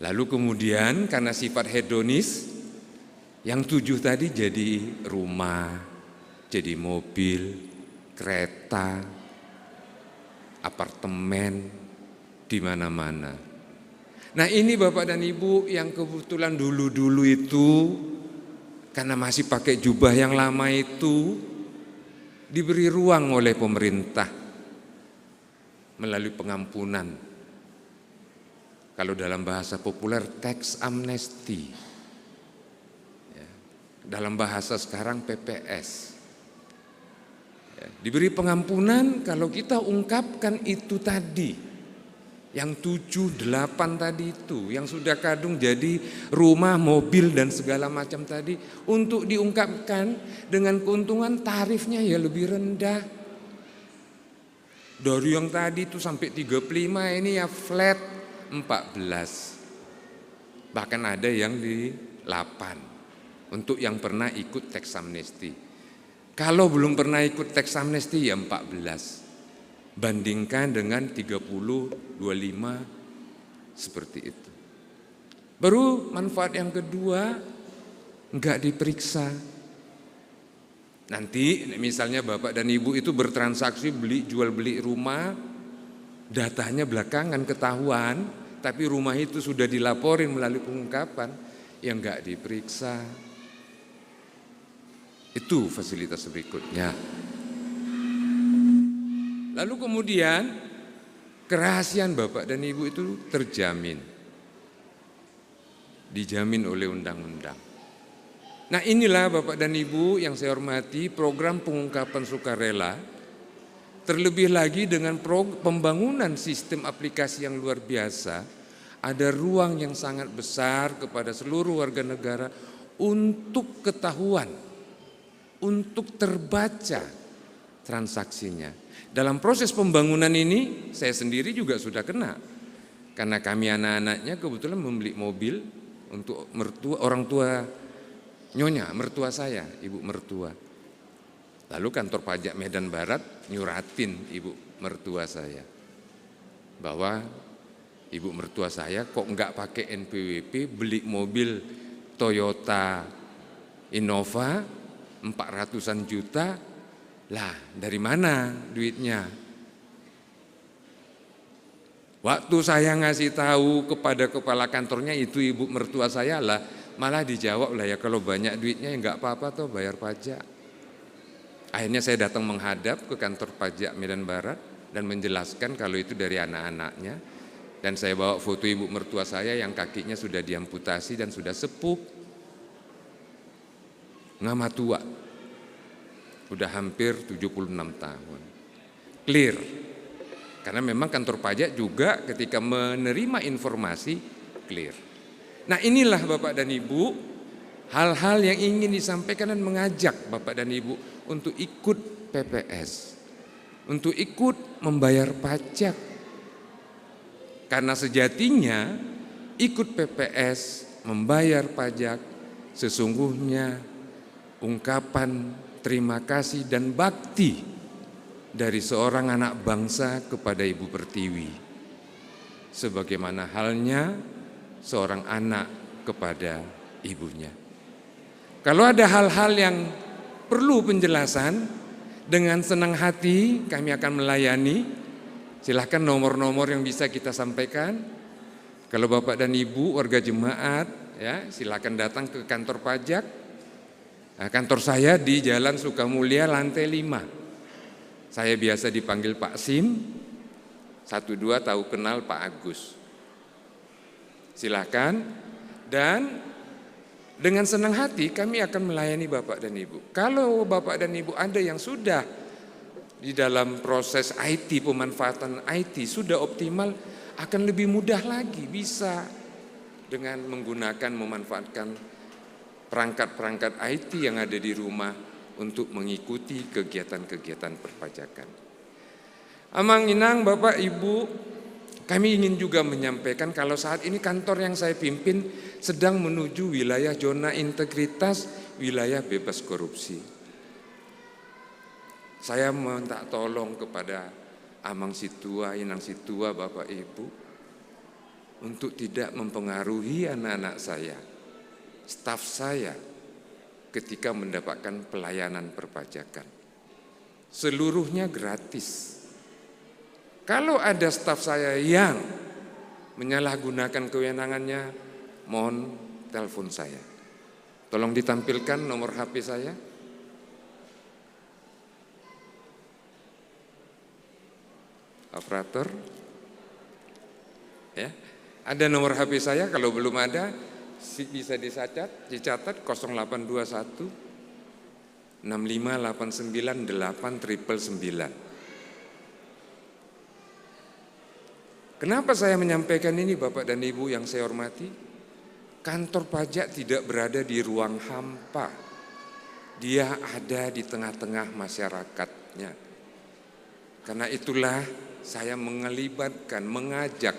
Lalu kemudian karena sifat hedonis, yang tujuh tadi jadi rumah, jadi mobil, kereta, apartemen, di mana-mana. Nah, ini Bapak dan Ibu yang kebetulan dulu-dulu itu, karena masih pakai jubah yang lama itu, diberi ruang oleh pemerintah melalui pengampunan. Kalau dalam bahasa populer, tax amnesty. Ya. Dalam bahasa sekarang, P P S. Ya, diberi pengampunan kalau kita ungkapkan itu tadi. Yang tujuh, delapan tadi itu, yang sudah kadung jadi rumah, mobil, dan segala macam tadi, untuk diungkapkan dengan keuntungan tarifnya ya lebih rendah. Dari yang tadi itu sampai tiga puluh lima, ini ya flat empat belas. Bahkan ada yang di delapan. Untuk yang pernah ikut tax amnesty. Kalau belum pernah ikut tax amnesty ya empat belas. Bandingkan dengan tiga puluh, dua puluh lima, seperti itu. Baru manfaat yang kedua, nggak diperiksa. Nanti misalnya Bapak dan Ibu itu bertransaksi beli jual beli rumah, datanya belakangan ketahuan, tapi rumah itu sudah dilaporin melalui pengungkapan, yang nggak diperiksa. Itu fasilitas berikutnya. Lalu kemudian kerahasiaan Bapak dan Ibu itu terjamin. Dijamin oleh undang-undang. Nah, inilah Bapak dan Ibu yang saya hormati, program pengungkapan sukarela, terlebih lagi dengan pro-, pembangunan sistem aplikasi yang luar biasa, ada ruang yang sangat besar kepada seluruh warga negara untuk ketahuan, untuk terbaca transaksinya. Dalam proses pembangunan ini, saya sendiri juga sudah kena. Karena kami anak-anaknya kebetulan membeli mobil untuk mertua, orang tua nyonya, mertua saya, ibu mertua. Lalu kantor pajak Medan Barat nyuratin ibu mertua saya bahwa ibu mertua saya kok nggak pakai N P W P, beli mobil Toyota Innova empat ratusan juta. Lah, dari mana duitnya? Waktu saya ngasih tahu kepada kepala kantornya itu ibu mertua saya, lah, malah dijawab, "Lah ya, kalau banyak duitnya ya nggak apa-apa toh, bayar pajak." Akhirnya saya datang menghadap ke kantor pajak Medan Barat dan menjelaskan kalau itu dari anak-anaknya. Dan saya bawa foto ibu mertua saya yang kakinya sudah diamputasi dan sudah sepuh. Ngama tua. Udah hampir tujuh puluh enam tahun. Clear. Karena memang kantor pajak juga ketika menerima informasi, clear. Nah, inilah Bapak dan Ibu, hal-hal yang ingin disampaikan dan mengajak Bapak dan Ibu untuk ikut P P S, untuk ikut membayar pajak. Karena sejatinya ikut P P S, membayar pajak, sesungguhnya ungkapan terima kasih dan bakti dari seorang anak bangsa kepada Ibu Pertiwi, sebagaimana halnya seorang anak kepada ibunya. Kalau ada hal-hal yang perlu penjelasan, dengan senang hati kami akan melayani. Silahkan nomor-nomor yang bisa kita sampaikan. Kalau Bapak dan Ibu warga jemaat, ya, silahkan datang ke kantor pajak. Nah, kantor saya di Jalan Sukamulya, lantai lima. Saya biasa dipanggil Pak Sim, satu dua tahu kenal Pak Agus. Silahkan, dan dengan senang hati kami akan melayani Bapak dan Ibu. Kalau Bapak dan Ibu ada yang sudah di dalam proses I T, pemanfaatan I T sudah optimal, akan lebih mudah lagi bisa dengan menggunakan, memanfaatkan perangkat-perangkat I T yang ada di rumah untuk mengikuti kegiatan-kegiatan perpajakan. Amang, Inang, Bapak, Ibu, kami ingin juga menyampaikan kalau saat ini kantor yang saya pimpin sedang menuju wilayah zona integritas, wilayah bebas korupsi. Saya minta tolong kepada Amang Situa, Inang Situa, Bapak, Ibu, untuk tidak mempengaruhi anak-anak saya, staf saya, ketika mendapatkan pelayanan perpajakan. Seluruhnya gratis. Kalau ada staf saya yang menyalahgunakan kewenangannya, mohon telepon saya. Tolong ditampilkan nomor H P saya. Operator. Ya. Ada nomor H P saya, kalau belum ada, si-, bisa dicatat, dicatat kosong delapan dua satu, enam lima delapan sembilan, delapan triple sembilan. Kenapa saya menyampaikan ini, Bapak dan Ibu yang saya hormati? Kantor pajak tidak berada di ruang hampa. Dia ada di tengah-tengah masyarakatnya. Karena itulah saya mengelibatkan, mengajak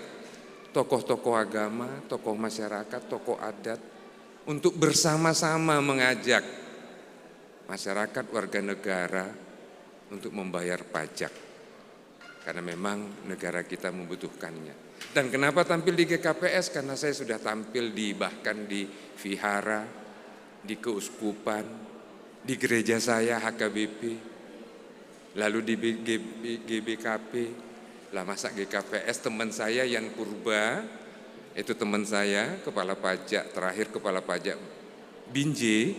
tokoh-tokoh agama, tokoh masyarakat, tokoh adat untuk bersama-sama mengajak masyarakat, warga negara untuk membayar pajak. Karena memang negara kita membutuhkannya. Dan kenapa tampil di G K P S? Karena saya sudah tampil di, bahkan di vihara, di keuskupan, di gereja saya H K B P, lalu di B G B, G B K P. Lah, masa G K P S, teman saya Yan Purba, itu teman saya, kepala pajak, terakhir kepala pajak Binjai,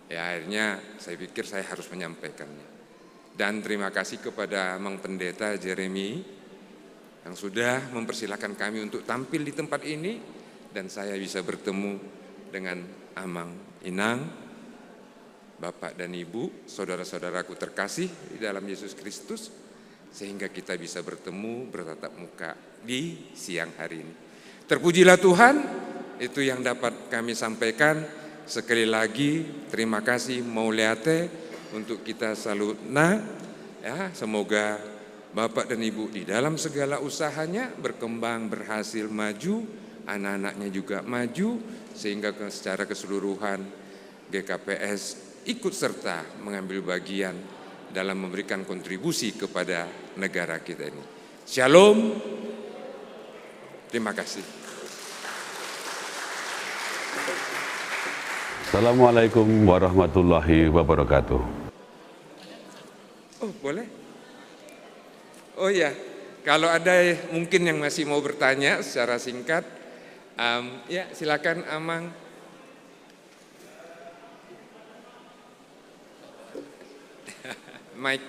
ya akhirnya saya pikir saya harus menyampaikannya. Dan terima kasih kepada Mang Pendeta Jeremy yang sudah mempersilahkan kami untuk tampil di tempat ini dan saya bisa bertemu dengan Amang, Inang, Bapak dan Ibu, saudara-saudaraku terkasih di dalam Yesus Kristus, sehingga kita bisa bertemu bertatap muka di siang hari ini. Terpujilah Tuhan, itu yang dapat kami sampaikan. Sekali lagi, terima kasih, Mauleate, untuk kita saluhutna. Ya, semoga Bapak dan Ibu di dalam segala usahanya berkembang, berhasil, maju, anak-anaknya juga maju, sehingga ke-, secara keseluruhan G K P S ikut serta mengambil bagian dalam memberikan kontribusi kepada negara kita ini. Shalom. Terima kasih. Assalamualaikum warahmatullahi wabarakatuh. Oh, boleh? Oh ya, kalau ada mungkin yang masih mau bertanya secara singkat, um, ya silakan, Amang. Mike.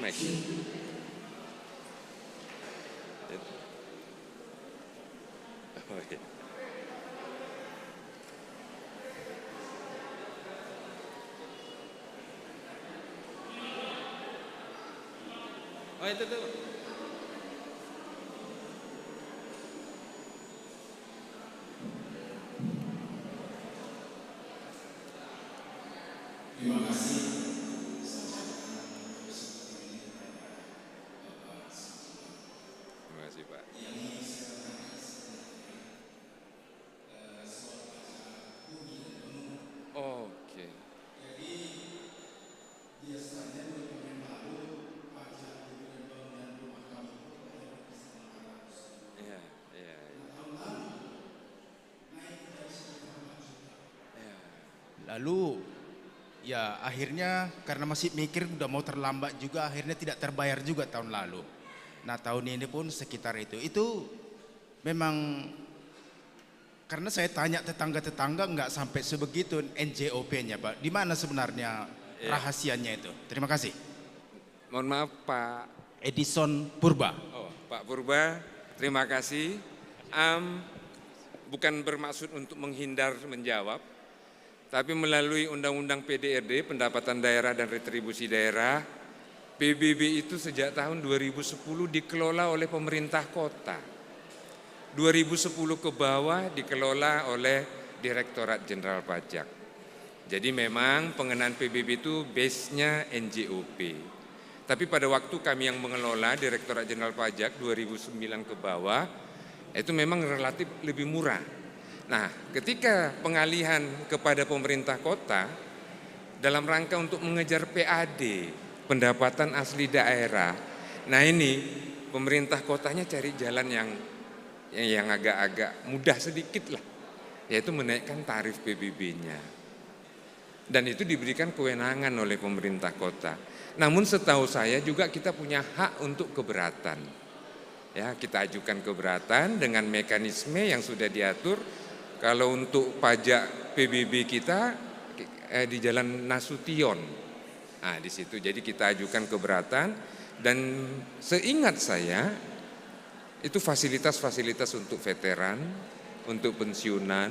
Mike. Oh, iya. Oh, itu tuh. Terima kasih. Terima kasih, Pak. Oke. Iya, iya, iya. Iya. Lalu ya akhirnya karena masih mikir udah mau terlambat juga, akhirnya tidak terbayar juga tahun lalu. Nah, tahun ini pun sekitar itu. Itu memang karena saya tanya tetangga-tetangga nggak sampai sebegitu N J O P-nya, Pak. Di mana sebenarnya Iya. rahasianya itu? Terima kasih. Mohon maaf, Pak. Edison Purba. Oh, Pak Purba, terima kasih. Am, bukan bermaksud untuk menghindar menjawab, tapi melalui Undang-Undang P D R D, Pendapatan Daerah dan Retribusi Daerah, P B B itu sejak tahun dua ribu sepuluh dikelola oleh pemerintah kota. Dua ribu sepuluh ke bawah dikelola oleh Direktorat Jenderal Pajak. Jadi memang pengenaan P B B itu base-nya N J O P. Tapi pada waktu kami yang mengelola Direktorat Jenderal Pajak dua ribu sembilan ke bawah, itu memang relatif lebih murah. Nah, ketika pengalihan kepada pemerintah kota dalam rangka untuk mengejar P A D, pendapatan asli daerah. Nah, ini pemerintah kotanya cari jalan yang yang agak-agak mudah sedikit lah, yaitu menaikkan tarif P B B-nya. Dan itu diberikan kewenangan oleh pemerintah kota. Namun setahu saya juga kita punya hak untuk keberatan. Ya, kita ajukan keberatan dengan mekanisme yang sudah diatur. Kalau untuk pajak P B B kita eh, di Jalan Nasution. Nah, di situ. Jadi kita ajukan keberatan dan seingat saya itu fasilitas-fasilitas untuk veteran, untuk pensiunan,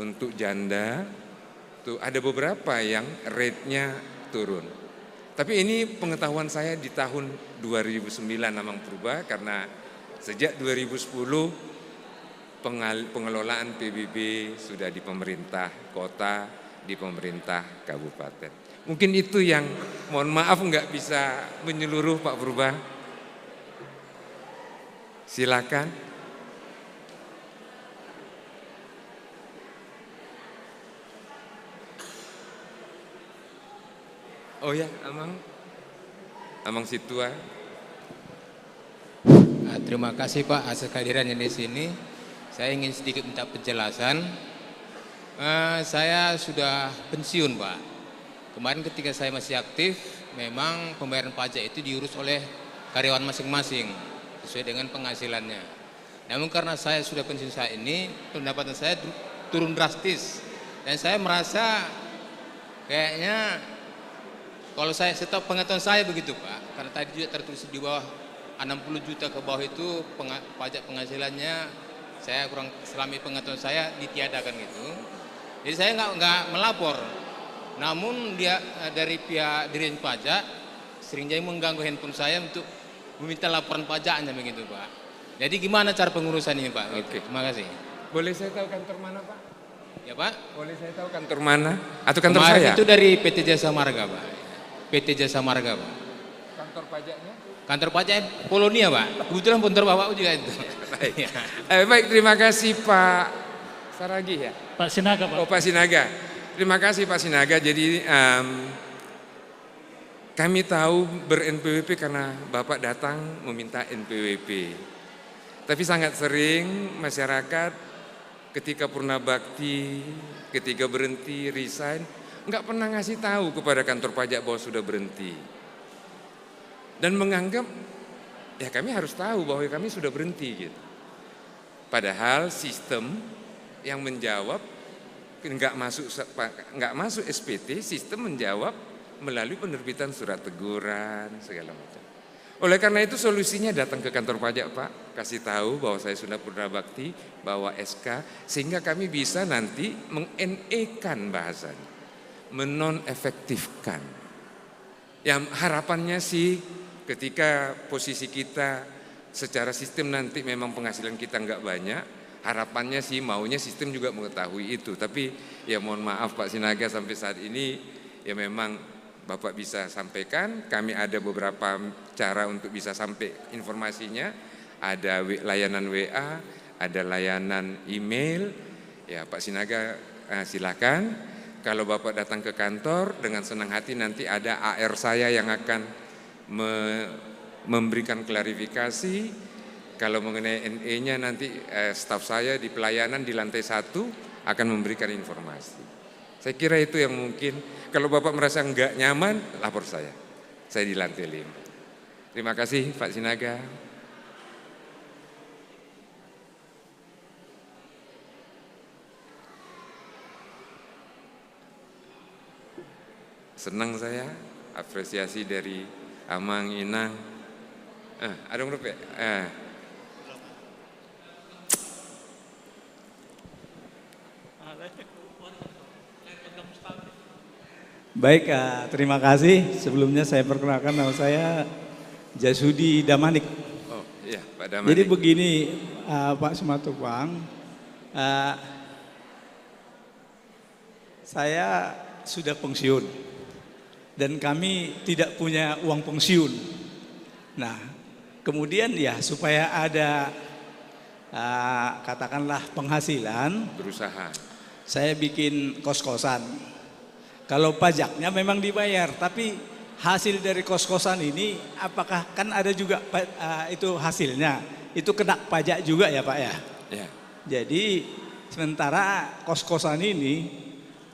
untuk janda, tuh ada beberapa yang rate-nya turun. Tapi ini pengetahuan saya di tahun dua ribu sembilan, Amang Purba, karena sejak dua ribu sepuluh pengal-, pengelolaan P B B sudah di pemerintah kota, di pemerintah kabupaten. Mungkin itu yang, mohon maaf, nggak bisa menyeluruh, Pak Purba. Silakan. Oh ya, Amang. Amang Situa. Ah, terima kasih, Pak, atas kehadirannya di sini. Saya ingin sedikit minta penjelasan. Eh, saya sudah pensiun, Pak. Kemarin ketika saya masih aktif, memang pembayaran pajak itu diurus oleh karyawan masing-masing sesuai dengan penghasilannya. Namun karena saya sudah pensiun saat ini, pendapatan saya du-, turun drastis. Dan saya merasa kayaknya kalau saya, setahu pengetahuan saya begitu, Pak, karena tadi juga tertulis di bawah enam puluh juta ke bawah itu penga-, pajak penghasilannya, saya kurang, selama pengetahuan saya ditiadakan gitu. Jadi saya nggak, nggak melapor. Namun dia, eh, dari pihak Dirjen Pajak sering jadi mengganggu handphone saya untuk meminta laporan pajaknya begitu, Pak. Jadi gimana cara pengurusan ini, Pak? Gitu. Oke. Terima kasih. Boleh saya tahu kantor mana, Pak? Ya, Pak. Boleh saya tahu kantor mana? Atau kantor Kemarin saya? Itu dari P T Jasa Marga, Pak. P T Jasa Marga, Pak. Kantor pajaknya? Kantor pajak Polonia, Pak. Kebetulan kantor Bapak juga itu. Baik. Ya. Eh, baik, terima kasih, Pak Saragih, ya. Pak Sinaga, Pak. Oh, Pak Sinaga. Terima kasih, Pak Sinaga. Jadi, em, kami tahu ber-N P W P karena Bapak datang meminta N P W P. Tapi sangat sering masyarakat ketika purna bakti, ketika berhenti, resign, nggak pernah ngasih tahu kepada kantor pajak bahwa sudah berhenti. Dan menganggap, ya, kami harus tahu bahwa kami sudah berhenti gitu. Padahal sistem yang menjawab, nggak masuk se-, pa-, nggak masuk S P T, sistem menjawab melalui penerbitan surat teguran segala macam. Oleh karena itu, solusinya datang ke kantor pajak, Pak, kasih tahu bahwa saya sudah purna bakti, bawa S K, sehingga kami bisa nanti meng-N E-kan bahasanya, menonefektifkan. Ya, harapannya sih ketika posisi kita secara sistem nanti memang penghasilan kita nggak banyak, harapannya sih, maunya sistem juga mengetahui itu. Tapi ya, mohon maaf, Pak Sinaga, sampai saat ini ya memang Bapak bisa sampaikan, kami ada beberapa cara untuk bisa sampai informasinya. Ada w-, layanan W A, ada layanan email. Ya, Pak Sinaga, eh, silakan. Kalau Bapak datang ke kantor, dengan senang hati nanti ada A R saya yang akan me-, memberikan klarifikasi. Kalau mengenai N E-nya, nanti, eh, staf saya di pelayanan di lantai satu akan memberikan informasi. Saya kira itu yang mungkin, kalau Bapak merasa nggak nyaman, lapor saya. Saya di lantai lima. Terima kasih, Pak Sinaga. Senang saya, apresiasi dari Amang, Inang. Eh, ada yang rupiah? Eh. Baik, eh, terima kasih. Sebelumnya saya perkenalkan, nama saya Jasudi Damanik. Oh, iya, Pak Damanik. Jadi begini, eh, Pak Simatupang, eh, saya sudah pensiun dan kami tidak punya uang pensiun. Nah, kemudian ya, supaya ada, eh, katakanlah, penghasilan, Berusaha. Saya bikin kos-kosan. Kalau pajaknya memang dibayar, tapi hasil dari kos-kosan ini, apakah kan ada juga pa-, eh, itu hasilnya, itu kena pajak juga ya, Pak, ya? Ya. Jadi sementara kos-kosan ini,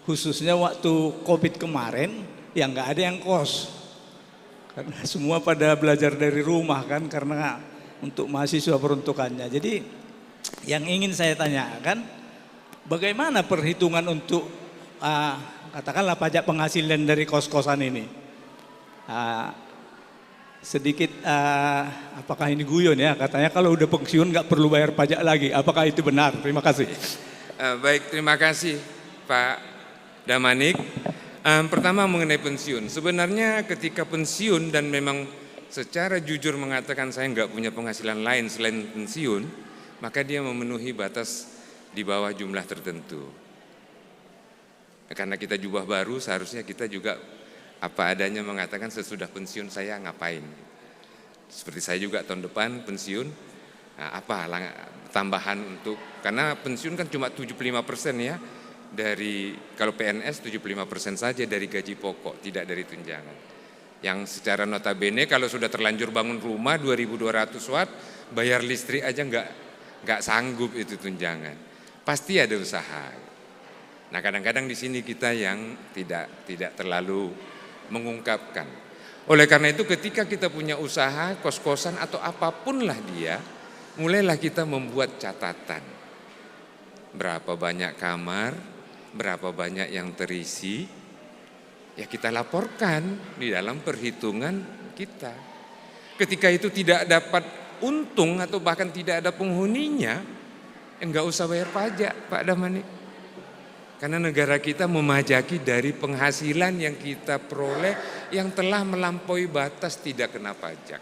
khususnya waktu covid kemarin, ya nggak ada yang kos. Karena semua pada belajar dari rumah kan, karena untuk mahasiswa peruntukannya. Jadi yang ingin saya tanyakan, bagaimana perhitungan untuk, ah, katakanlah, pajak penghasilan dari kos-kosan ini? Ah, sedikit, ah, apakah ini guyon ya? Katanya kalau udah pensiun nggak perlu bayar pajak lagi. Apakah itu benar? Terima kasih. Eh, baik, terima kasih, Pak Damanik. Em, pertama, mengenai pensiun. Sebenarnya ketika pensiun dan memang secara jujur mengatakan saya nggak punya penghasilan lain selain pensiun, maka dia memenuhi batas di bawah jumlah tertentu. Karena kita jubah baru, seharusnya kita juga apa adanya mengatakan sesudah pensiun saya ngapain. Seperti saya juga tahun depan pensiun, nah, apa lang-, tambahan untuk, karena pensiun kan cuma tujuh puluh lima persen ya, dari, kalau P N S tujuh puluh lima persen saja dari gaji pokok, tidak dari tunjangan. Yang secara notabene kalau sudah terlanjur bangun rumah dua ribu dua ratus watt, bayar listrik aja nggak, nggak sanggup itu tunjangan. Pasti ada usaha. Nah, kadang-kadang di sini kita yang tidak, tidak terlalu mengungkapkan. Oleh karena itu, ketika kita punya usaha, kos-kosan atau apapun lah dia, mulailah kita membuat catatan. Berapa banyak kamar, berapa banyak yang terisi, ya kita laporkan di dalam perhitungan kita. Ketika itu tidak dapat untung atau bahkan tidak ada penghuninya, ya nggak usah bayar pajak, Pak Damanik. Karena negara kita memajaki dari penghasilan yang kita peroleh yang telah melampaui batas tidak kena pajak.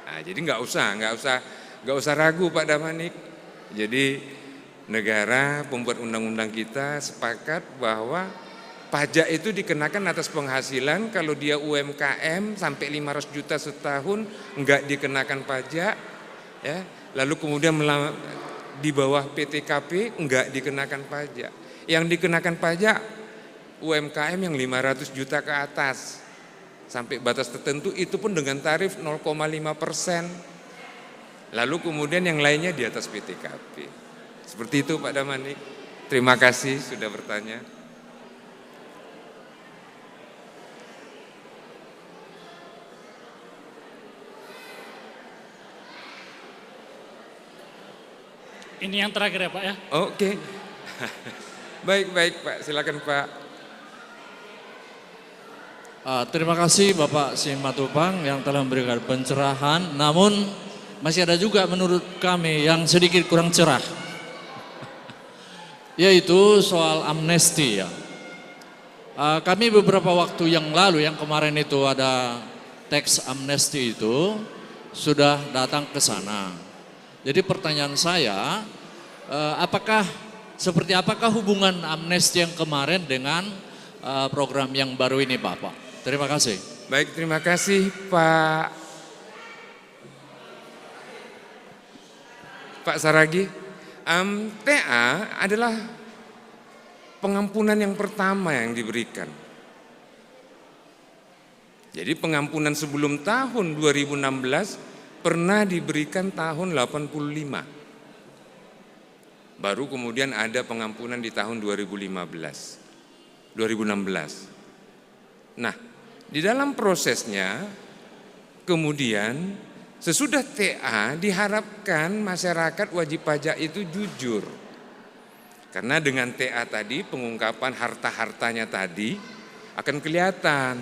Nah, jadi nggak usah, nggak usah, nggak usah ragu, Pak Damanik. Jadi negara, pembuat undang-undang kita sepakat bahwa pajak itu dikenakan atas penghasilan. Kalau dia U M K M sampai lima ratus juta setahun, nggak dikenakan pajak, ya. Lalu kemudian mela-, di bawah P T K P nggak dikenakan pajak. Yang dikenakan pajak U M K M yang lima ratus juta ke atas. Sampai batas tertentu, itu pun dengan tarif nol koma lima persen. Lalu kemudian yang lainnya di atas P T K P. Seperti itu, Pak Damanik. Terima kasih sudah bertanya. Ini yang terakhir ya, Pak, ya. Oke. Baik, baik, Pak. Silakan, Pak. Ah, terima kasih Bapak Simatupang yang telah memberikan pencerahan. Namun masih ada juga menurut kami yang sedikit kurang cerah. Yaitu soal amnesti, ya. Ah, kami beberapa waktu yang lalu, yang kemarin itu ada teks amnesti itu, sudah datang ke sana. Jadi pertanyaan saya, eh, apakah, seperti apakah hubungan amnesti yang kemarin dengan, eh, program yang baru ini, Bapak? Terima kasih. Baik, terima kasih, Pak, Pak Saragi. Em, T A adalah pengampunan yang pertama yang diberikan. Jadi pengampunan sebelum tahun dua ribu enam belas pernah diberikan tahun delapan puluh lima. Baru kemudian ada pengampunan di tahun dua ribu lima belas, dua ribu enam belas. Nah, di dalam prosesnya kemudian sesudah T A diharapkan masyarakat wajib pajak itu jujur. Karena dengan T A tadi pengungkapan harta-hartanya tadi akan kelihatan.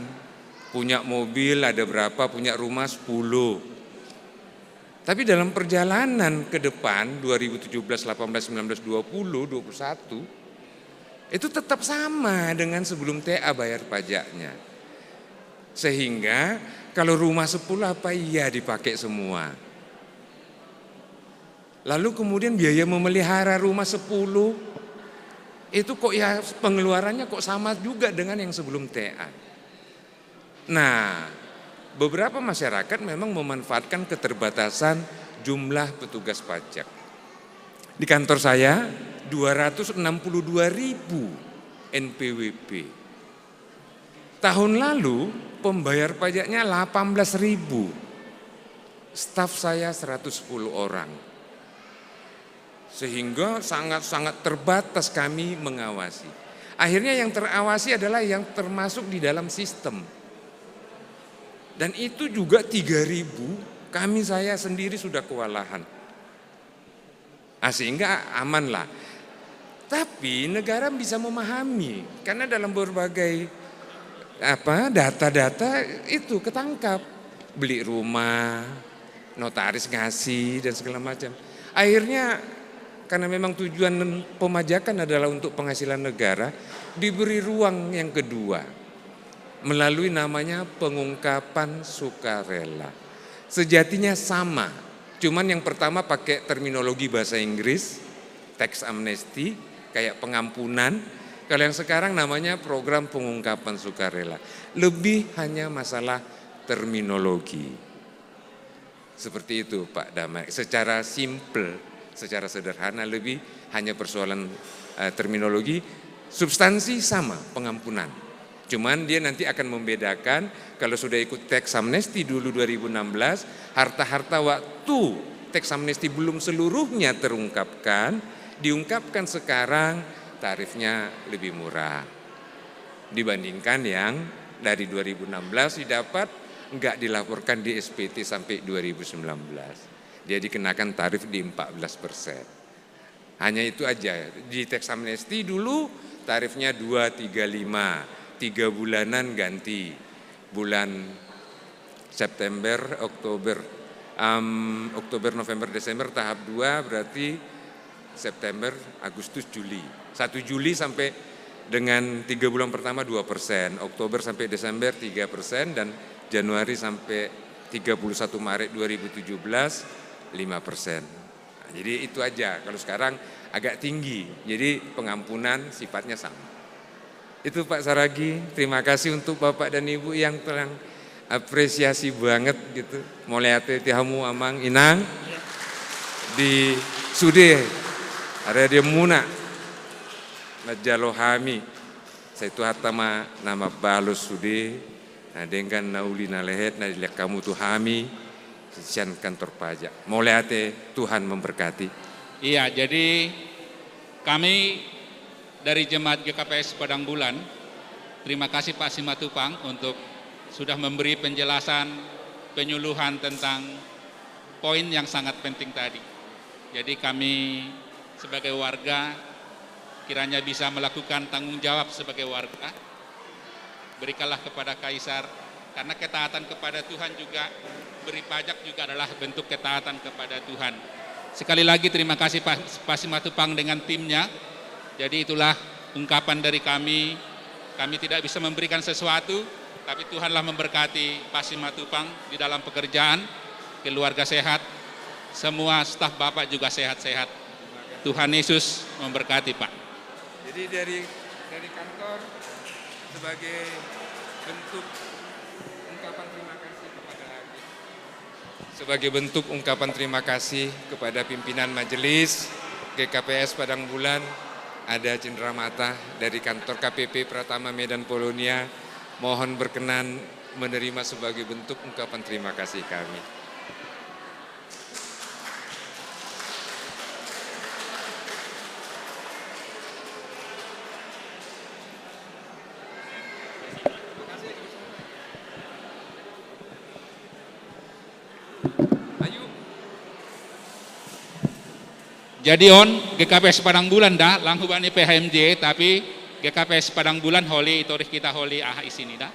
Punya mobil ada berapa, punya rumah sepuluh. Tapi dalam perjalanan ke depan dua ribu tujuh belas, delapan belas, sembilan belas, dua puluh, dua puluh satu, itu tetap sama dengan sebelum T A bayar pajaknya. Sehingga kalau rumah sepuluh, apa iya dipakai semua? Lalu kemudian biaya memelihara rumah sepuluh, itu kok ya pengeluarannya kok sama juga dengan yang sebelum T A. Nah, beberapa masyarakat memang memanfaatkan keterbatasan jumlah petugas pajak. Di kantor saya dua ratus enam puluh dua ribu N P W P. Tahun lalu pembayar pajaknya delapan belas ribu. Staf saya seratus sepuluh orang. Sehingga sangat-sangat terbatas kami mengawasi. Akhirnya yang terawasi adalah yang termasuk di dalam sistem. Dan itu juga tiga ribu, kami, saya sendiri sudah kewalahan. Ah, sehingga aman lah. Tapi negara bisa memahami karena dalam berbagai apa data-data itu ketangkap, beli rumah, notaris ngasih dan segala macam. Akhirnya karena memang tujuan pemajakan adalah untuk penghasilan negara, diberi ruang yang kedua melalui namanya pengungkapan sukarela. Sejatinya sama, cuman yang pertama pakai terminologi bahasa Inggris, tax amnesty, kayak pengampunan. Kalau yang sekarang namanya program pengungkapan sukarela. Lebih hanya masalah terminologi. Seperti itu, Pak Damai. Secara simple, secara sederhana, lebih hanya persoalan eh, terminologi. Substansi sama, pengampunan. Cuman dia nanti akan membedakan, kalau sudah ikut tax amnesty dulu dua ribu enam belas, harta-harta waktu tax amnesty belum seluruhnya terungkapkan, diungkapkan sekarang, tarifnya lebih murah dibandingkan yang dari dua ribu enam belas didapat, nggak dilaporkan di S P T sampai dua ribu sembilan belas. Dia dikenakan tarif di empat belas persen. Hanya itu aja. Di tax amnesty dulu tarifnya dua tiga lima, tiga bulanan ganti. Bulan September, Oktober, em, Oktober, November, Desember tahap dua, berarti September, Agustus, Juli. Satu Juli sampai dengan tiga bulan pertama dua persen, Oktober sampai Desember tiga persen, dan Januari sampai tiga puluh satu Maret dua ribu tujuh belas lima persen. Nah, jadi itu aja. Kalau sekarang agak tinggi, jadi pengampunan sifatnya sama. Itu Pak Saragi, terima kasih untuk Bapak dan Ibu yang telah apresiasi banget gitu. Mauliate ti hamu amang inang di sude, area dia muna, najalo hami. Saya itu hatta ma nama balus sude, nah dengan nauli na lehet na dilihat kamu tu hami, sisian kantor pajak. Mauliate, Tuhan memberkati. Iya, jadi kami dari Jemaat G K P S Padang Bulan, terima kasih Pak Simatupang untuk sudah memberi penjelasan, penyuluhan tentang poin yang sangat penting tadi. Jadi kami sebagai warga kiranya bisa melakukan tanggung jawab sebagai warga. Berikanlah kepada Kaisar, karena ketaatan kepada Tuhan juga, beri pajak juga adalah bentuk ketaatan kepada Tuhan. Sekali lagi terima kasih Pak, Pak Simatupang dengan timnya. Jadi itulah ungkapan dari kami. Kami tidak bisa memberikan sesuatu, tapi Tuhanlah memberkati Pak Simatupang di dalam pekerjaan, keluarga sehat, semua staf Bapak juga sehat-sehat. Tuhan Yesus memberkati, Pak. Jadi dari dari kantor sebagai bentuk ungkapan terima kasih kepada Agi. Sebagai bentuk ungkapan terima kasih kepada pimpinan majelis G K P S Padang Bulan, ada cenderamata dari kantor K P P Pratama Medan Polonia, mohon berkenan menerima sebagai bentuk ungkapan terima kasih kami. Jadi on, G K P S Padang Bulan da, lang hubani P H M J, tapi G K P S Padang Bulan holi, itorih kita holi ah isini da.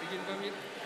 Kin ba mit.